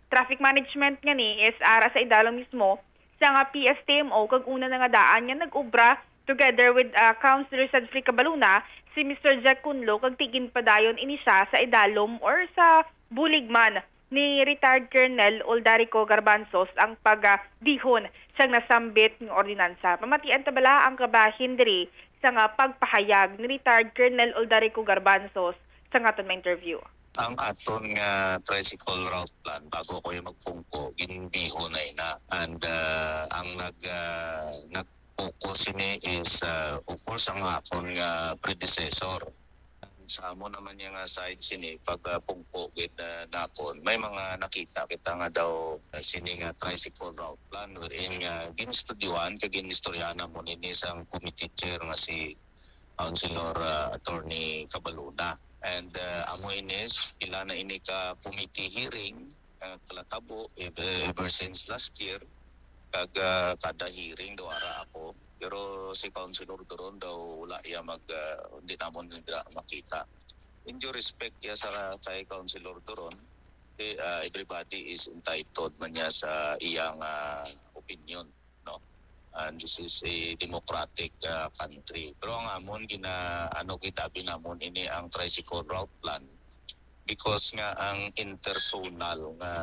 traffic management nga ni S R sa idalom mismo sa nga P S T M O, kag una na nga daan nga nag-obra together with, ah, Councilor Sedfrey Cabaluna, si Mister Jack Kunlo, kag ti ginpadayon ini siya sa idalom or sa bulig man ni retired Colonel Oldarico Garbanzos ang pag, ah, dihon sang nasambit nga ordinansa. Pamatian ta bala ang kabahin diri sa nga pagpahayag ni retired Colonel Oldarico Garbanzos sa nga aton ma-interview. Ang aton nga tricycle route plan, bago ko yung magpungko, ginbiho na ina. And, ah, ang nag, ah, nag-focus ini is, ah, of course, ang akon nga predecessor. Sa amo naman niya nga side sini, pag, ah, pungko gid, ah, nakon, may mga nakita kita nga daw, ah, sini nga tricycle route plan wherein nga ginstudyohan kag ginistoryahan namo nini sang committee chair nga si Councilor, ah, Attorney Cabaluna. And, ah, amo ini, pila na ini ka committee hearing, ah, kalatabo ev-, ever since last year. Kag, ah, kada hearing daw ara ako. Pero si Councilor Duron daw wala iya mag, ah, hindi namon nila makita. In due respect ya sa kay Councilor Duron, eh, ah, everybody is entitled man niya sa iyang, ah, opinion, no? And this is a democratic, ah, country. Pero ang amon gina-, ano, gitabi namon ini ang tricycle route plan because nga ang interzonal nga,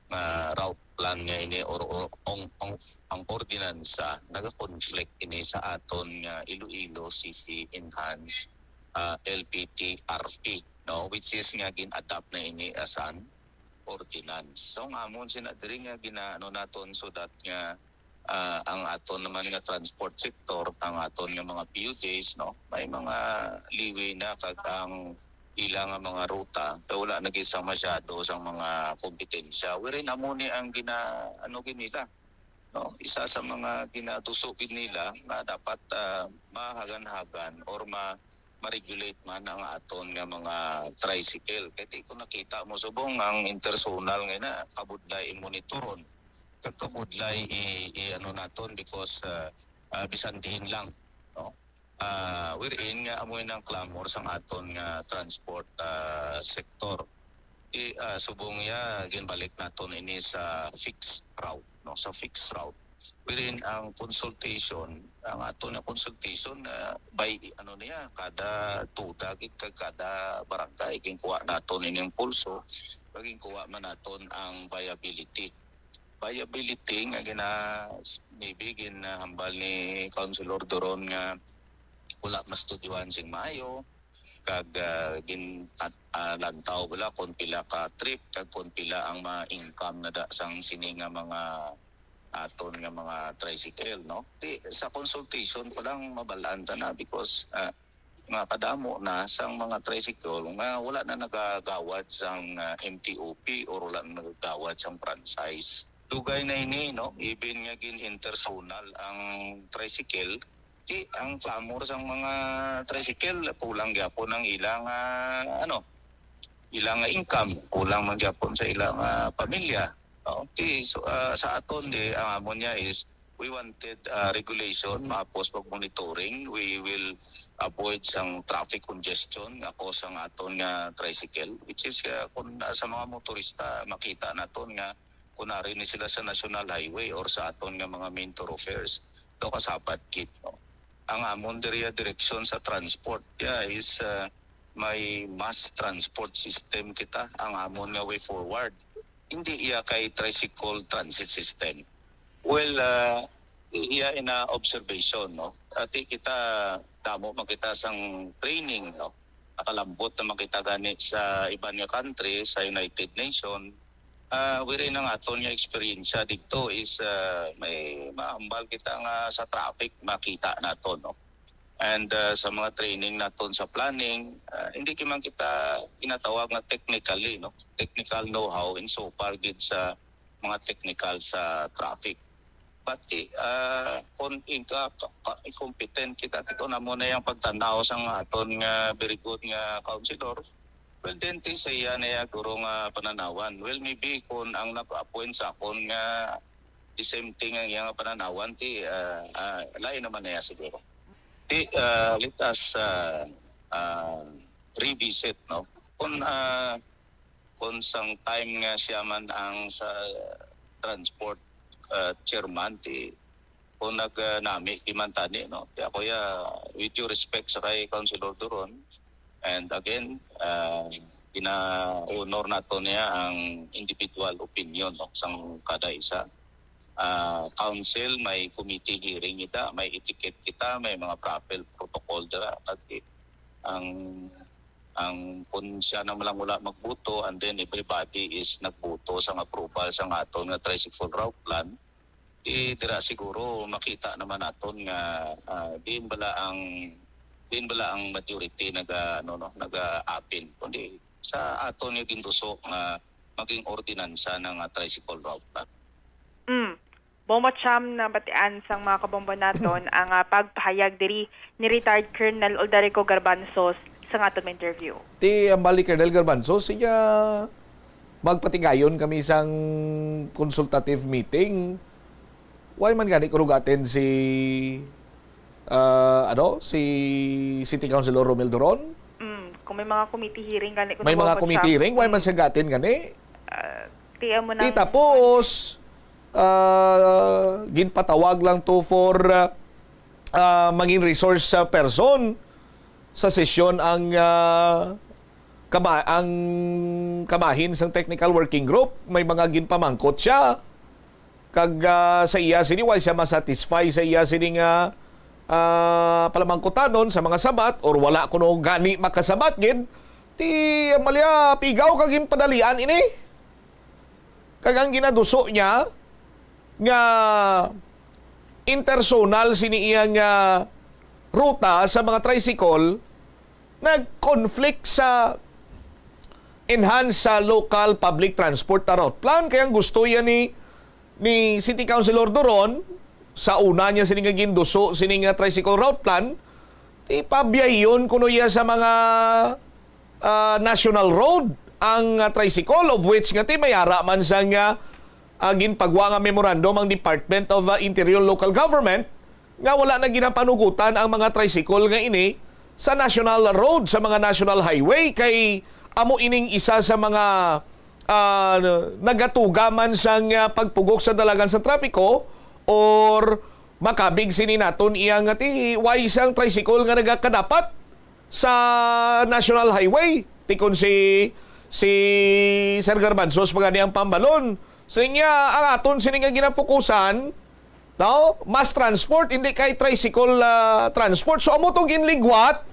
nga route plan nga ini or, or ang, ang, ang ordinansa nagakonflict ini sa aton nga Iloilo City Enhanced ah, L P T R P, no, which is nga gin-adapt na ini as an ordinance. So, ang amon sina diri nga ginaano naton so that nga, ah, ang aton naman nga transport sector, ang aton nga mga P U Ds, no, may mga leeway na kag ang ila nga mga ruta kay wala na gid sang masyado sang mga kompetensya. Wherein amo ni ang gina-, ano gid nila, no? Isa sa mga ginaduso gid nila nga dapat, ah, mahagan-hagan or ma-, ma-regulate man ang aton nga mga tricycle. Kay ti kung nakita mo subong ang interzonal nga na kabudlay i-monitoron, kag kabudlay i, i ano naton because, ah, ah, bisan diin lang, no? Ah, wherein nga amo nang clamor sang aton nga transport, ah, sector. I, ah, subong niya, ginbalik naton ini sa fixed route, no? Sa fixed route. Wherein ang consultation, ang aton nga consultation, ah, by, ano niya, kada tuda, gid, kag kada barangay, ginkuha naton ining pulso, kag ginkuha man naton ang viability. Viability nga gina-, maybe ginahambal ni Councilor Duron nga wala mastudyuhan sing maayo, kag, ah, gin-, at, ah, lantaw wala kung pila ka trip, kag kung pila ang ma-income na da sang sini nga mga aton nga mga tricycle, no? Di, sa consultation pa lang mabal-an ta na because, ah, nga kadamo na sang mga tricycle nga wala na nagagawad sang, ah, M T O P or wala na nagagawad sang franchise. Dugay na ini, no? Even nga gin-interzonal ang tricycle, di ang clamor sang mga tricycle, kulang gyapon ang ilang, ah, ano, ilang income, kulang man gyapon sa ilang, ah, pamilya. No? Di, so, ah, sa aton di, ang amon niya is we wanted, ah, regulation, mahapos pag monitoring. We will avoid sang traffic congestion nga cause sang aton nga tricycle, which is, ah, kung, ah, sa mga motorista, makita naton nga kunwari ni sila sa national highway or sa aton nga mga main thoroughfares, daw kasabat gid, no? Ang amon diri direksyon sa transport, yeah, is, ah, may mass transport system kita, ang amon nga way forward. Hindi iya kay tricycle transit system. Well, ah, iya ina observation, no? Ati kita, damo man kita sang training, no? Nakalambot naman kita gani sa iban nga country, sa United Nation. Ah, wherein ang aton nga eksperyensya dito is, ah, may mahambal kita nga sa traffic, makita naton, no? And, ah, sa mga training naton sa planning, ah, hindi man kita ginatawag nga technically, no? Technical know-how in so far gid sa mga technical sa traffic. But, ah, kung inka-, ka-, ka-, competent kita, tito na mo na yung pagtanaw sa nga aton nga very good nga counselor, well, then, ti sa iya na iya guro nga pananawan. Well, maybe kung ang nag-appoint sa akon nga the same thing ang iya nga pananawan, ti, ah, ah, lain naman na iya siguro. Ti, ah, let us, ah, ah, revisit, no? Kung, ah, kung sang time nga siya man ang sa transport, ah, chairman, ti kung nag, ah, nami di man tani, no? Kaya, kuya, with due respect sa kay Councilor Duron, and again, ah, gina-honor nato niya ang individual opinion, no, sang kada isa. Ah, council, may committee hearing kita, may etiquette kita, may mga proper protocol dira. Kag ang, ang kung siya na lang wala magbuto, and then everybody is nagbuto sang approval sang aton nga tricycle route plan, eh, dira siguro makita naman naton nga, ah, diin bala ang, diin bala ang majority naga, ano, no, naga-apin, kundi sa aton nga ginduso nga maging ordinansa na nga tricycle route plan. Mm. Bombo Cham, nabatian sang mga kabombo naton ang, ah, pagpahayag diri ni Retired Colonel Uldarico Garbanzos sa nga aton interview. Ti hambal ni Colonel Garbanzos, siya magpatigayon kami sang consultative meeting. Why man gani kurugatin si, ah, ano, si City Councilor Romel Duron? Mm, kung may mga committee hearing gani, kung May mga committee hearing, why man siya gatin gani? Ah, ti amo nang Ti tapos, ah, ginpatawag lang to for, ah, ah, mangin resource, ah, person sa sesyon ang, ah, kama-, ang kamahin sang technical working group. May mga ginpamangkot siya. Kag, ah, sa iya sini, wala siya masatisfy sa iya sini nga, ah, palamangkutanon sa mga sabat or wala kuno gani makasabat gid, ti Amalia, pigaw ka ginpadalian ini. Kag ang ginaduso niya nga intersonal sini iya nga ruta sa mga tricycle nag-conflict sa enhanced sa local public transport na route plan. Kaya ang gusto yan ni, ni City Councilor Doron, sa una niya sini nga ginduso, sini nga tricycle route plan, ti pabiyayon kuno iya sa mga, ah, national road ang, ah, tricycle, of which nga ti may ara man sang, ah, ah, ginpagwa nga memorandum ang Department of, ah, Interior Local Government nga wala na ginapanugutan ang mga tricycle nga ini sa national road, sa mga national highway, kay amo ining isa sa mga, ah, nagatuga man sang, ah, pagpugok sa dalagan sa trapiko or makabig sini naton iya nga ti way sang tricycle nga nagakadapat sa national highway. Ti kon si, si Sir Garbanzos pa gani ang pambalon. Sa niya, ang aton sini nga ginafokusan, no? Mass transport, hindi kay tricycle, ah, transport. So, amo tong ginligwat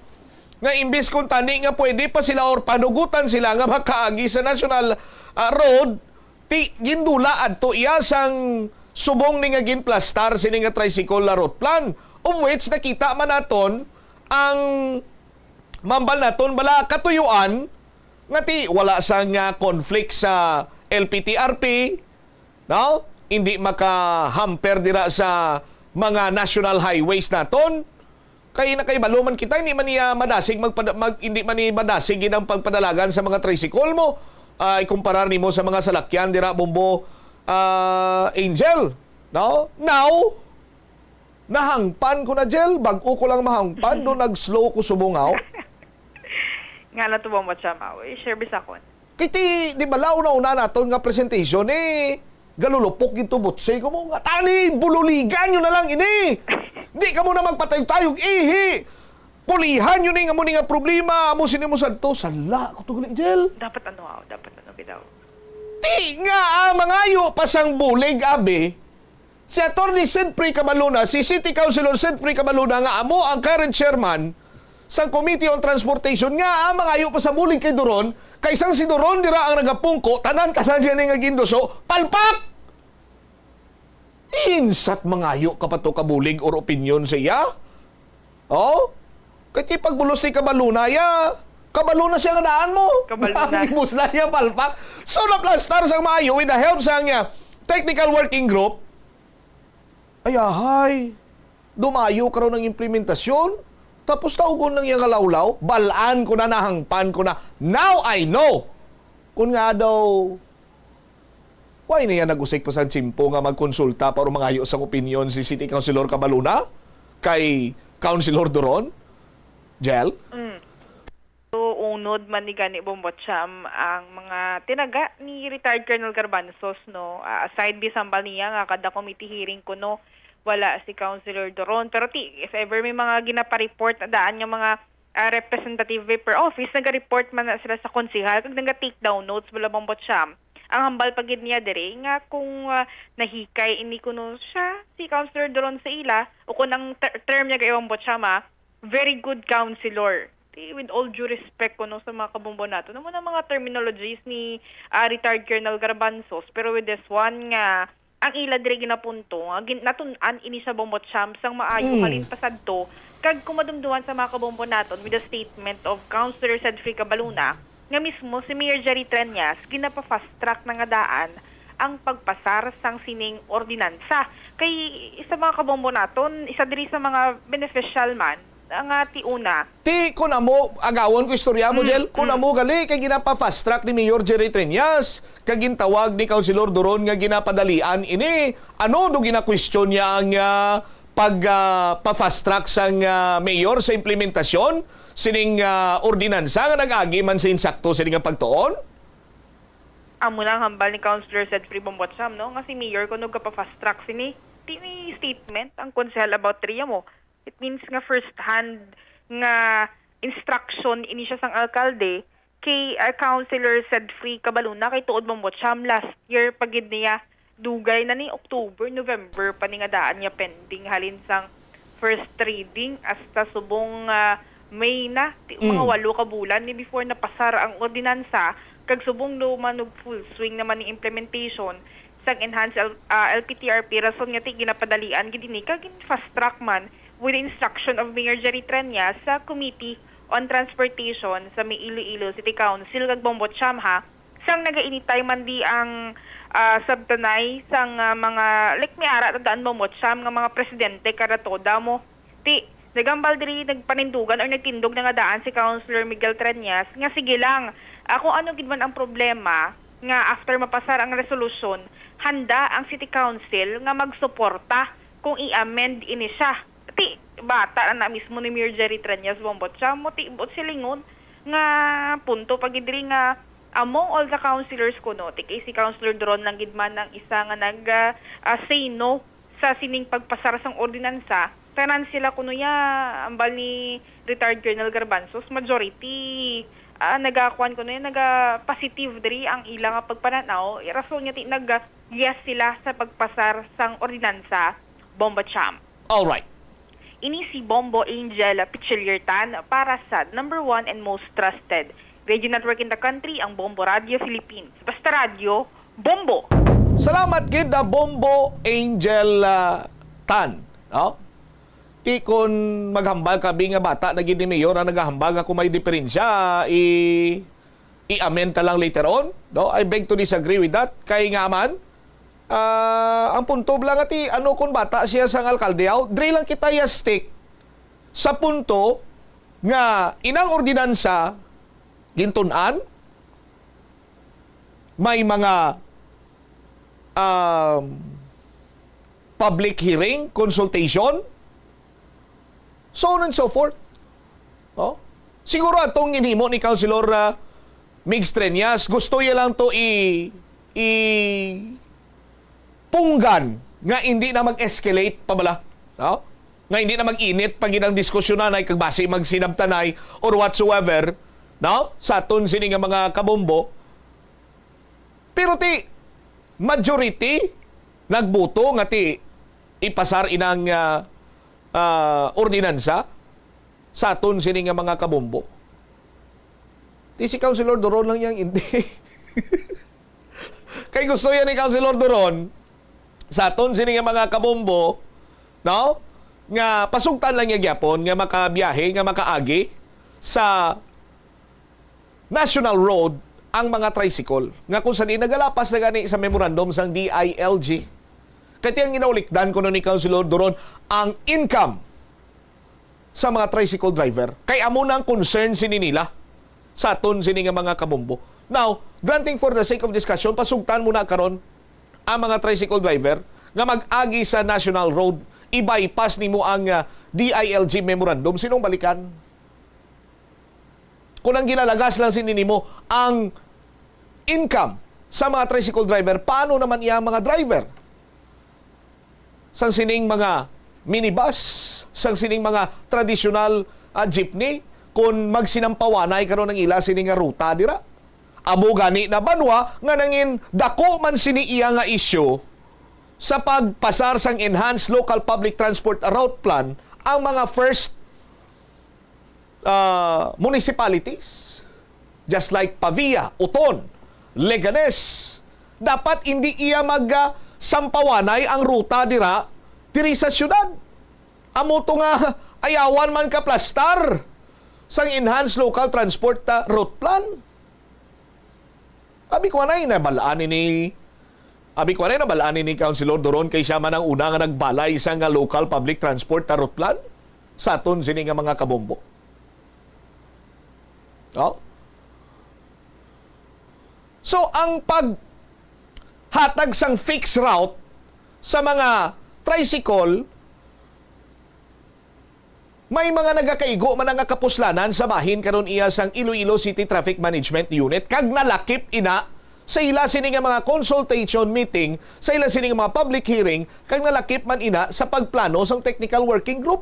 nga imbis kung tani nga pwede pa sila or panugutan sila nga makaagi sa national, ah, road, ti gindula adto iya sang subong ni nga ginplastar sini nga tricycle na route plan, of which nakita man naton ang mambal naton bala katuyuan nga ti wala sang, ah, conflict sa L P T R P, no? Hindi maka-hamper dira sa mga national highways naton. Kay nakahibalo man kita, hindi man niya madasig magpada-, mag-, hindi man ni madasig gid ang pagpadalagan sa mga tricycle mo. Ah, ikumparar nimo sa mga salakyan dira, Bombo, ah, Angel, no? Now, nahangpan ko na, Jel. Bag-o ko lang mahangpan, do nag-slow ko subong, aw. Nga na to, Bombo Cham, aw. I-share bisa kon. Kay ti, di ba, launa-una naton nga presentation, eh, galulupok gid to, Butse, ko mo nga, "Tani, bululigan nyo na lang ini. Di kamo na magpatayog-tayog, ihi. Pulihan nyo ni nga mo ni nga problema, amo sini mo sadto." Sala ko to gali, Jel. Dapat ano, aw, dapat ano, bitaw. Ti nga, ah, mangayo pa sang bulig, abi. Si Attorney Sedfrey Cabaluna, si City Councilor Sedfrey Cabaluna, nga amo ang current chairman sang Committee on Transportation, nga, ah, mangayo pa sa bulig kay Doron, kay sang si Doron dira ang nagapungko, tanan-tanan niya ni nga ginduso, palpak! Insat mangayo ka pa to ka bulig or opinyon sa iya? Oh? Kay ti pagbulos ni Cabaluna, ya, kabalo na siya nga daan mo. Kabalo na. Ang gibuslan niya, palpak. So, naplastar sang maayo with the help sang, ah, technical working group. Ay, ahay. Dumayo karon ang implementasyon. Tapos taugon lang niya nga lawlaw. Balaan ko na, nahangpan ko na. Now I know. Kung nga daw, why na yan nag-usik pa sa tiyempo nga magkonsulta para mangayo sang opinyon si City Councilor Cabaluna kay Councilor Doron? Jel? Mm. So, unod man ni gani, Bombo Cham, ang mga tinaga ni retired Colonel Garbanzos, no? Ah, aside bisambal niya nga kada committee hearing kuno wala si Councilor Doron. Pero ti, if ever may mga ginapa-report na daan nga mga, ah, representative paper office, naga-report man na sila sa konsehal kag naga-take down notes, bala, Bombo Cham. Ang hambal pa gid niya diri nga kung, ah, nahikay ini kuno siya, si Councilor Doron sa ila, o kung ang ter-, term niya kay Bombo Cham, ah, very good counselor. Ti, with all due respect kuno sa mga kabombo nato, amo na mga terminologies ni, ah, retired Colonel Garbanzos, pero with this one nga ang ila diri ginapunto nga gin-, natun-an ini sa Bombo Cham sang maayo. Mm. Halin pa sadto, kag kung madumduman sa mga kabombo naton with the statement of Councilor Cedfrey Cabaluna, nga mismo si Mayor Jerry Treñas ginapa-fast track na nga daan ang pagpasar sang sining ordinansa. Kay sa mga kabombo naton, isa diri sa mga beneficial man nga ti una. Ti, kun amo, agawon ko istorya mo, mm, Jel, kun, mm, amo gali, kay ginapa-fast track ni Mayor Jerry Treñas, kag gintawag ni Councilor Doron nga ginapadalian ini. Ano do ginakwestiyon niya ang, ah, pag, ah, pa-fast track sang, ah, mayor sa implementasyon sining, ah, ordinansa nga nag-agi man sa insakto sini nga pagtuon? Amo na ang hambal ni Councilor Cedfrey Bombo Cham, no, nga si Mayor kuno gapa-fast track sini. Ti may statement ang konsehal about diri mo. It means nga first hand nga instruction ini siya sang alkalde kay, ah, Councilor Cedfrey Cabaluna, kay tuod, Bombo Cham, last year pa gid niya, dugay na ni October, November pa ni nga daan niya pending halin sang first reading hasta subong, ah, May na, ti-, mga Mm. walo ka bulan ni before napasar ang ordinansa, kag subong no manug full swing naman ni implementation sang enhanced L-, ah, L P T R P, rason nga ti ginapadalian gid ini kag gin-fast track man with the instruction of Mayor Jerry Treñas sa Committee on Transportation sa may Iloilo City Council kag Bombo Chamha, sang nagainitay man di ang, ah, sabtanay sang, ah, mga, like, may ara na daan ba mo, siyam nga mga presidente kada toda mo. Ti, nagambal diri, nagpanindugan or nagtindog na nga daan si Councilor Miguel Treñas nga sige lang. Ah, kung ano gid man ang problema, nga after mapasar ang resolusyon, handa ang City Council nga magsuporta kung i-amend ini siya. Ti, bata na, na mismo ni Mayor Jerry Treñas, Bombo Chamo, ti, buot silingon nga punto pa gid diri nga among all the councilors kuno, ti kay si Councilor Doron lang gid man ang isa nga nag, ah, ah, say no sa sining pagpasar sang ordinansa. Tanan sila kuno ya, ambal ni retired Colonel Garbanzos, majority, ah, nagakuan kuno ya, naga-positive diri ang ila nga pagpananaw. Rason nga ti nag-yes sila sa pagpasar sang ordinansa, Bombo Cham. Alright. Ini si Bombo Angel Pichiliertan para sa number one and most trusted radio network in the country, ang Bombo Radio Philippines. Basta radyo, Bombo! Salamat gid na Bombo Angel, ah, Tan, no? Ti kun maghambal ka, bi, nga bata na gid ni Mayor ang nagahambal nga kung may diferensya, i-, i-amend ta lang later on, no? I beg to disagree with that. Kay nga man, ah, ang punto lang ati, ano kung bata siya sang alkalde, aw, diri lang kita ya stick sa punto nga inang ordinansa gintun-an, may mga, um, public hearing, consultation, so on and so forth. Oh? Siguro atong ginhimo ni Councilor, ah, Migs Treñas, gusto niya lang to i-, i-punggan nga hindi na mag-escalate pa bala, no? Nga hindi na mag-init pa gid ang diskusyonan ay kag basi magsinabtanay or whatsoever, no? Sa aton sini nga mga kabombo. Pero ti, majority nagboto nga ti ipasar inang, ah, ah, ordinansa sa aton sini nga mga kabombo. Ti si Councilor Doron lang yang hindi. Kay gusto yan ni Councilor Doron sa aton sini nga mga kabombo, no? Nga pasugtan lang niya gyapon nga makabiyahe, nga makaagi sa national road ang mga tricycle, nga kung saan nagalapas na gani sa memorandum sang D I L G. Kay ti ang ginaulikdan kuno ni Councilor Doron, ang income sa mga tricycle driver. Kay amo na ang concern sini nila sa aton sini nga mga kabombo. Now, granting for the sake of discussion, pasugtan mo na karon ang mga tricycle driver nga mag-agi sa national road, i-bypass nimo ang, ah, D I L G memorandum. Sinong balikan? Kung ang ginalagas lang sini nimo ang income sa mga tricycle driver, paano naman iya mga driver sang sining mga minibus, sang sining mga tradisyonal, ah, jeepney, kung magsinampawanay karon ang ila sini nga ruta dira? Amo gani na banwa nga nangin dako man sini iya nga isyu sa pagpasar sang Enhanced Local Public Transport Route Plan ang mga first, ah, municipalities, just like Pavia, Oton, Leganes. Dapat hindi iya mag, ah, sampawanay ang ruta dira, diri sa syudad. Amo to nga ayawan man ka plastar sang Enhanced Local Transport, ah, Route Plan. Abi ko anay nabalaan ini. Abi ko anay nabalaan ini Councilor Doron kay siya man ang una nga nagbalay sa nga local public transport na route plan sa aton sini nga mga kabombo. Oh? So, ang paghatag sang fixed route sa mga tricycle, may mga nagakaigo man nga kapuslanan sa bahin karon iya sang Iloilo City Traffic Management Unit kag nalakip ina sa ila sini nga mga consultation meeting, sa ila sini nga mga public hearing, kag nalakip man ina sa pagplano sang technical working group.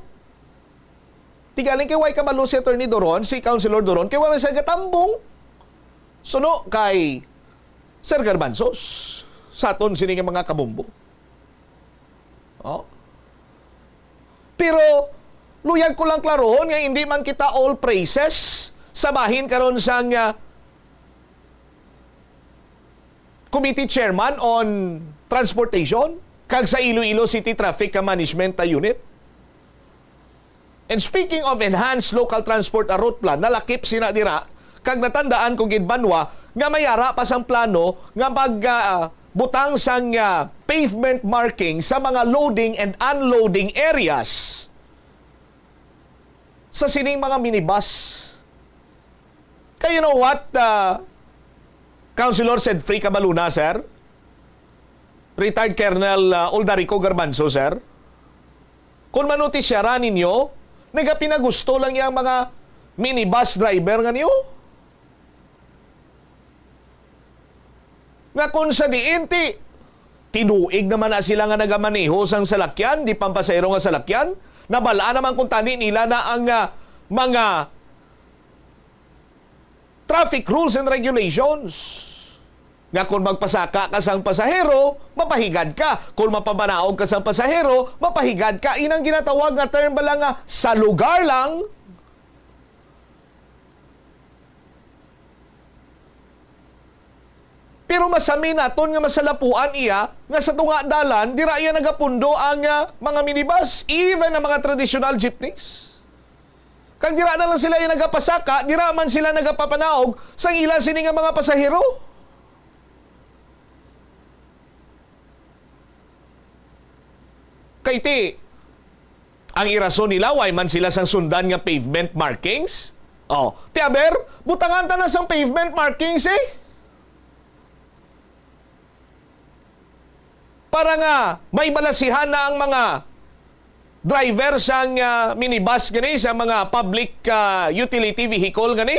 Tigaling kay way kabalo si Attorney Doron, si Councilor Doron, kay wala siya gatambong suno kay Sir Garbanzos sa aton sini nga mga kabombo. Oh. Pero luyag ko lang klarohon nga hindi man kita all praises sa bahin karon sang, ah, Committee Chairman on Transportation kag sa Iloilo City Traffic Management Unit. And speaking of enhanced local transport route plan, nalakip sina dira, kag natandaan ko gid, Banwa, nga may ara pa sang plano nga mag, ah, butang sang, ah, pavement marking sa mga loading and unloading areas sa sining mga minibus. Kay you know what, ah, Councilor Sedfrey Cabaluna, sir? Retired Colonel, ah, Uldarico Garbanzo, sir? Kung manutisyara ninyo, nagapinagusto lang yang mga minibus driver nga niyo. Nga kung sa diin ti, tinuig naman na sila nga nagamaneho sang salakyan, di pampasahero nga salakyan, nabal-an naman kung tani nila na ang, ah, mga traffic rules and regulations. Nga kung magpasaka ka sang pasahero, mapahigad ka. Kung mapamanaog ka sang pasahero, mapahigad ka. Inang ginatawag nga term bala nga sa lugar lang. Pero masami naton nga masalapuan iya nga sa tunga dalan, dira iya nagapundo ang, ah, mga minibus, even ang mga traditional jeepneys. Kag dira na lang sila iya nagapasaka, dira man sila nagapapanaog sang ila sini nga mga pasahero. Kay ti, ang irason nila, way man sila sang sundan nga pavement markings. Oh, ti aber, butangan ta na sang pavement markings, eh. Para nga may balasihan na ang mga driver sang, ah, minibus gani, sa mga public, ah, utility vehicle gani.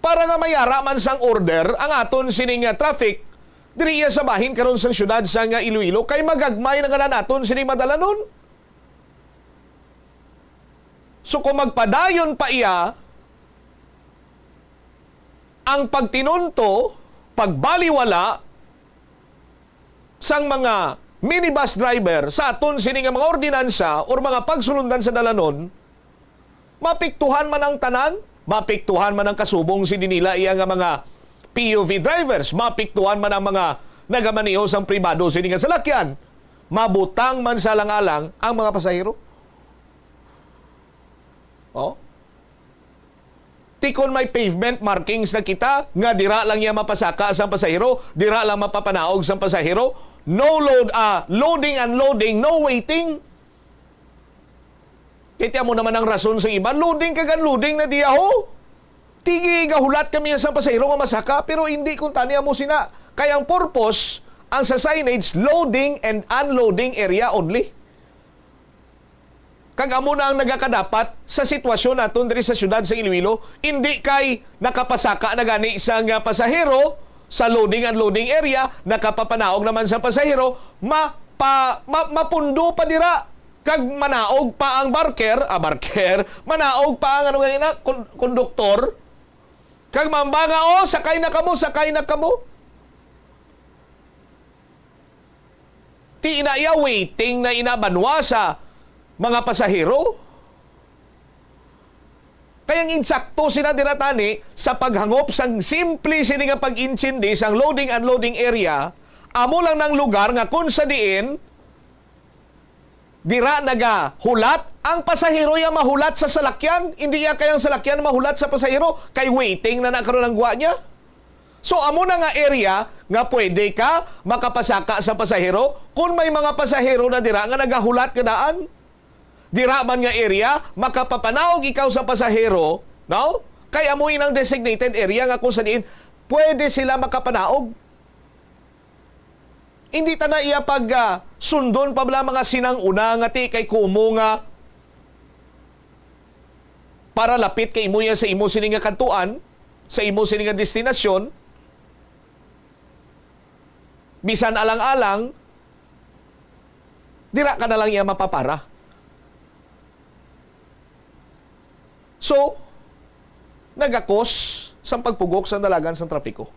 Para nga may ara man sang order ang aton sining, ah, traffic diri iya sa bahin karon sang siyudad sang, ah, Iloilo, kay magagmay na nga na naton sini madalanon. So, kung magpadayon pa iya ang pagtinunto, pagbaliwala sang mga minibus driver sa aton sini nga mga ordinansa or mga pagsulundan sa dalanon, mapiktuhan man ang tanan, mapiktuhan man ang kasubong sini nila iya nga mga P U V drivers, mapiktuhan man ang mga nagamaneho sang pribado sini nga salakyan, mabutang man sa alang-alang ang mga pasahero. Oh? Ti kon may pavement markings na kita nga dira lang iya mapasaka sang pasahero, dira lang mapapanaog sang pasahero, no load, ah, loading, unloading, no waiting. Kay ti amo naman ang rason sa iba, loading kag unloading na diya, ho. Tigi, gahulat kami sa pasahero nga masaka, pero hindi kung tani amo sina. Kay ang purpose, ang sa signage, loading and unloading area only. Kag amo na ang nagakadapat sa sitwasyon naton diri sa siyudad sa Iloilo, indi kay nakapasaka na gani sang, ah, pasahero sa loading and unloading area, nakapapanaog naman sa pasahero, ma-, pa-, ma-, mapundo pa dira, kag manaog pa ang barker, ah, barker, manaog pa ang, ano gani na, kon-, konduktor, kag mamba nga, "Oh, sakay na kamo, sakay na kamo." Ti ina iya, waiting na ina banwa sa mga pasahero. Kay ang insakto sina dira tani sa paghangop sang simple sini nga pag-intindi sang loading unloading area, amo lang nang lugar nga kung sa diin dira nagahulat ang pasahero iya mahulat sa salakyan, hindi iya kay ang salakyan mahulat sa pasahero kay waiting na na karon ang gwa niya. So, amo na nga area nga pwede ka makapasaka sa pasahero kung may mga pasahero na dira nga nagahulat nga daan. Dira man nga area, makapapanaog ikaw sa pasahero, no? Kay amo inang designated area nga kung sa diin pwede sila makapanaog. Hindi ta na iya pag, ah, sundon pa bala mga sinang-una nga ti kay kumo nga para lapit kay imo iya sa imo sini nga kadtuan, sa imo sini nga destinasyon, bisan alang-alang, dira ka na lang iya mapapara. So, nagakos sang pagpugok sang dalagan sang trapiko.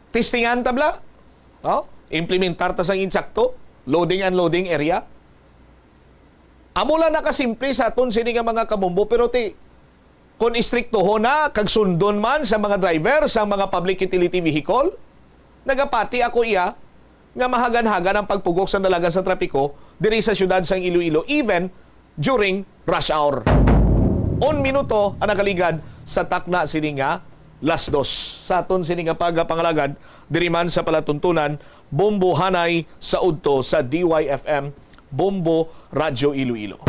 Testingan ta bala. Oh? Implementar ta sang insakto, loading unloading area. Amo lang nakasimple sa aton sini nga mga kabombo, pero ti, kung istriktuhon na kag sundon man sa mga driver sa mga public utility vehicle, nagapati ako iya nga mahagan-hagan ang pagpugok sa dalagan sa trapiko diri sa siyudad sang Iloilo, even during rush hour. Un minuto ang nakaligad sa takna sini nga las dos. Sa aton sini nga pagpangalagad diri man sa palatuntunan, Bombo Hanay sa udto sa D Y F M, Bombo Radyo Iloilo.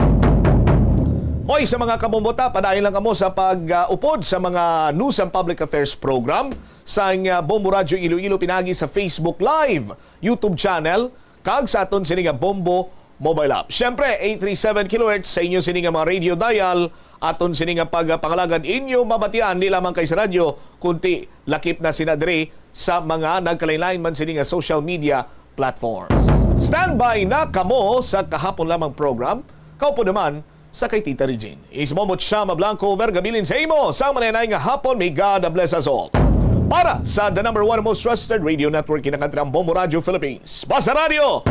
Oy, sa mga kamumbota, padayon lang kamo sa pag-upod sa mga News and Public Affairs Program sang, ah, Bombo Radyo Iloilo pinagi sa Facebook Live, YouTube channel, kag sa aton sini nga Bombo mobile app. Siyempre, eight three seven kilohertz sa inyo sini nga mga radio dial, aton sini nga pagpangalagad inyo mabatian di lamang kay sa radyo, kundi lakip na sina diri sa mga nagkalainlain man sini nga social media platforms. Standby na kamo sa kahapon lamang program. Kaupo naman sa kay Tita Regine. Is Momot Shama Blanco, Vergabilin sa imo. Sa manenay nga hapon, may God bless us all. Para sa the number one most trusted radio network, kinakantira ang Bombo Radio Philippines. Basta Radio,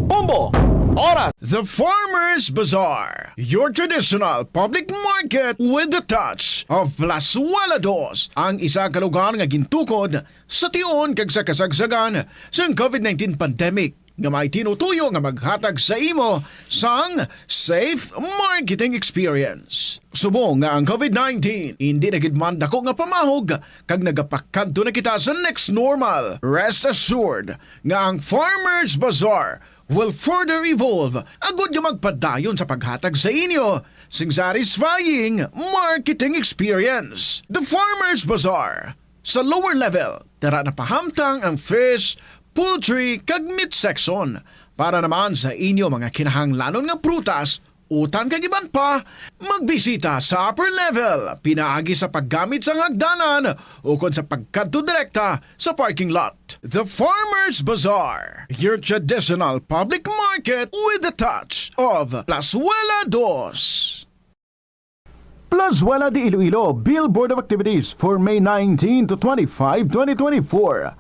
Bombo, Oras. The Farmers Bazaar, your traditional public market with the touch of Plazuela Dos, ang isa ka lugar nga gintukod sa tion kag sa kasagsagan sang covid nineteen pandemic, nga may tinutuyo nga maghatag sa imo sang safe marketing experience. Subong nga ang covid nineteen indi na gid man dako nga pamahog kag nagapakadto na kita sa next normal, rest assured nga ang Farmers Bazaar will further evolve agud nga magpadayon sa paghatag sa inyo sing satisfying marketing experience. The Farmers Bazaar, sa lower level, tara na pahamtang ang fish, poultry, kag meat section. Para naman sa inyo mga kinahanglanon nga prutas, utan kag iban pa, magbisita sa upper level pinaagi sa paggamit sang hagdanan ukon sa pagkadto direkta sa parking lot. The Farmers Bazaar, your traditional public market with the touch of Plazuela Dos. Plazuela de Iloilo, Billboard of Activities for May nineteen to twenty-five, twenty twenty-four.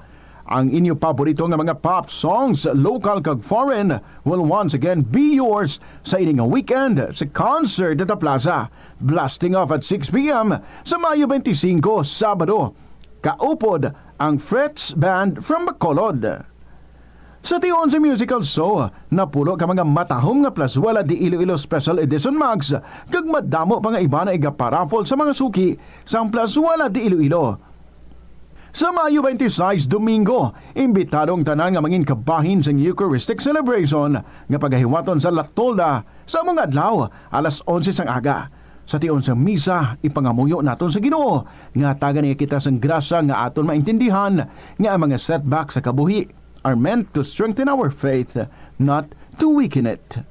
Ang inyo paborito nga mga pop songs, local kag foreign, will once again be yours sa ini nga weekend sa Concert at the Plaza. Blasting off at six p m sa Mayo twenty-five, Sabado. Kaupod ang Fritz Band from Bacolod. Sa tion sa musical show, napulo ka mga matahom nga Plazuela de Iloilo Special Edition mugs, kag madamo pa nga iba nga igaparaffle sa mga suki sang Plazuela de Iloilo. Sa Mayo twenty-six, Domingo, imbitado ang tanan nga mangin kabahin sang Eucharistic celebration nga pagahiwaton sa La Tolda sa amo nga adlaw, alas onse sang aga. Sa tion sang misa, ipangamuyo naton sa Ginoo nga hatagan niya kita sang grasya nga aton maintindihan nga ang mga setback sa kabuhi are meant to strengthen our faith, not to weaken it.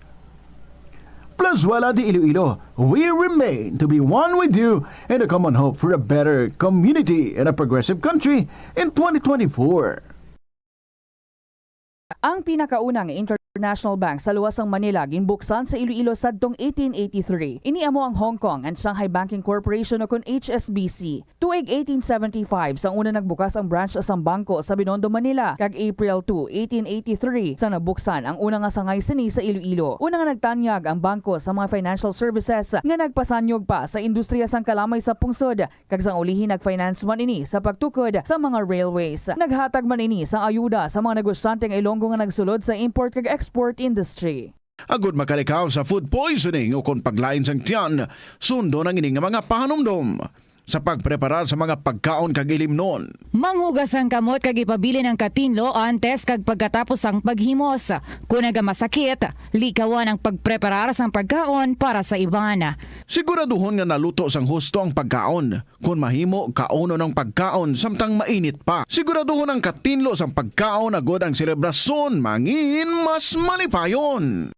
Plazuela de Iloilo, we remain to be one with you in a common hope for a better community and a progressive country in twenty twenty-four. Ang pinakauna nga international bank sa luwas sang Manila ginbuksan sa Iloilo sadtong eighteen eighty-three. Ini amo ang Hong Kong and Shanghai Banking Corporation, o kon H S B C. Tuig eighteen seventy-five sang una nagbukas ang branch sang bangko sa Binondo, Manila, kag April two, eighteen eighty-three sang nabuksan ang una nga sangay sini sa Iloilo. Una nga nagtanyag ang bangko sa mga financial services nga nagpasanyog pa sa industriya sang kalamay sa pungsod, kag sang ulihi nag-finance man ini sa pagtukod sa mga railways. Naghatag man ini sang ayuda sa mga negosyante nga Ilonggo nga nagsulod sa import kag export industry. Agud makalikaw sa food poisoning ukon paglain sang tiyan, sundon ang ini nga mga pahanumdom. Sa pagpreparar sa mga pagkaon kag ilimnon. Manghugas ang kamot kag ipabilin ang katinlo antes kag pagkatapos sang paghimos. Kon nagamasakit, likawan ang pagpreparar sang pagkaon para sa iban. Siguraduhon nga naluto sang husto ang pagkaon. Kon mahimo, kaunon ang pagkaon samtang mainit pa. Siguraduhon ang katinlo sang pagkaon agud ang selebrasyon mangin mas malipayon.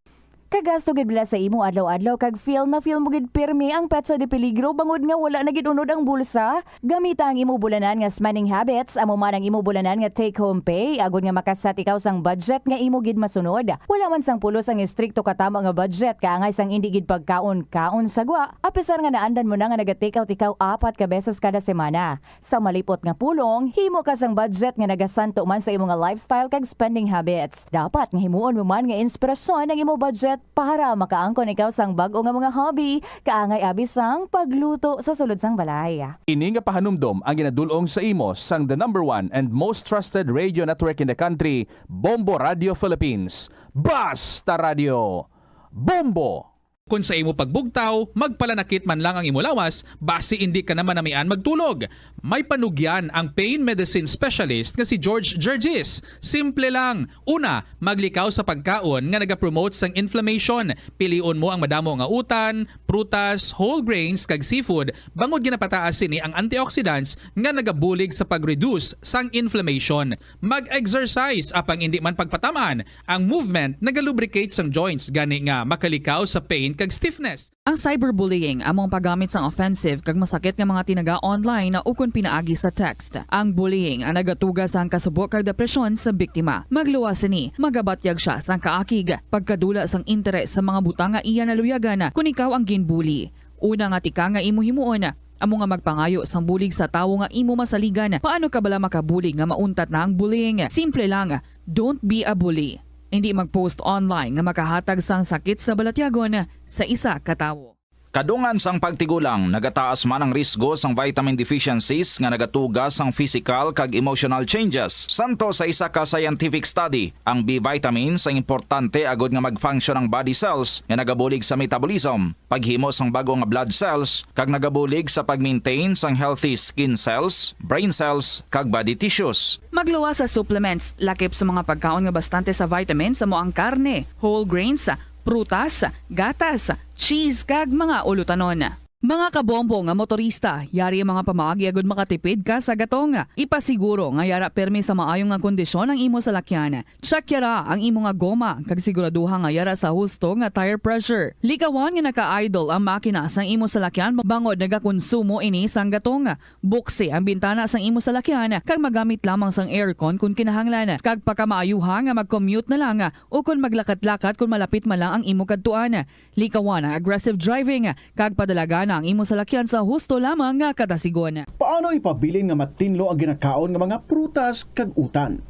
Kagasto gid bala sa imo adlaw-adlaw kag feel na feel mo gid pirmi ang petsa de peligro bangod nga wala na gid unod ang bulsa? Gamita ang imo bulanan nga spending habits, amo man ang imo bulanan nga take-home pay, agod nga makaset ikaw sang budget nga imo gid masunod. Wala man sang pulos ang estrikto katamo nga budget, kaangay sang indi gid pagkaon-kaon sa gwa, apisar nga naandan mo na nga naga-take out ikaw apat ka beses kada semana. Sa malipot nga pulong, himo ka sang budget nga nagasanto man sa imo nga lifestyle kag spending habits. Dapat nga himuon mo man nga inspirasyon ang imo budget para makaangkon ikaw sang bag-o nga mga hobby, kaangay abi sang pagluto sa sulod sang balay. Ini nga pahanumdom ang ginadul-ong sa imo sang the number one and most trusted radio network in the country, Bombo Radio Philippines. Basta Radio! Bombo! Kon sa imo pagbugtaw, magpalanakit man lang ang imo lawas, basi indi ka na manamian magtulog. May panugyan ang pain medicine specialist nga si George Gergis. Simple lang. Una, maglikaw sa pagkaon nga nagapromote sang inflammation. Pilion mo ang madamo nga utan, prutas, whole grains, kag seafood, bangod ginapataas sini ang antioxidants nga nagabulig sa pag-reduce sang inflammation. Mag-exercise, apang indi man pagpatam-an, ang movement nagalubricate sang joints, gani nga makalikaw sa pain kag stiffness. Ang cyberbullying amo ang paggamit sang offensive kag masakit nga mga tinaga online ukon pinaagi sa text. Ang bullying ang nagatuga sang kasubo kag depresyon sa biktima. Magluwas sini, magabatyag sia sang kaakig, pagkadula sang interes sa mga butang nga iya naluyagan kon ikaw ang ginbully. Una nga tikang nga imo himuon, amo nga magpangayo sang bulig sa tawo nga imo masaligan. Paano ka bala makabulig nga mauntat na ang bullying? Simple lang, don't be a bully. Indi mag-post online nga makahatag sang sakit sa balatyagon sa isa ka tawo. Kadungan sang pagtigulang, nagataas man ang risgo sang vitamin deficiencies nga nagatuga sang physical kag emotional changes. Santo sa isa ka scientific study, ang B vitamins ang importante agud nga mag-function ang body cells nga nagabulig sa metabolism, paghimo sang bag-o nga blood cells, kag nagabulig sa pag-maintain sang healthy skin cells, brain cells, kag body tissues. Magluwas sa supplements, lakip sa mga pagkaon nga bastante sa vitamins, amo ang karne, whole grains, prutas, gatas, cheese, kag mga ulutanon. Mga kabombo nga motorista, yari ang mga pamaagi agud makatipid ka sa gatong. Ipasiguro nga yara pirmi sa maayo nga kondisyon ang imo salakyan. Check yara ang imo nga goma, kag siguraduha nga yara sa husto nga tire pressure. Likawan nga naka-idle ang makina sang imo salakyan bangod nagakonsumo ini sang gatong. Buksi ang bintana sang imo salakyan kag magamit lamang sang aircon kon kinahanglan. Kag pakamaayuha nga mag-commute na lang o kon maglakat-lakat kon malapit man lang ang imo kadtuan. Likawan ang aggressive driving kag padalagan ang imo salakyan sa husto lamang nga kadasigon. Paano ipabilin nga matinlo ang ginakaon nga mga prutas kag utan?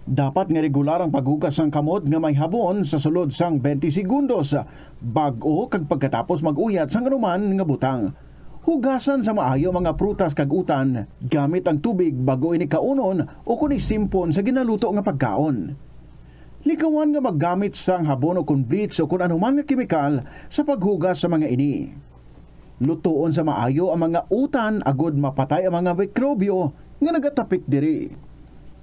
Dapat nga regular ang paghugas sang kamot nga may habon sa sulod sang twenty segundos, bag-o kag pagkatapos mag-uyat sang anuman nga butang. Hugasan sa maayo ang mga prutas kag utan gamit ang tubig bag-o ini kaunon o kon isimpon sa ginaluto nga pagkaon. Likawan nga maggamit sang habon o kon bleach o kon anuman nga kemikal sa paghugas sa mga ini. Lutoon sa maayo ang mga utan agud mapatay ang mga mikrobyo nga nagatapik diri.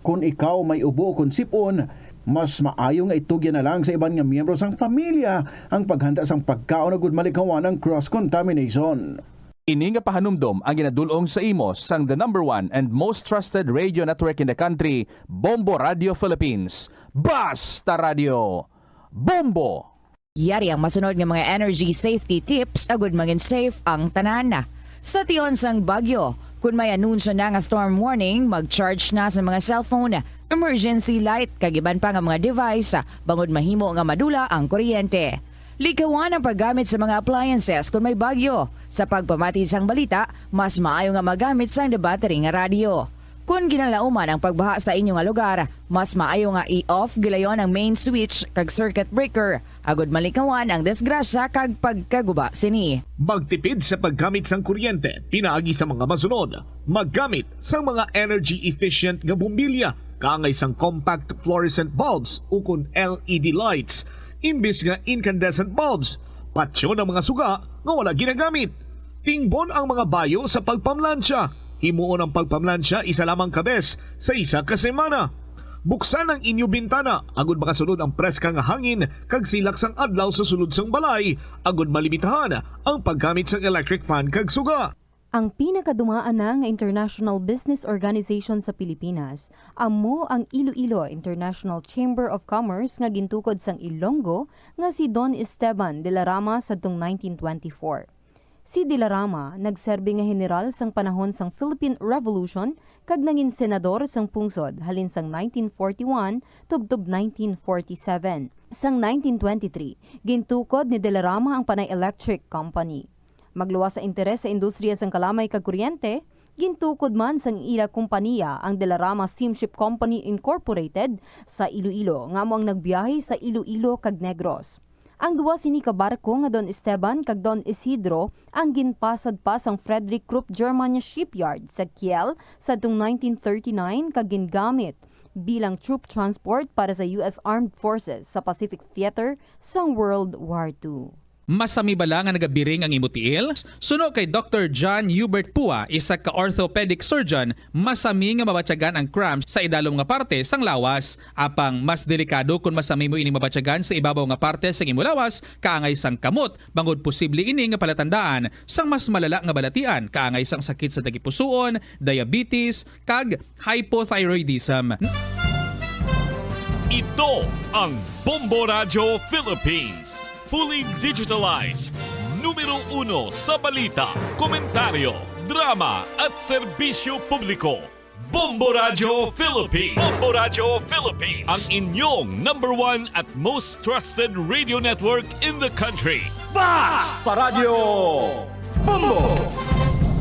Kon ikaw may ubo o kon sip-on, mas maayo nga itugyan na lang sa iban nga miyembro sang pamilya ang paghanda sang pagkaon agud malikawan ang cross contamination. Ini nga pahanumdom ang ginadul-ong sa imo sang the number one and most trusted radio network in the country, Bombo Radio Philippines. Basta Radio! Bombo! Yari ang masunod nga mga energy safety tips agud mangin safe ang tanan. Sa tion sang bagyo, kun may anunsyo na nga storm warning, mag-charge na sa mga cellphone, emergency light, kag iban pa nga mga device, bangod mahimo nga madula ang kuryente. Likawan ang paggamit sa mga appliances kun may bagyo. Sa pagpamati sang balita, mas maayo nga magamit sang the battery nga radyo. Kon ginalauman ang pagbaha sa inyo nga lugar, mas maayo nga i-off gilayon ang main switch kag circuit breaker, agud malikawan ang disgrasya kag pagkaguba sini. Magtipid sa paggamit sang kuryente pinaagi sa mga masunod. Maggamit sang mga energy efficient nga bombilya, kaangay sang compact fluorescent bulbs ukon L E D lights, imbis nga incandescent bulbs. Patyon ang mga suga nga wala ginagamit. Tingbon ang mga bayo sa pagpamlansya. Himuon ang pagpamlansya isa lamang ka bes sa isa ka semana. Buksan ang inyo bintana agud makasulod ang preska nga hangin kag silak sang adlaw sa sulod sang balay, agud malimitahan ang paggamit sang electric fan kag suga. Ang pinakadumaan na nga international business organization sa Pilipinas amo ang Iloilo International Chamber of Commerce nga gintukod sang Ilonggo nga si Don Esteban de la Rama sadtong nineteen twenty-four. Si de la Rama nagserbi nga heneral sang panahon sang Philippine Revolution kag nangin senador sang pungsod halin sang nineteen forty-one tubtob nineteen forty-seven. Sang nineteen twenty-three, gintukod ni de la Rama ang Panay Electric Company. Magluwas sa interes sa industriya sang kalamay kag kuryente, gintukod man sang ila kompaniya ang De La Rama Steamship Company Incorporated sa Iloilo, nga amo ang nagbiyahe sa Iloilo kag Negros. Ang duwa sini ka barko nga Don Esteban kag Don Isidro ang ginpasad pa sang Frederick Krupp German Shipyard sa Kiel sadtong nineteen thirty-nine kag gingamit bilang troop transport para sa U S Armed Forces sa Pacific Theater sang World War Two. Masami bala nga nagabiring ang imo tiil? Suno kay Doktor John Hubert Pua, isa ka orthopedic surgeon, masami nga mabatyagan ang cramps sa idalom nga parte sang lawas. Apang mas delikado kon masami mo ini mabatyagan sa ibabaw nga parte sang imo lawas, kaangay sang kamot, bangod posible ini nga palatandaan sang mas malala nga balatian, kaangay sang sakit sa tagipusoon, diabetes, kag hypothyroidism. Ito ang Bombo Radyo Philippines. Fully digitalized. Numero uno sa balita, komentaryo, drama, at serbisyo publiko. Bombo Radyo Philippines. Bombo Radyo Philippines. Ang inyong number one at most trusted radio network in the country. Basta Radyo Bombo!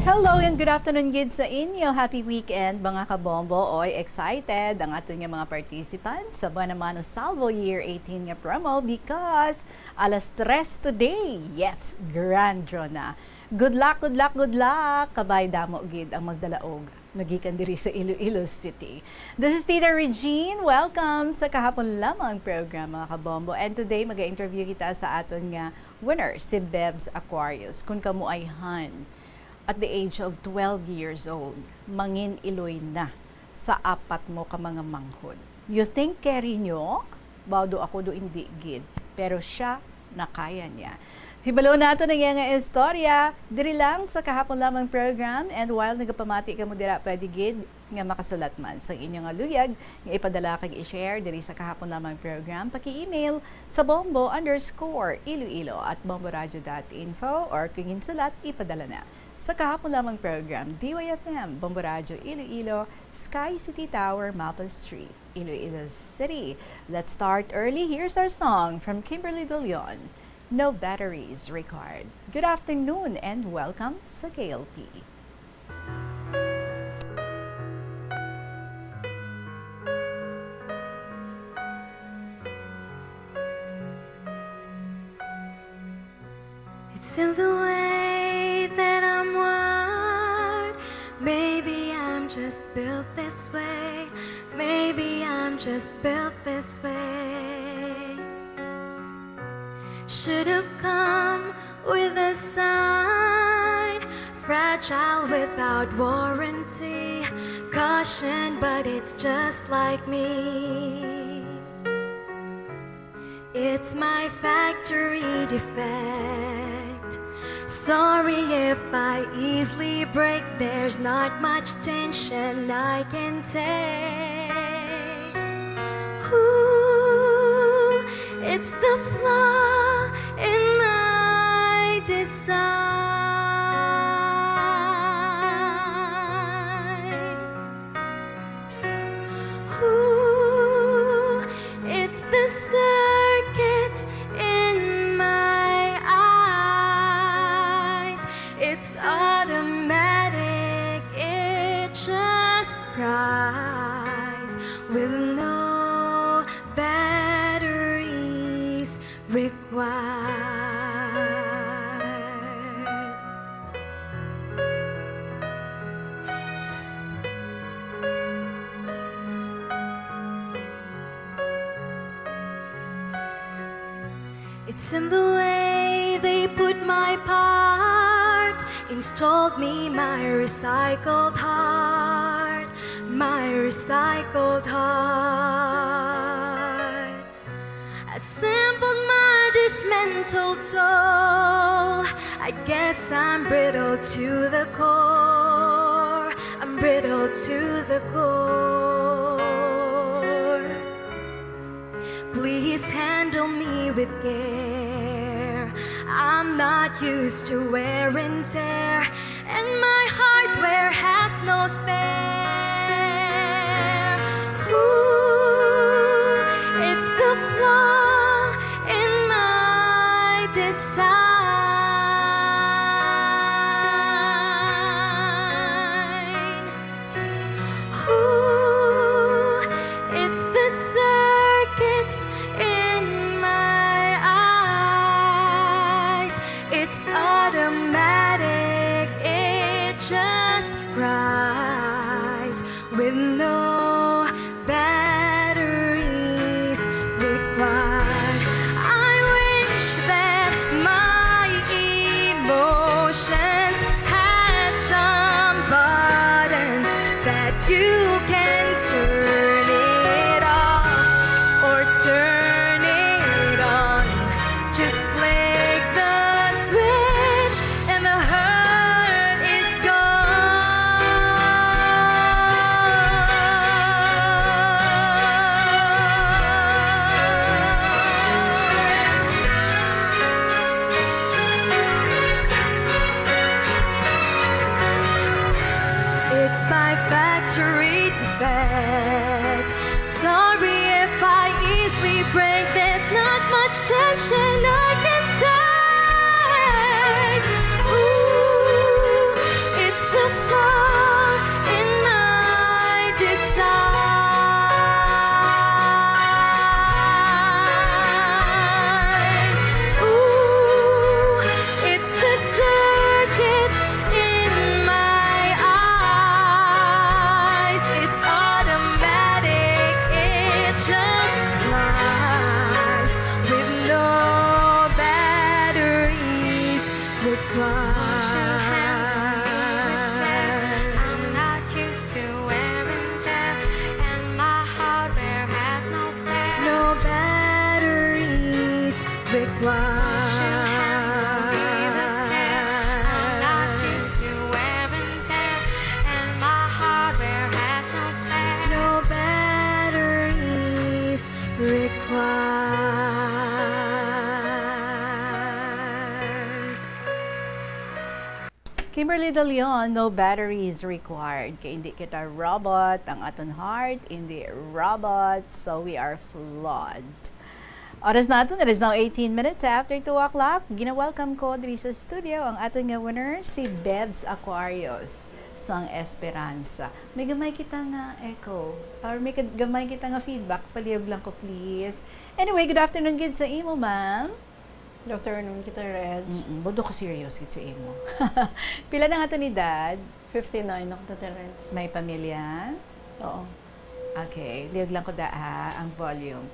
Hello and good afternoon gid sa inyo. Happy weekend, mga kabombo. Oy, excited ang aton nga mga participants sa Buena Mano Salvo Year eighteen nga promo because alas tres today. Yes, grand draw na. Good luck, good luck, good luck. Kabay damo gid ang magdalaog nga gikan diri sa Iloilo City. This is Tita Regine. Welcome sa Kahapon Lamang program, mga kabombo. And today, mag-interview kita sa aton nga winner, si Bebs Aquarius. Kung kamuayhan, at the age of twelve years old, mangin-iloy na sa apat mo ka mga manghod. You think carry nyo? Baw do ako do indi gid, pero siya nakaya niya. Hibalo nato na iya nga istorya diri lang sa Kahapon Lamang program, and while nagapamati kamo dira, pwede gid nga makasulat man sang inyo nga luyag nga ipadala kag i-share diri sa Kahapon Lamang program, paki-email sa bombo underscore iloilo at bomboradio dot info, or kung ginsulat, ipadala na sa Kahapon Lamang program, D Y F M, Bombo Radyo Iloilo, Sky City Tower, Maple Street, Iloilo City. Let's start early. Here's our song from Kimberly De Leon, No Batteries Required. Good afternoon and welcome sa K L P. It's in the way that I'm wired. Maybe I'm just built this way. Maybe I'm just built this way. Should have come with a sign. Fragile without warranty. Caution, but it's just like me. It's my factory defect. Sorry if I easily break. There's not much tension I can take. Ooh, it's the flaw in my design. Ooh, it's the circuits in my eyes. It's automatic, it just cries with no batteries required. It's in the way they put my parts, installed me my recycled heart, my recycled heart. Assembled my Dismantled soul, I guess I'm brittle to the core. I'm brittle to the core. Please handle me with care. I'm not used to wear and tear, and my hardware has no spare. Ooh, it's the flaw in my design. Ooh, it's the circuits in my eyes. It's automatic, it just cries with no batteries required. I wish that my emotions had some buttons that you can turn it off or turn it on. Just flick the switch and the hurt is gone. It's my factory defect. Sorry if I easily break. There's not much tension I can take. Ooh, it's the flaw in my design. Ooh, it's the circuits in my eyes. It's automatic, it just flies with no batteries required. Wash your hands on me with care. I'm not used to wear and tear, and my hardware has no spare. No batteries required. Wash your hands on me with care. I'm not used to wear and tear, and my hardware has no spare. No batteries required. Kimberly De Leon, no batteries required. Kay hindi kita robot, ang aton heart, hindi robot, so we are flawed. Oras naton, it is now eighteen minutes after two o'clock. Gina-welcome ko diri sa studio ang aton nga winner, si Bebs Aquarius sang Esperanza. May gamay kita nga echo, or may ka-, gamay kita nga feedback, palihog lang ko, please. Anyway, good afternoon gid sa imo, ma'am. Good afternoon, Tita Reds. Mm-mm, budo ka serious gid sa imo. Pila na nga to ni Dad? Fifty-nine ako, Tita Reds. May pamilya? Oo. Okay, lihog lang ko da, ha, ang volume.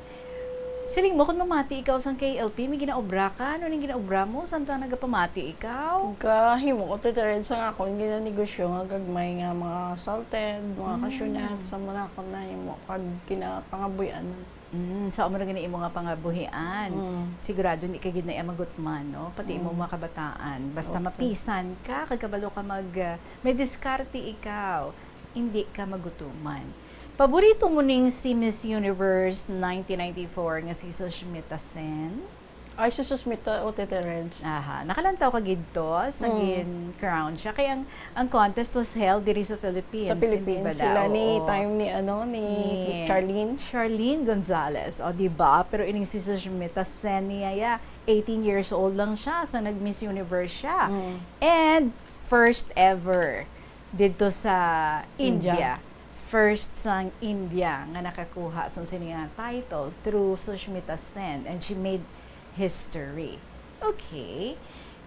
Siling mo, kung mamati ikaw sang K L P, may ginaobra ka? Ano ning ginaobra mo samtang nagapamati ikaw? Gahimo ko, Tita Reds, ang akon ginanegosyo nga gagmay nga mga salted, mga cashew nuts, amo na akon nahimo, kag ginapangabuhian. Mm, so amo na gani imo nga pangabuhian. Mm. Sigurado hindi ka gid na iya magutman, no? Pati imo mga kabataan. Basta mapisan ka, kag kabalo ka mag, ah, may diskarte ikaw, hindi ka magutuman. Paborito mo ning si Miss Universe nineteen ninety-four nga si Sushmita Sen? Ay, si Sushmita, o, Tita Reds. Aha, nakalantaw ka gid to sa gin-crown siya. Kay ang, ang contest was held diri sa Philippines, Sa Philippines, hindi ba sila daw? Ni Oo. Time ni, ano, ni Ni Charlene. Charlene Gonzalez, o, di ba? Pero ining si Sushmita Sen niya, ya, eighteen years old lang siya, so nag-Miss Universe siya. Mm. And first ever dito sa India. India. First sang India nga nakakuha sang sini nga title through Sushmita Sen, and she made history. Okay.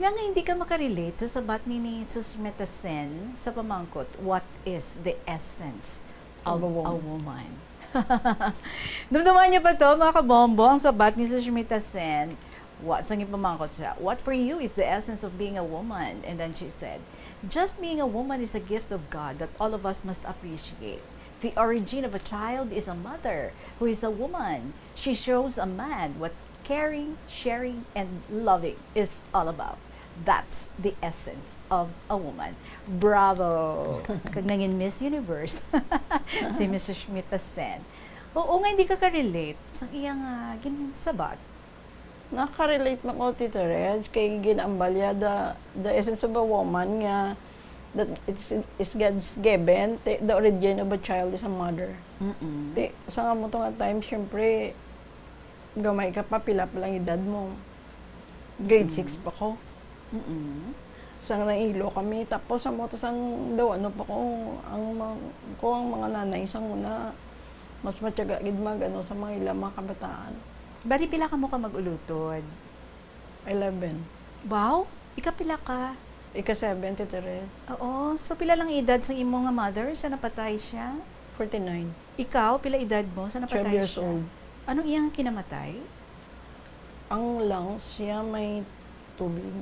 Nga nga hindi ka makarelate sa sabat ni, ni Sushmita Sen sa pamangkot, what is the essence of Of a woman. A woman? Dumduman niyo pa to, mga kabombo, ang sabat ni Sushmita Sen. Wa, sang ipamangkot siya, "What for you is the essence of being a woman?" And then she said, "Just being a woman is a gift of God that all of us must appreciate. The origin of a child is a mother who is a woman. She shows a man what caring, sharing, and loving is all about. That's the essence of a woman. Bravo! Kag nangin Miss Universe si Mister Schmidt Sen. Oo nga, hindi ka ka-relate sa iyang ah, ginsabat. Nakarelate man ko, Tita Reg, kay ginambal niya the, the essence of a woman nga that it's, is God's given, the, the origin of a child is a mother. Mm-mm. Ti, sa nga mo to nga time, syempre, gamay ka pa, pila pa lang edad mo. Grade Mm. six pa ko. Mm-mm. Sang nailo kami, tapos sa mo to sang daw, ano pa ko, ang mga, ko ang mga nanay sa una, mas matyaga gid mag, ano, sa mga ila mga kabataan. Bali, pila ka mo ka mag-ulutod? Eleven. Wow! Ikapila ka? Ika-seven, Tita Reg. Oo. So, pila lang edad sa imo nga mother sa napatay siya? Forty-nine. Ikaw, pila edad mo sa napatay Twelve years siya? Old. Anong iyang kinamatay? Ang lungs siya may tubig.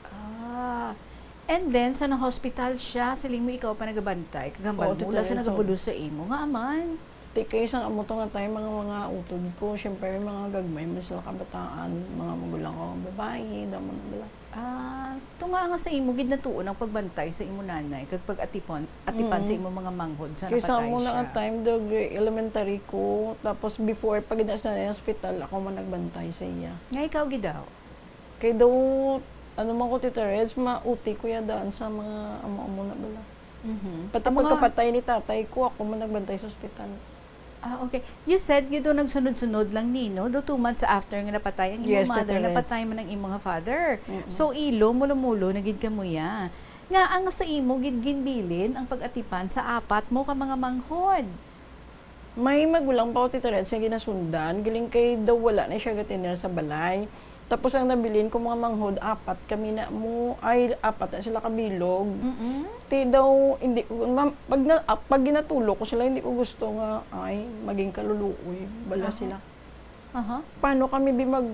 Ah. And then, sa na-hospital siya, siling mo ikaw pa nagabantay, kag hambal Oo, mo, wala Tita sa Reg, so nagabulos sa imo. Nga aman? Ti kay sa amo to nga time, mga, mga utod ko, syempre, may mga gagmay man sila kabataan, mga magulang ko, babayi, damo na bala. Ah, tunga nga sa imo gid natuon ang pagbantay sa imo nanay, kag pag-atipon, atipan sa Mm. imo mga manghod sa Kay sa napatay amo na siya. Nga time, daw, gre-, elementary ko, tapos before, pag ina sa hospital, ako man nagbantay sa iya. Nga ikaw gid daw? Kay daw, ano man ko, Tita Reg, ma-, uti ko ya daan sa mga amo-amo na bala. Mhm. Pati Ang mga pagkapatay ni tatay ko, ako man nagbantay sa ospital. Ah, okay. You said you do nagsunod-sunod lang ni, no? Do two months after nga napatay ang imong Yes, mother, Tita Reg. Napatay man ang imong father. Mm-mm. So, ilo, mulo-mulo na gid kamo ya. Nga ang sa imo gid ginbilin ang pag-atipan sa apat mo ka mga manghod. May magulang pa ko, Tita Reg, nga ginasundan, galing kay daw wala na siya gatiner sa balay. Tapos ang nabilin ko mga manghod, apat kami na mo, ay, apat na sila kabilog. Mm-mm. Ti daw, hindi ko, ma-, pag, na, ah, pag ginatulo ko sila, hindi ko gusto nga, ay, maging kaluluoy, bala Aha. Sila. Aha. Paano kami bi mag,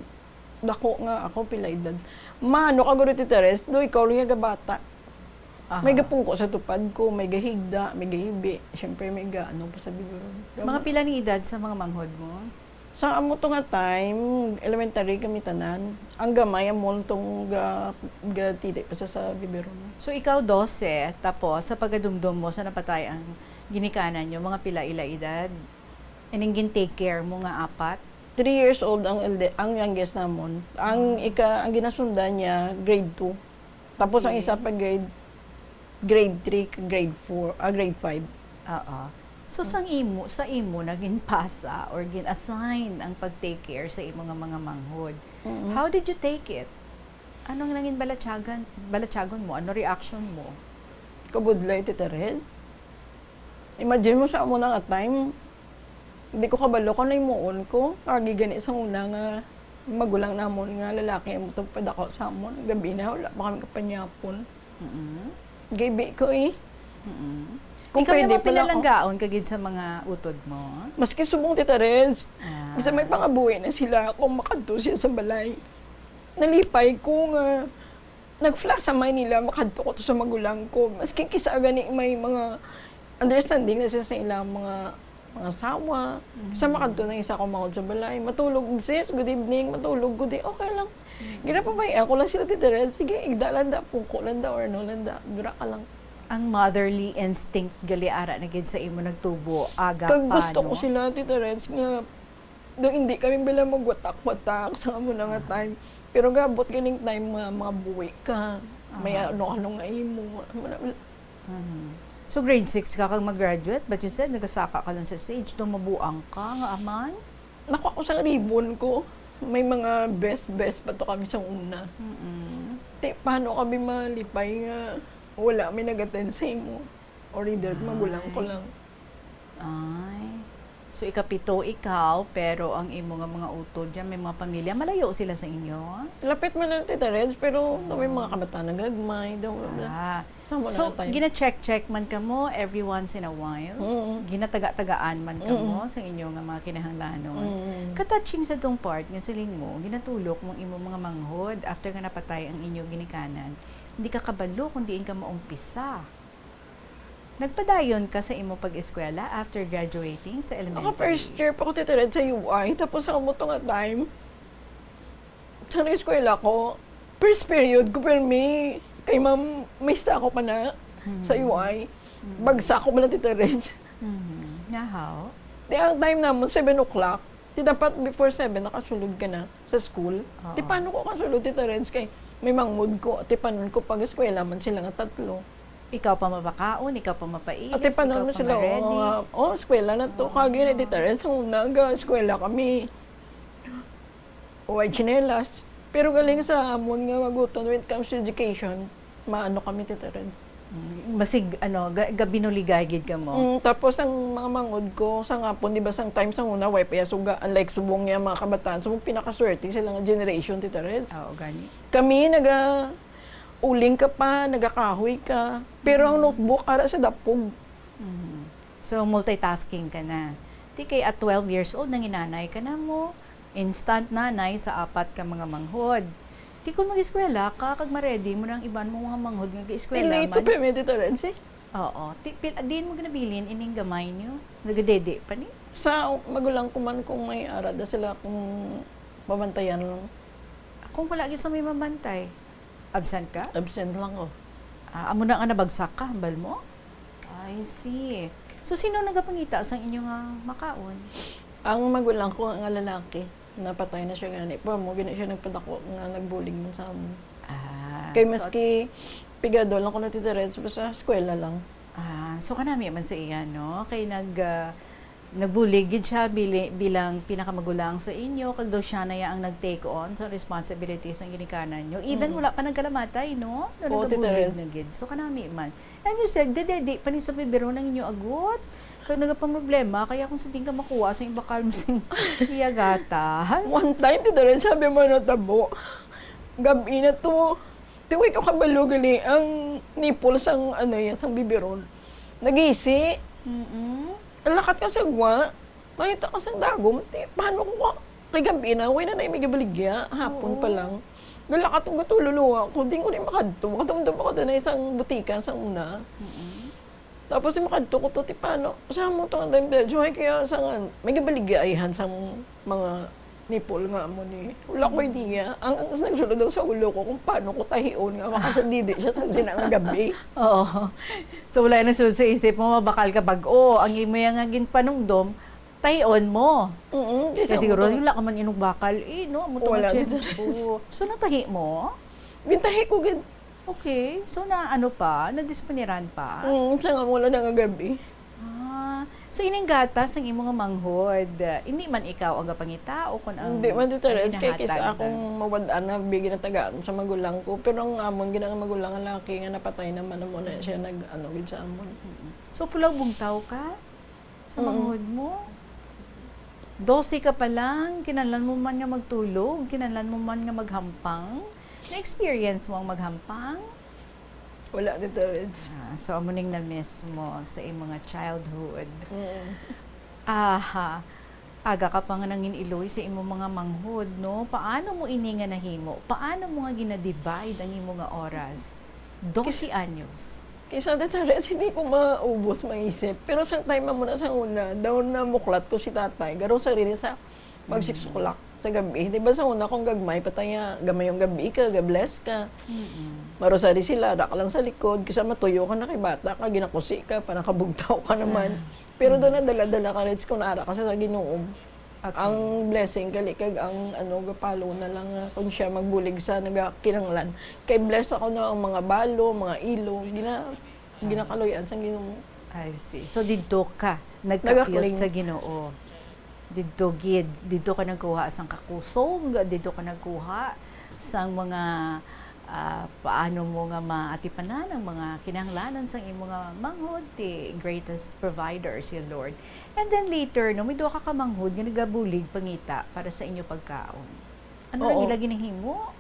dako nga, ako pila edad? Maano ka, Guro Tita Reg, do ikaw lang yung gabata. Aha. May gapungko sa tupad ko, may gahigda, may gahibi. Siyempre, may ga-, ano pa sa bibiro. Mga pila ni edad sa mga manghod mo? Sa amo to nga time, elementary kami tanan. Ang gamay, amo tong ga-, gatili pa sa, sa bibiro na. So, ikaw dose, tapos sa pagadumdom mo sa napatay ang ginikanan nyo, mga pila ila edad? Ining gin-take care mo nga apat? Three years old ang elde-, ang youngest namon. Ang Ah. ika-, ang ginasundan niya, grade two. Tapos ang Okay. isa pa grade, grade three, grade four, ah, grade five. Oo. So, Mm. sang imo, sa imo na ginpasa or gin-assign ang pag-take care sa imo nga mga manghod. Mm. How did you take it? Anong nangin balatyagan, balatyagon mo? Ano reaction mo? Kabudlay, Tita Reg. Imagine mo sa amo na nga time, di ko kabalo kung nahimuon ko. Agi gani sa una nga magulang namon nga lalaki ang tugpadako sa amon. Gabi na, wala pa kami kapanyapon. Mm-mm. Gabi ko eh. Mm-mm. Kung Ikaw pwede naman pala ako. Pinalanggaon ka gid sa mga utod mo? Maski subong, Tita Reg, Ah. Bisan may pangabuhi na sila, kung makadto siya sa balay. Nalipay ko nga nag-flash sa mind nila, makadto ko to sa magulang ko. Maski kisa gani may mga understanding na sila sa ilang mga, mga asawa. Sa Mm. makadto na isa ko manghod sa balay, matulog, "Sis, good evening," matulog ko, di, okay lang. Mm. Ginapabay-an ko lang sila, Tita Reg, sige, igda lang da, pungko lang da, or ano lang da, dura ka lang. Ang motherly instinct gali ara na gid sa imo nagtubo, aga Kag pa, gusto ko no? Sila, Tita Reg, nga do hindi kami bala magwatak-watak sa amo na nga Ah. Time. Pero gabot ganing time nga mga buwi ka, may Aha. Ano-ano nga imo. Wala, wala. Mhm. So, grade six ka kag mag-graduate, but you said nagasaka ka lang sa stage. Do mabuang ka nga aman? Nakuha ko sa ribbon ko. May mga best, best pa to kami sa una. Mm-mm. Ti, paano kami malipay nga wala may nag-attend sa imo? Or either magulang ko Ay. Lang. Ay. So, ikapito ikaw, pero ang imo nga mga utod dyan, may mga pamilya. Malayo sila sa inyo? Lapit man lang, Tita Reg, pero may mga kabataan nagagmay, daw, bla, bla. Ah. Sa wala So, na time. Gina-check-check man kamo every once in a while? Mm. Ginataga-tagaan man kamo Mm. Sa inyo nga mga kinahanglanon? Mm. Katouching sa tong part nga siling mo, ginatulok mong imo mga manghod after nga napatay ang inyo ginikanan. Hindi ka kabalo kung diin ka maumpisa. Nagpadayon ka sa imo pag-eskwela after graduating sa elementary? Naka first year pa ko, Tita Reg, sa U I. Tapos sa amo to nga time, Sa eskwela ko, first period ko, pero may, kay ma'am, may sa ako pa na sa Mhm. U I. Mhm. Bagsa ko man lang, Tita Reg. Mhm. Nahaw? Di ang time namon, seven o'clock. Di dapat before seven, nakasulod ka na sa school. Di Oo. paano ko kasulod, Tita Reg, kay may manghod ko. Di panon ko pag eskwela man sila nga tatlo. Ikaw pa mapakaon, ikaw pa mapailis, Ate, panon ikaw mo pa sila, ma-ready. oh, oh, eskwela na to. Ah. Kagi na, Tita Reg, sa una, ga eskwela kami. Way tsinelas. Pero galing sa amon nga maguton when it comes to education, maano kami, Tita Reg. Mm, basig, ano, ga-, gabinuligay gid ka mo. Mm, tapos ang mga manghod ko, sa hapon, di ba, sang time sa una, way pa ya suga, unlike subong niya, mga kabataan, subong pinakaswerte sila nga generation, Tita Reg. Oo, gani. Kami, naga uling ka pa, nagakahoy ka. Pero ang Mhm. notebook, ara sa dapog. Mhm. So, multitasking ka na. Di kay at twelve years old, nanginanay ka na mo. Instant nanay sa apat ka mga manghod. Di kung mag-eskwela ka, kag ma-ready mo na ang iban mo mga manghod nga Ti gi-eskwela late to man. pa may, Tita Reg, eh. Oo. Ti, pil, diin mo ginabilin ining gamay niyo? Nagadede pa ni? Sa magulang ko man kung may ara da sila kung mabantayan lang. Kung wala gid sa may mabantay, absent ka? Absent lang ko. Ah, amo na nga nabagsak ka, hambal mo? I see. So, sino nagapangita sang inyo nga makaon? Ang magulang ko nga lalaki, napatay na siya gani. Pero mo gani siya nagpadako nga nagbulig man sa amon. Ah, Kay so, maski pigado lang ko natitira sa eskwela lang. Ah, so kanami man sa iya, no? Kay nag, ah, nagbulig gid siya bili, bilang pinakamagulang sa inyo, kag daw siya na iya ang nag-take on sa responsibilities sang ginikanan nyo. Even Mm. wala pa nagkalamatay, no? Daw Oo, Tita nagabulig Reg. na gid. So kanami man. And you said, dede, di pa ni sa bibiron ang inyo agot. Kag nagapamroblema, kaya kung sa di ka makuha sa bakal mo sing iya gatas. One time, Tita Reg, sabi mo natabo. Gabi na to. Tiway ko kabalo gali ang nipple sang, ano yan, sang bibiron. Nagisi. Mm-mm. Ang lakat ka sa gwa. Makita ka sa dagom. Ti, paano ko ka-, kay gabi na, way na na may gibaligya. Hapon pa Oo. lang. Galakat ko gatululuwa ko. Di ko rin makadto. Makadumdum ako doon na isang butika sa una. Mm-mm. Tapos yung makadto ko to, ti paano? Sa mo to, ang time, Joy, kaya sa nga, may gibaligya ayhan sa mga nipple nga mo ni. Wala ko idea. Ang, ang nagsulod daw sa ulo ko kung paano ko tahion nga makasadidi siya sa sina nga gabi. Oo. So, wala na sulod sa isip mo, mabakal ka bag-o. Ang imo yang nga ginpanumdom, tahion mo. Mm, Kaya kasi siguro, ako to- wala ka man inong bakal, eh, no? Amo to Wala, nga Tita tiyempo. So, natahi mo? Gintahi ko gid. Okay. So, na ano pa? Nadisponiran pa? Mm, sa nga mula na nga gabi. Ah, so ining gatas ang imo nga manghod, ah, hindi man ikaw ang gapangita o kung ang Hindi man, Tita ang Reg, kay kis ginahatag akong na. Mawad-an na, bi, ginatagaan sa magulang ko. Pero ang amon, ginang magulang nga laki nga napatay naman, amo na siya nag, ano, gid sa amon. Mm. So, pulaw bugtaw ka sa Mm. manghod mo? Dose ka pa lang, kinahanglan mo man nga magtulog, kinahanglan mo man nga maghampang. Na-experience mo ang maghampang? Wala, Tita Reg. Ah, so, amo ning na-miss mo sa imo nga childhood. Mm. Aha. Aga ka pa nga nangin-iloy sa imo mga manghod, no? Paano mo ini nga nahimo? Paano mo nga gina-divide ang imo nga oras? Dose anyos. Kisa, Tita Reg, hindi ko maubos maisip. Pero sa time mo na sa una, daw na muklat ko si tatay. Garo sa rin sa mag six Mm. o'clock sa gabi. Di ba sa una kung gagmay, pataya, gamay yung gabi ka, ga-bless ka. Mm-mm. Marosari sila, da ka lang sa likod, kisa matuyo ka na kay bata ka, ginakusi ka, para kabugtaw ka naman. Ah. Pero Mm. doon na dala-dala ka, Reg, kung naara ka sa, sa Ginoo. Okay. Ang blessing, gali kag ang ano, gapalo na lang nga kung siya magbulig sa nagakinanglan. Kay bless ako na ang mga balo, mga ilo, gina-, Ah. ginakaloy-an sa Ginoo. I see. So, didto ka nagkapyot Nagakling. sa Ginoo. Didto gid, didto ka nagkuha sang kakusog, didto ka nagkuha sang mga, ah, paano mo nga maatipanan ang mga kinahanglanan sang imo nga manghod, ti greatest provider si Lord. And then later, no, may duha ka kamanghod nga nagabulig pangita para sa inyo pagkaon. Ano na Oo. nila ginahimo?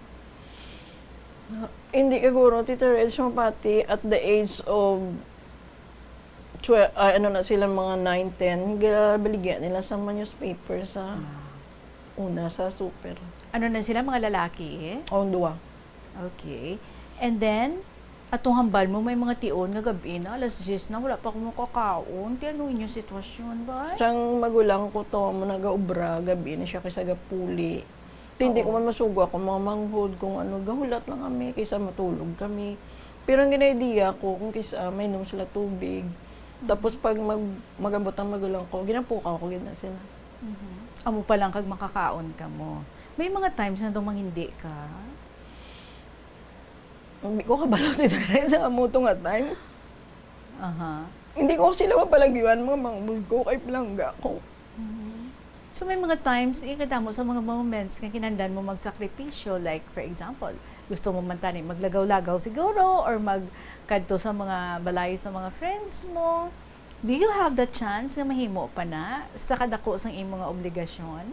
Hindi ka guro, Tita Reg, mapati at the age of twelve, ah, ano na sila, mga nine, ten, gabaligya nila sa mga newspaper sa Ah. una, sa super. Ano na sila, mga lalaki? O, duwa. Okay. And then, atong hambal mo, may mga tion nga gabi na, alas diyes na, wala pa ako makakaon. Kaya ano inyong sitwasyon ba? Sang magulang ko to, mo nagaobra, gabi na siya kaysa gapuli. Hindi ko Oo. man masugo akong mga manghod kung ano, gahulat lang kami kaysa matulog kami. Pero ang gina-idea ko, kung kaysa mainom sila tubig, tapos pag mag, mag-abot ang magulang ko, ginapukaw ko gid na sila. Mhm. Amo pa lang kag makakaon ka mo. May mga times na daw mangindi ka? Hindi ko kabalo, Tita Red, sa amo to nga time. Aha. Hindi ko sila mapalagyuan, mga manghod ko, kay palangga ko. So may mga times, eh, kadamo sa mga moments nga kinahanglan mo magsakripisyo. Like, for example, gusto mo man tani maglagaw-lagaw siguro or magkadto sa mga balay sa mga friends mo. Do you have the chance nga mahimo pa na sa kadako sang imo nga obligasyon?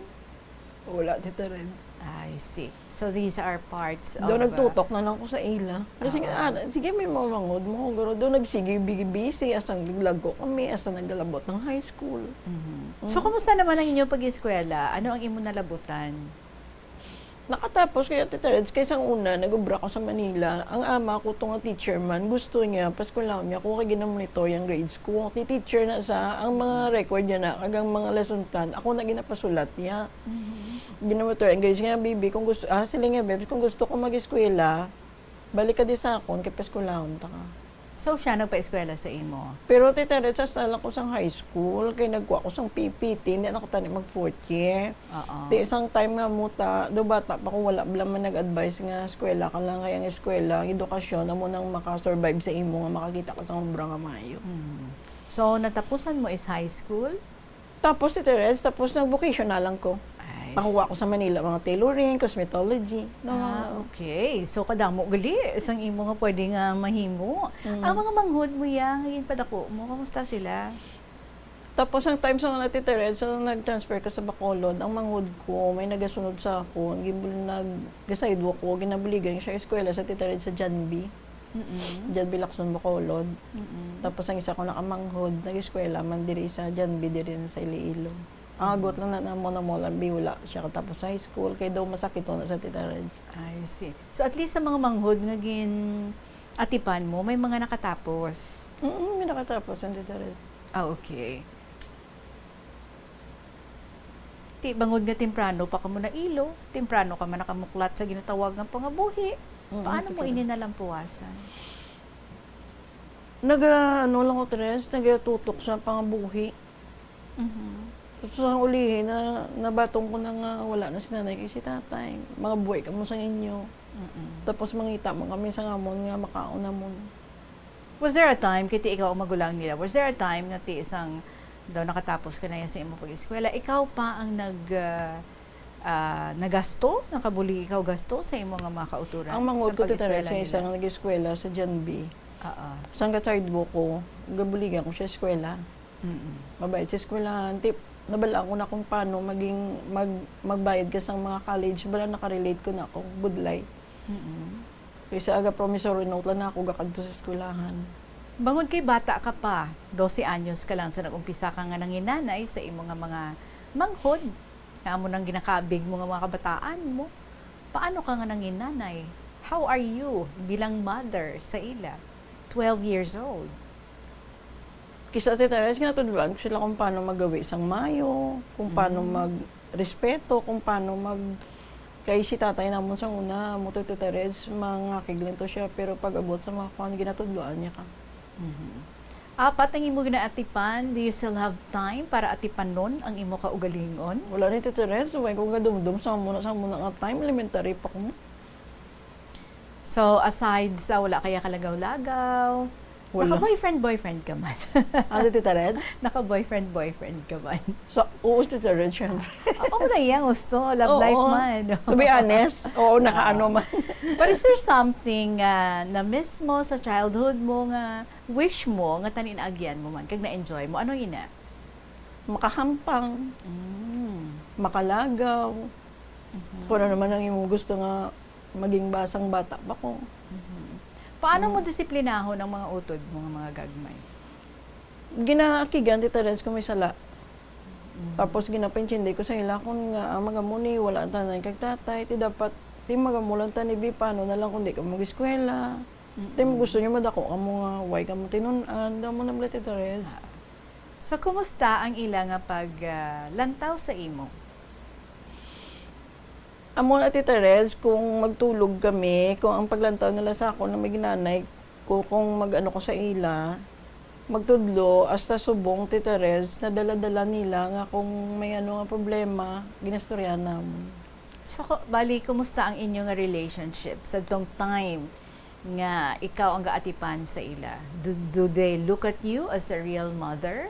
Wala, Tita Red. I see. So these are parts Daw of... uh, nagtutok na lang ko sa ila. Kasi, Oo. ah, sige, may mga manghod mo, guro. Daw nagsige, bigi-, busy, hasta naglago kami, hasta nagalabot ng high school. Mhm. So, kumusta naman ang inyong pag-eskwela? Ano ang imo nalabutan? Nakatapos kaya, Tita Reds, kay sang una, nag-obra ko sa Manila. Ang ama ko, to nga teacher man, gusto niya, paskwelahon niya ako kay ginamonitor yung grades ko. Ti teacher na sa, ang mga record niya na, kag ang mga lesson plan, ako na ginapasulat niya. Ginamonitor yung grades niya, "Baby, kung gusto, ah, sila nga, baby, kung gusto ko mag-eskwela, balik ka di sa akon, kay paskwelahon ta ka." So, siya nagpa-eskwela sa imo? Pero, Tita Reds, hasta lang ko sang high school, kay nagkuha ko sang P P T, hindi na ko tani mag fourth year. Oo. Ti isang time nga mo ta, do bata pa ko, wala bala man nag-advise nga eskwela ka lang, kay ang eskwela, ang edukasyon, amo nang makasurvive sa imo nga makakita ka sa obra nga maayo. Mm. So, natapusan mo is high school? Tapos, Tita Reds, tapos nag-vocational lang ko. Ay, Nakuha ko sa Manila, mga tailoring, cosmetology. No, Ah, okay. So, kadamo gali sang imo nga pwede nga mahimo. Mm. Ang mga manghod mo ya, nga ginpadako mo, kamusta sila? Tapos ang time sa mga, Tita Reds, so nag-transfer ko sa Bacolod, ang manghod ko, may nagasunod sa akon, gibul-, nag-sidewalk ko, ginabuligan siya eskwela sa, Tita Reds, sa Janbi. Mm-mm. Janbi, Lacson, Bacolod. Mm-mm. Tapos ang isa ko nakamanghod, nag-eskwela man diri sa Janbi, diri na sa Iloilo. Ang agot lang na namo na mo lang, bi, wala siya katapos high school, kay daw masakit na sa, Tita Reds. I see. So, at least sa mga manghod nga gin-atipan mo, may mga nakatapos? Mm, may nakatapos ang, Tita Reds. Ah, okay. Ti, bangod nga temprano pa kamo nailo, temprano ka man nakamuklat sa ginatawag nga pangabuhi, Mm, paano mo totoo. ini nalampuwasan? Naga, ano lang ko, Tita Reds, nagatutok sa pangabuhi. Mhm. Sa ulihi na, nabaton ko na nga wala na si nanay kay si tatay. Mga buhi kamo sa inyo. Mm-mm. Tapos mangita man kami sa ngamon nga makaon namon. Was there a time, kay ti ikaw ang magulang nila, was there a time nga ti isang daw nakatapos ka na yan sa imong pag-eskwela, ikaw pa ang nag, ah, ah, nagasto, nakabulig ikaw gasto sa imong nga mga kauturan Ang manghod sa ko, Tita pag-eskwela Reds, sa isa nila? nga nag-eskwela sa Janbi. Oo. Sa nagka-sidewalk ko, gabuligan ko siya eskwela. Mm-mm. Mabayad sa eskwelahan. Tip, nabal-an ko na kung paano maging, mag, magbayad ka sa mga college. Bala, nakarelate ko na ako, budlay. Mm-mm. Kaysa aga promissory note lang na ako gakadto sa eskwelahan. Bangod kay bata ka pa, dose anyos ka lang sa nag-umpisa ka nga nanginanay sa imo nga mga manghod, nga amo nang ginakabig mo nga mga kabataan mo, paano ka nga nanginanay? How are you bilang mother sa ila? Twelve years old. Kisa, Tita Reds, ginatudloan ko sila kung paano maggawi sang mayo, kung paano Mm. magrespeto, kung paano mag-, kay si tatay namon sa una, mo to, Tita Reds, mangakig lang to siya, pero pag abot sa mga kwan, ginatudloan niya ka. Mhm. Apat ang imo ginaatipan, do you still have time para atipanon ang imo kaugalingon? Wala ni, Tita Reds, way ko gadumdum sa muna, sa muna nga time, elementary pa ko. So, aside sa wala kaya kalagaw-lagaw, Wala. naka-boyfriend-boyfriend ka man. Ano, Tita Reds? Naka-boyfriend-boyfriend ka man. So, oo, Tita Reds, syempre. Ako na iyang gusto, love Oo. life man. To be honest, oo, nakaano Oo. man. But is there something ah, na mismo sa childhood mo nga wish mo nga tanin-agyan mo man, kag na-enjoy mo? Ano ina? Makahampang, Mm. makalagaw, Mhm. kung ano naman ang imo gusto nga maging basang bata pa ko. Mhm. Paano mo Mm. disiplinahon ang mga utod mo nga mga gagmay? Ginaakigan, Tita Reds, kung may sala. Mhm. Tapos ginapaintindi ko sa ila kung nga, ah, magamo ni, wala ang tanay kag tatay, ti dapat, ti magamo lang tani, bi, paano na lang kung di ka mag-eskwela? Ti Mm-mm. gusto niyo madako kamo nga, why kamo tinun-an? Daw mo na bala, Tita Reds. Ah. So, kumusta ang ila nga pag, ah, lantaw sa imo? Amo na, Tita Reds, kung magtulog kami, kung ang paglantaw nila sa akon na may ginanay ko, kung mag-ano ko sa ila, magtudlo, hasta subong, Tita Reds, nadala-dala nila nga kung may ano nga problema, ginastoryahan namon. So, ko-, bali, kumusta ang inyo nga relationship sa tong time nga ikaw ang gaatipan sa ila? Do, do they look at you as a real mother?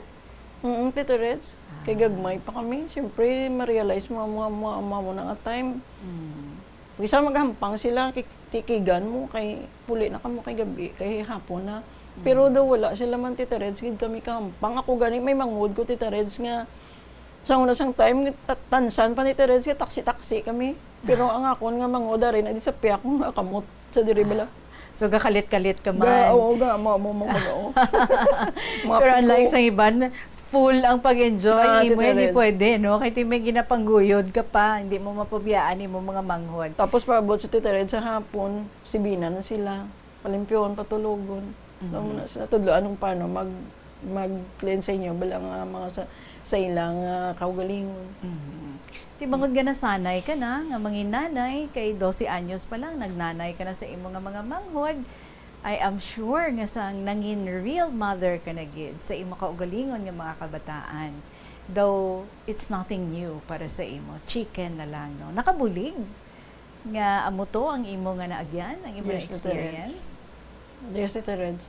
Mm, Tita Reds. Kay Ah. gagmay pa kami, siyempre, ma-realize mo, mo, mo, mo, mo na nga time. Mm. Kaysa maghampang sila, kik-, tikigan mo, kay puli na kamo kay gabi, kay hapon na. Pero Mm. daw wala sila man, Tita Reds, gid kami kahampang. Ako gani, may manghod ko, Tita Reds, nga sa una sang time, ta-, tansan pa ni Tita Reds, nga taksi-taksi kami. Pero ang akon nga manghod, ari na di sa piyak nga kamot sa diri bala. So, gakalit-kalit ka Ga-, man. Oo, ga, mo, mo, mo, mo, oo. Mga Pero unlike piko. Sa iban, full ang pag-enjoy, Ah, imo, Tita hindi Reds. Pwede, no? Kay ti may ginapangguyod ka pa, hindi mo mapabiyaan imo mga manghod. Tapos paabot sa Tita Reds sa hapon, sibina na sila, palimpyuhon, patulogon. Mhm. Amo na sila, tudloan kung paano mag, mag-clean sa inyo, bala nga mga sa, sa ilang, ah, kaugalingon. Mhm. Ti bangod nga nasanay ka na nga mangin nanay, kay dose anyos pa lang, nagnanay ka na sa imo nga mga manghod, I am sure nga sang nangin real mother ka na gid sa imo kaugalingon nga mga kabataan. Though, it's nothing new para sa imo. Chicken na lang, no? Nakabulig nga amo to ang imo nga naagyan, ang imo na Yes, Tita Reds. Experience? Yes, Tita Reds.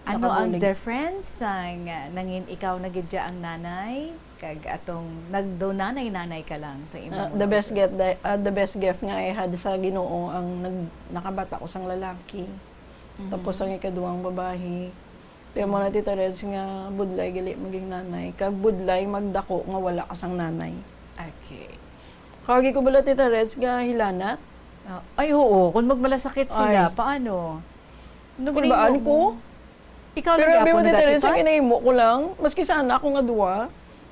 Ano ang Nakabulig. Difference sang, ah, nangin ikaw na gid siya ang nanay, kag atong nagdo nanay-nanay ka lang sa imong Ah, mga the best utod? Gift, the, ah, the best gift nga I had sa Ginoo ang nag-, nakabata ko sang lalaki. Mhm. Tapos ang ikaduhang babayi. Pero mo na, Mhm. Tita Reds, nga budlay gali maging nanay, kag budlay magdako nga wala ka sang nanay. Okay. Kagi ko bala, Tita Reds, nga hilanat. Ah, ay, oo. Kung magmalasakit sila, Ay. Paano? Ano Kulbaan ginaimo ko? Mo? Ikaw lang Pero abi mo, gihapon Tita Reds, ang nagatipan? Ginahimo ko lang, maski sana ako nga duwa.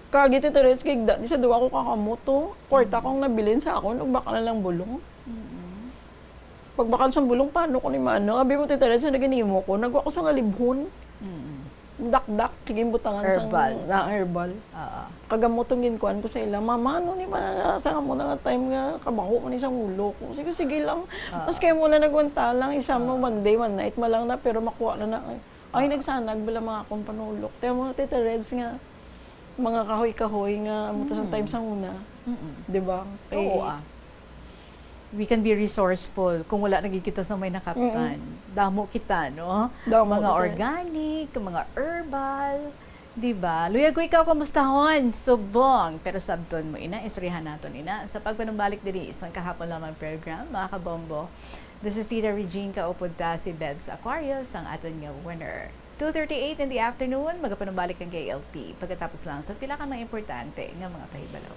Kagi, Tita Reds, kay da-, di sa duwa ko kakamoto. Kwarta Mm. Kong nabilin sa akon, ug baka na lang bulong. Mm-mm. Pagbakal sang bulong, paano ko ni mano? Abi mo, Tita Reds, ang ginhimo ko, nagwa ko sa ngalibhon. Mm. Dakdak, sige, butangan sang Herbal. Na herbal. Oo. Kagamot ang ginkuan ko sa ila, "Mama, ano ni ma-, sa amo na nga time nga kabaho man ni sang ulo ko?" Sige, sige lang. Oo. Maski mo na nagwanta lang, isa mo Oo. One day, one night, malang na, pero makuha na na. Ay, Oo. Nagsanag bala mga akong panulok. Tiyan mo, Tita Reds, nga mga kahoy-kahoy nga amo to sa Mm. Time sa una. Mm-mm. Di ba? Oo, Eh, ah. We can be resourceful kung wala na gid kita sa may nakaptan. Mm-mm. Damo kita, no? Damo Mga kita. Organic, mga herbal, di ba? Luyag ko ikaw kamustahon, subong. Pero sabton mo ina, istoryahan naton ina sa pagpanumbalik diri sa kahapon lamang program, mga kabombo. This is Tita Regine, kaupod ta si Bebs Aquarius, ang aton nga winner. Two thirty-eight in the afternoon, magapanumbalik ang K L P pagkatapos lang sa pila ka mga importante nga mga pahibalo.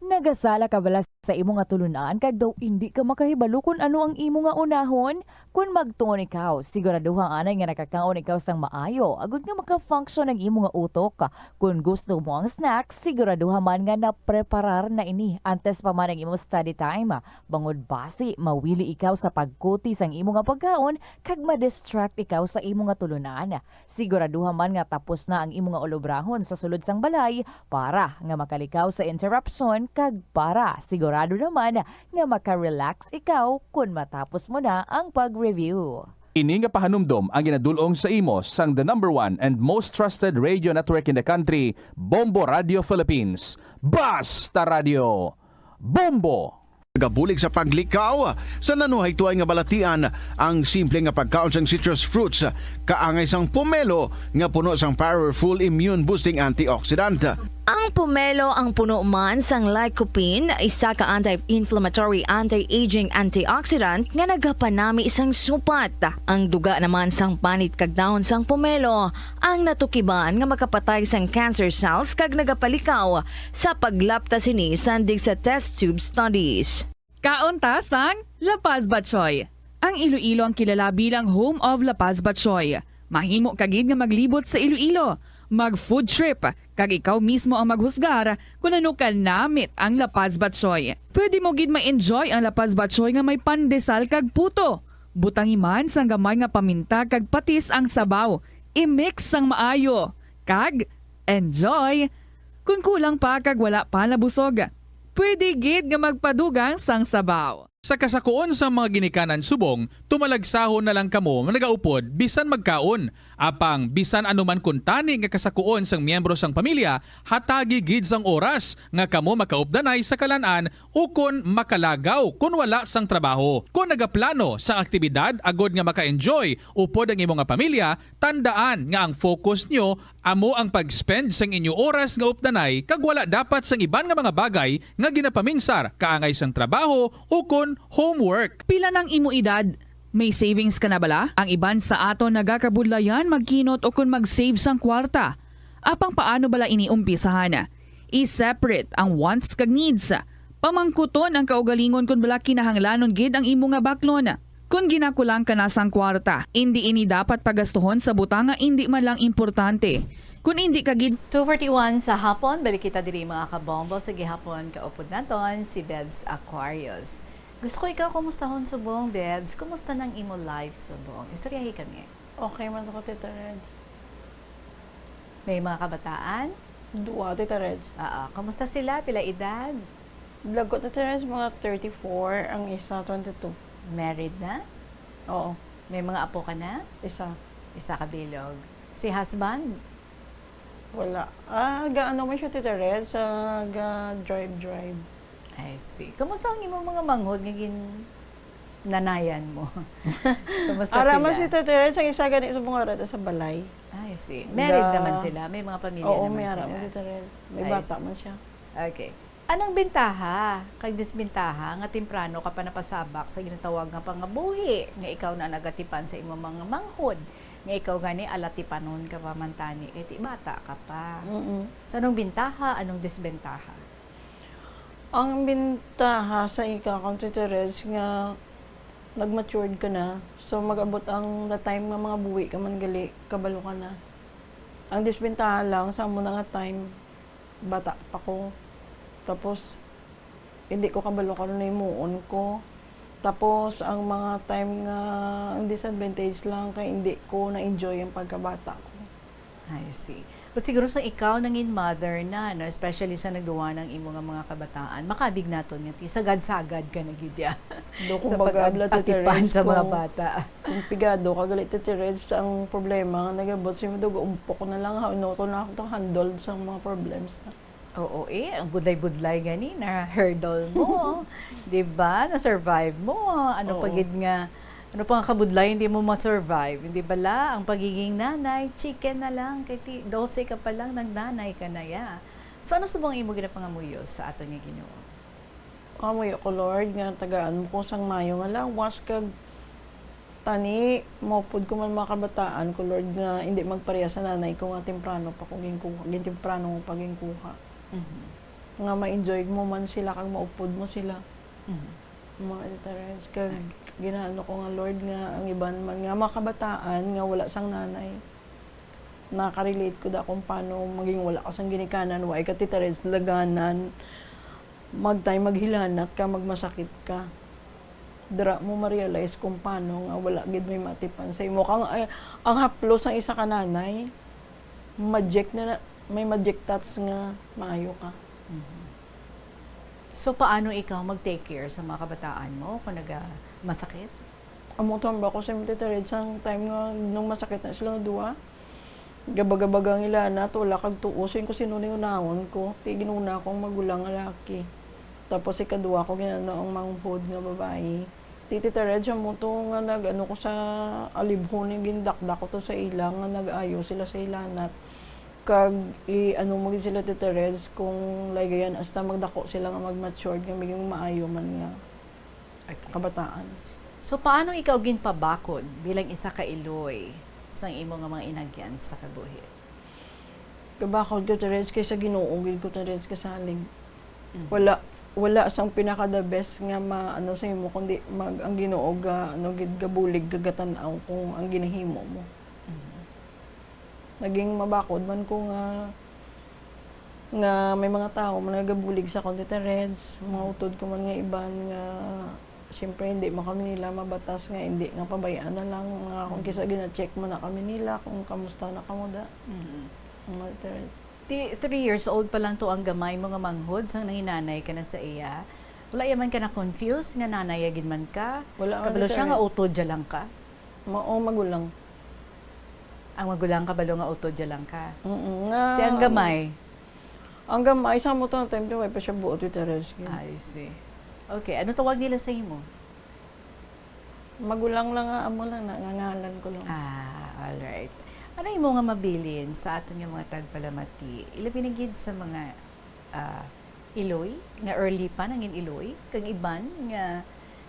Nagasala ka bala sa imo nga tulunan kag daw indi ka makahibalo kon ano ang imo nga unahon? Kon magtuon ikaw, siguraduha anay nga nakakaon ikaw sang maayo agod nga maka-function ang imo nga utok. Kon gusto mo ang snack, siguraduha man nga napreparar na ini antes pa man ang imo study time. Bangod basi mawili ikaw sa pagkuti sang imo nga pagkaon kag ma-distract ikaw sa imo nga tulunan. Siguraduha man nga tapos na ang imo nga ulobrahon sa sulod sang balay para nga makalikaw sa interruption kag para sigurado naman nga maka-relax ikaw kon matapos mo na ang pag-review. Ini nga pahanumdom ang ginadul-ong sa imo sang the number one and most trusted radio network in the country, Bombo Radio Philippines. Basta Radio Bombo! Nagabulig sa paglikaw sa nanuhaytoy nga balatian ang simple nga pagkaon sang citrus fruits, kaangay sang pomelo nga puno sang powerful immune boosting antioxidant. Ang pomelo ang puno man sang lycopene, isa ka anti-inflammatory, anti-aging antioxidant nga nagapanami sang supat. Ang duga naman sang panit kag dahon sang pomelo ang natukiban nga makapatay sang cancer cells kag nagapalikaw sa paglapta sini sandig sa test tube studies. Kaon ta sang La Paz Batchoy. Ang Iloilo ang kilala bilang home of La Paz Batchoy. Mahimo ka gid nga maglibot sa Iloilo, mag-food trip, kag ikaw mismo ang maghusgar kon ano kanamit ang La Paz Batchoy. Pwede mo gid ma-enjoy ang La Paz Batchoy nga may pandesal kag puto. Butangi man sang gamay nga paminta kag patis ang sabaw. I-mix sang maayo. Kag enjoy! Kon kulang pa kag wala pa nabusog, Pwede gid nga magpadugang sang sabaw. Sa kasakuon sang mga ginikanan subong, tumalagsahon na lang kamo nagaupod bisan magkaon. Apang bisan ano man kuntani nga kasakuon sang miyembro sang pamilya, hatagi gid sang oras nga kamo makaupdanay sa kalan-an ukon makalagaw kon wala sang trabaho. Kon nagaplano sang aktibidad agod nga maka-enjoy upod ang imo nga pamilya, tandaan nga ang focus nyo amo ang pag-spend sang inyo oras nga updanay kag wala dapat sang iban nga mga bagay nga ginapaminsar kaangay sang trabaho ukon homework. Pila nang imo edad? May savings ka na bala? Ang iban sa aton nagakabudlayan magkinot ukon mag-save sang kwarta. Apang paano bala ini umpisahan? I-separate ang wants kag needs. Pamangkuton ang kaugalingon kon bala kinahanglanon gid ang imo nga baklon. Kon ginakulang ka na sang kwarta, indi ini dapat pagastuhon sa butang nga indi man lang importante. Kon indi ka gid Two forty-one sa hapon, balik kita diri, mga kabombo, sa gihapon kaupod naton, si Bebs Aquarius. Gusto ko ikaw kumustahon subong, Bebs. Kumusta nang imo life subong? Istoryahi kami. Okay man ko, Tita Reds. May mga kabataan? Duwa, Tita Reds. Oo. Kumusta sila? Pila edad? Blago, Tita Reds, mga thirty-four, ang isa, twenty-two. Married na? Oo. May mga apo ka na? Isa. Isa ka bilog. Si husband? Wala. Ah, ga-ano man siya, Tita Reds, ah, ga-drive-drive. I see. Kumusta ang imong mga manghod nga gin-, nanayan mo? Kumusta Ara man sila? Si Tita Reds, ang isa gani sa mga rata sa balay. I see. Married Ga-, naman sila? May mga pamilya oo, naman may ara sila? Man, Tita Reds. May I bata see. Man siya. Okay. Anong bintaha kag disbintaha nga temprano ka pa napasabak sa ginatawag nga pangabuhi, nga ikaw na nagatipan sa imong mga manghod, nga ikaw gani alatipanon ka pa man tani kay ti bata ka pa? Mm-mm. So, anong bintaha, anong disbentaha? Ang bintaha sa ika, Consideres, nga nag-matured ka na, so mag-abot ang the time nga mangabuhi ka man gali, kabalo ka na. Ang disbentaha lang sa amo na nga time, bata pa ko. Tapos, hindi ko kabalo kung ano himuon ko. Tapos, ang mga time nga, ang disadvantage lang kay hindi ko na-enjoy ang pagkabata ko. I see. But siguro sa ikaw nangin mother na, no? Especially sa nagduwa ng imo nga mga kabataan, makabig naton nga ti sagad-sagad ka na gid, ya. Do, sa kumbaga, pag-atipan sa mga bata. Kung pigado ka, gali, Tita Reds, ang problema nga nagabot sa imo, do, umpok na lang, ha, no, to na ako to handle sa mga problems na. Oo, eh, ang budlay-budlay gani na hurdle mo, di ba? Na-survive mo. Ano pa Oo. Gid nga, ano pa nga kabudlay hindi mo ma-survive? Hindi bala ang pagiging nanay, chicken na lang, kay ti-, dose ka pa lang, nagnanay ka na, ya. So, ano subong imo ginapangamuyo sa aton nga Ginoo? Kamuyo ko, Lord, nga tagaan mo ko sang mayo nga lawas, kag tani maupod ko man mga kabataan ko, Lord, nga hindi magpareha sa nanay ko nga temprano pa ko ginkuha, gintemprano mo pa ginkuha. Mhm. Nga ma-enjoy mo man sila kag maupod mo sila. Mhm. Mga deterrents. Kag Okay. ginaano ko nga, Lord, nga ang iban man nga mga kabataan nga wala sang nanay, nakarelate ko da kung paano maging wala ka sang ginikanan, wa ka, Tita Reds, laganan. Magtay, maghilanat ka, magmasakit ka. Dira mo ma-realize kung paano nga wala gid may matipan sa imo. Kang, ay, ang haplos sang isa ka nanay, magic na, na, may magic touch nga maayo ka. Mhm. So, paano ikaw mag-take care sa mga kabataan mo kung naga-, masakit? Amo tamba ko sa Tita Reds, sang time nga nung masakit na sila nga duha, gabaga-baga ang hilanat, wala kag tuo, sin ko sino ni unahon ko. Ti ginuna akong magulang nga laki. Tapos ikaduha ko ginano ang manghod nga babayi. Ti Tita Reds, amo to nga nag-ano ko sa alibhon, nga gindakdak ko to sa ila nga nag-ayo sila sa hilanat. Kag i-ano mo gid sila, Tita Reds, kung ligayan hasta magdako sila nga mag-matured nga maging maayo man nga Okay. kabataan. So, paano ikaw ginpabakod bilang isa ka iloy sang imo nga mga inagyan sa kabuhi? Gabakod ko, Tita Reds, kay sa Ginoo gid ko, Tita Reds, kasalig. Mhm. Wala, wala sang pinaka the best nga ma-, ano sa imo, kundi mag-, ang Ginoo ga-, ano gid, gabulig, gagatan-aw kung ang ginahimo mo. Mhm. Naging mabakod man ko nga, nga may mga tawo man nagabulig sa akon, Tita Reds, mga Mhm. utod ko man nga iban nga, siyempre, hindi man kami nila mabatas nga hindi nga pabay-an na lang nga kung Mhm. kisa gina-check man na kami nila kung kamusta na kamo da. Mhm. Mga Tita Reds. Ti, three years old pa lang to ang gamay mo nga manghod sang nanginanay ka na sa iya. Wala ya man ka na-confuse nga nanay ya gid man ka? Wala man, Kabalo siya sir. nga utod ya lang ka? Mao, magulang. Ang magulang kabalo nga utod ya lang ka? Mm, nga, Ti ang gamay? Ang gamay, sa mo to, time to, way pa siya buot, Tita Rez. I see. Okay, ano tawag nila sa imo? Magulang lang nga, amo lang na, nga ngalan ko lang. Ah, all right. Ano imo nga mabilin sa aton nga mga tagpalamati? Ilabi na gid sa mga, ah, iloy, nga early pa nangin iloy, kag iban nga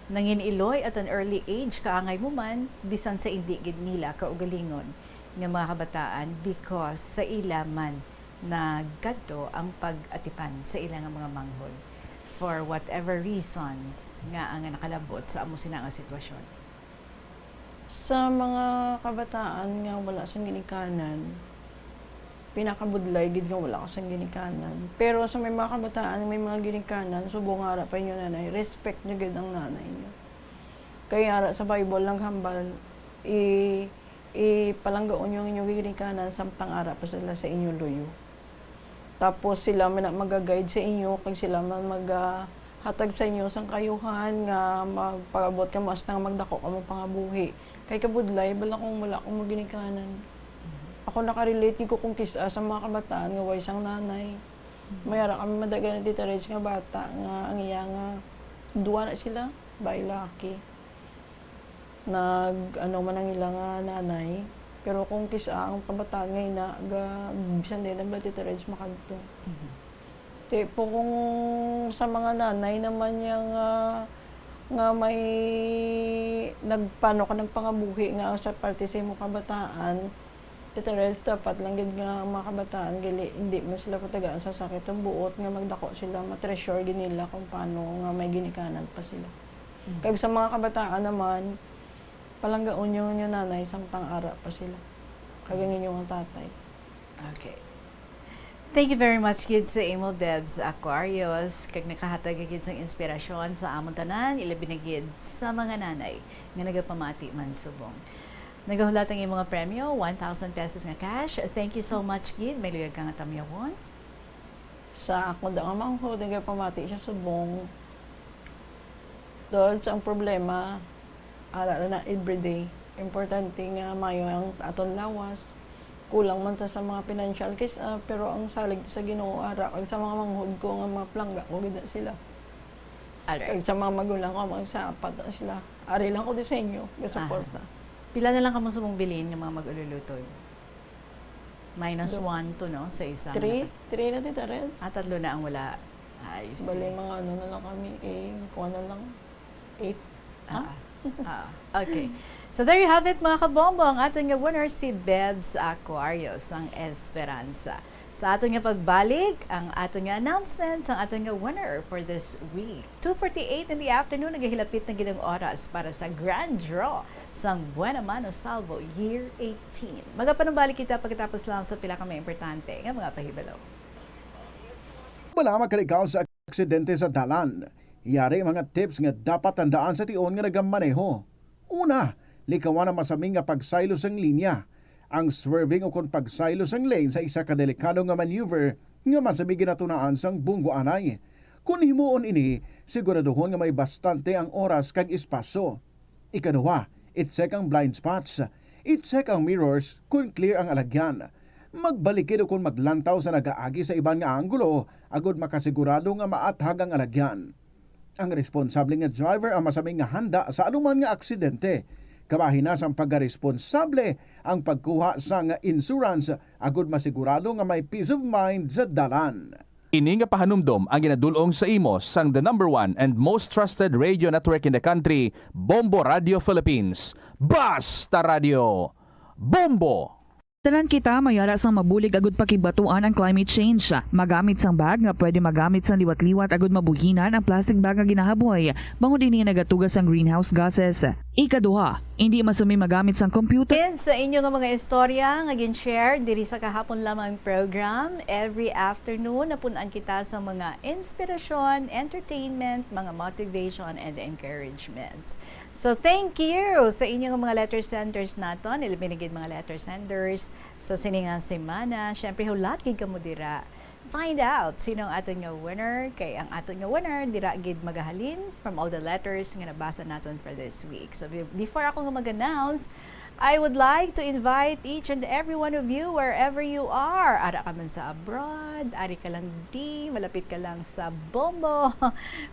nangin iloy at an early age, kaangay mo man, bisan sa indi gid nila kaugalingon nga mga kabataan, because sa ila man nagkadto ang pag-atipan sa ila nga mga manghod for whatever reasons nga ang nakalabot sa amo sina nga sitwasyon. Sa mga kabataan nga wala sang ginikanan, pinakabudlay gid nga wala ka sang ginikanan. Pero sa may mga kabataan nga may mga ginikanan, subong ara pa inyo nanay, respect nyo gid ang nanay nyo. Kay ara sa Bible naghambal, i ipalanggaon nyo ang inyo ginikanan samtang ara pa sila sa inyo luyo. Tapos sila man ang maga-guide sa inyo, kag sila man magahatag sa inyo sang kayuhan nga magpagabot kamo hasta nga magdako kamo pangabuhi. Kay kabudlay bala kung wala kamo ginikanan. Ako nakarelate gid ko kung kis-a sa mga kabataan nga way sang nanay. May ara kami madaghan na Tita Reg nga bata nga ang iya nga duwa na sila, bayi, laki. Nag, ano man ang ila nga nanay, pero kung kis-a ang kabataan nga ina, ga, bisan din ang Tita Reg makadto. Mhm. Tipo kung sa mga nanay naman niya nga, nga may nagpano ka nagpangabuhi nga sa parte sa imong kabataan, Tita Reg, dapat lang gid nga ang mga kabataan gali, hindi man sila patagaan sa sakit ang buot nga magdako sila, ma-treasure gid nila kung paano nga may ginikanan pa sila. Mhm. Kag sa mga kabataan naman, palanggaon nyo ang inyo nanay samtang ara pa sila. Kag ang inyo nga tatay. Okay. Thank you very much gid sa imo, Bebs Aquarius, kag nakahatag ka gid sang inspirasyon sa amon tanan, ilabi na gid sa mga nanay nga nagapamati man subong. Nagahulat ang imo nga premyo, one thousand pesos nga cash. Thank you so much gid. May luyag ka nga tamyawon. Sa ako daw nga manghod, nagapamati siya subong. Doon sa ang problema, ara na na everyday. Importante nga mayo ang aton lawas. Kulang man ta sa mga financial kis-a, pero ang salig sa Ginoo ara kag sa mga manghod ko nga mga palangga ko gid na sila. Alright. Kag sa mga magulang ko, mga sapat na sila. Ari lang ko di sa inyo, gasuporta. Pila na lang kamo subong bilin nga mga mag-ululutod? Minus Do- one to, no? Sa isa. Three? Three na, Tita Rez? Ah, tatlo na ang wala. I see. Bali, mga ano na lang kami, eh, kuha na lang. Eight. Ah, ah. Okay. So there you have it, mga kabombo, ang aton nga winner si Bebs Aquarius, ang Esperanza. Sa aton nga pagbalik, ang aton nga announcement sang aton nga winner for this week. Two forty-eight in the afternoon, nagahilapit na gid ang oras para sa grand draw sang Buena Mano Salvo Year eighteen. Magapanumbalik kita pagkatapos lang sa pila ka mga importante nga mga pahibalo. Bala makaligaw sa aksidente sa dalan. Yari mga tips nga dapat tandaan sa tion nga nagamaneho. Una, likawan ang masami nga pagsaylo sang linya. Ang swerving ukon pagsaylo sang lane sa isa ka delikado nga maneuver nga masami ginatunaan sang bunggoanay. Kon himuon ini, siguraduhon nga may bastante ang oras kag espasyo. Ikaduha, i-check ang blind spots. I-check ang mirrors kon clear ang alagyan. Magbalikid ukon maglantaw sa nagaagi sa iban nga anggulo agod makasigurado nga maathag ang alagyan. Ang responsable nga driver ang masami nga handa sa anuman nga aksidente. Kabahin na sang pagkaresponsable ang pagkuha sang insurance agod masigurado nga may peace of mind sa dalan. Ini nga pahanumdom ang ginadul-ong sa imo sang the number one and most trusted radio network in the country, Bombo Radio Philippines. Basta Radio! Bombo! Tanan kita may ara sang mabulig agud pakigbaton ang climate change. Magamit sang bag nga pwede magamit sang liwat-liwat agud mabuhinan ang plastic bag nga ginahaboy, bangod ini nagatuga sang greenhouse gases. Ikaduha, indi masami magamit sang computer. And sa inyo nga mga istorya nga gin-share diri sa kahapon lamang program, every afternoon napun-an kita sa mga inspirasyon, entertainment, mga motivation, and encouragement. So thank you sa inyo nga mga letter senders naton, ilabi na gid mga letter senders sa sini nga semana. Syempre, hulat gid kamo dira. Find out sino ang aton nga winner. Kay ang aton nga winner, dira gid magahalin from all the letters nga nabasa naton for this week. So, be- before ako nga mag-announce, I would like to invite each and every one of you, wherever you are. Ara ka man sa abroad, ari ka lang di, malapit ka lang sa Bombo,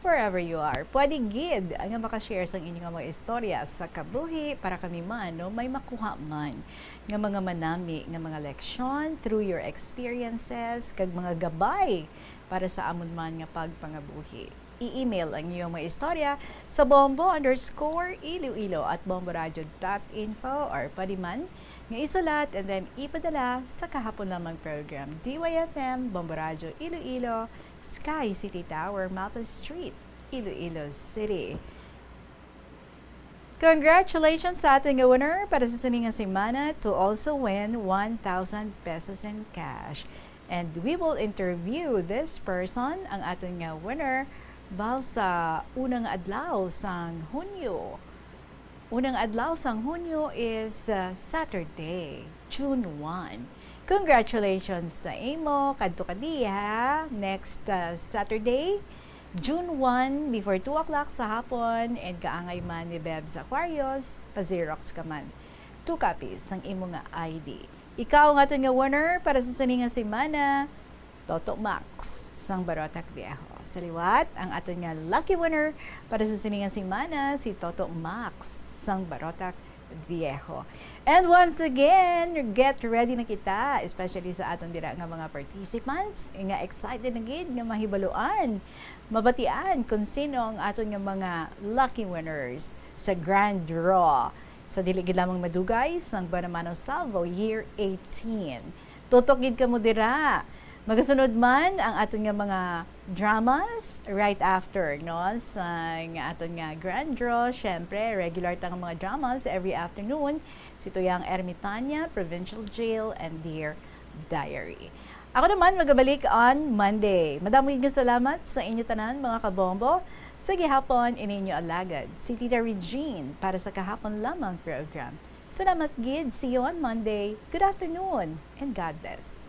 wherever you are. Pwede gid nga makashare sang inyo nga mga istorya sa kabuhi para kami man, no, may makuha man nga mga manami nga mga leksyon through your experiences kag mga gabay para sa amon man nga pagpangabuhi. I-email ang inyong mga istorya sa bombo underscore iloilo at bomboradio dot info, or pwede man nga isulat and then ipadala sa kahapon lamang program, D Y F M, Bombo Radio Iloilo, Sky City Tower, Mapa Street, Iloilo City. Congratulations sa aton nga winner para sa sini nga semana to also win one thousand pesos in cash. And we will interview this person, ang aton nga winner, baw sa unang adlaw sang Hunyo. Unang adlaw sang Hunyo is, uh, Saturday, June one. Congratulations sa imo. Kadto ka diha next, uh, Saturday, June one, before two o'clock sa hapon, and kaangay man ni Bebs Aquarius, pa-xerox ka man. Two copies sang imo nga I D. Ikaw ang aton nga winner para sa sini nga semana, Toto Max sang Barotac Viejo. Sa liwat, ang aton nga lucky winner para sa sini nga semana, si Toto Max sang Barotac Viejo. And once again, get ready na kita, especially sa aton dira nga mga participants nga excited na gid nga mahibaluan, mabatian kung sino ang aton nga mga lucky winners sa grand draw sa dili gid lamang madugay sang Bonamano Salvo Year eighteen. Tutok gid kamo dira. Magasunod man ang aton nga mga dramas right after, no, sang aton nga grand draw. Syempre, regular ta nga mga dramas every afternoon. Si Tuyang Ermitania, Provincial Jail, and Dear Diary. Ako naman magabalik on Monday. Madamo gid nga salamat sa inyo tanan, mga kabombo. Sa gihapon, ini inyo alagad, si Tita Regine, para sa Kahapon Lamang program. Salamat gid. See you on Monday. Good afternoon and God bless.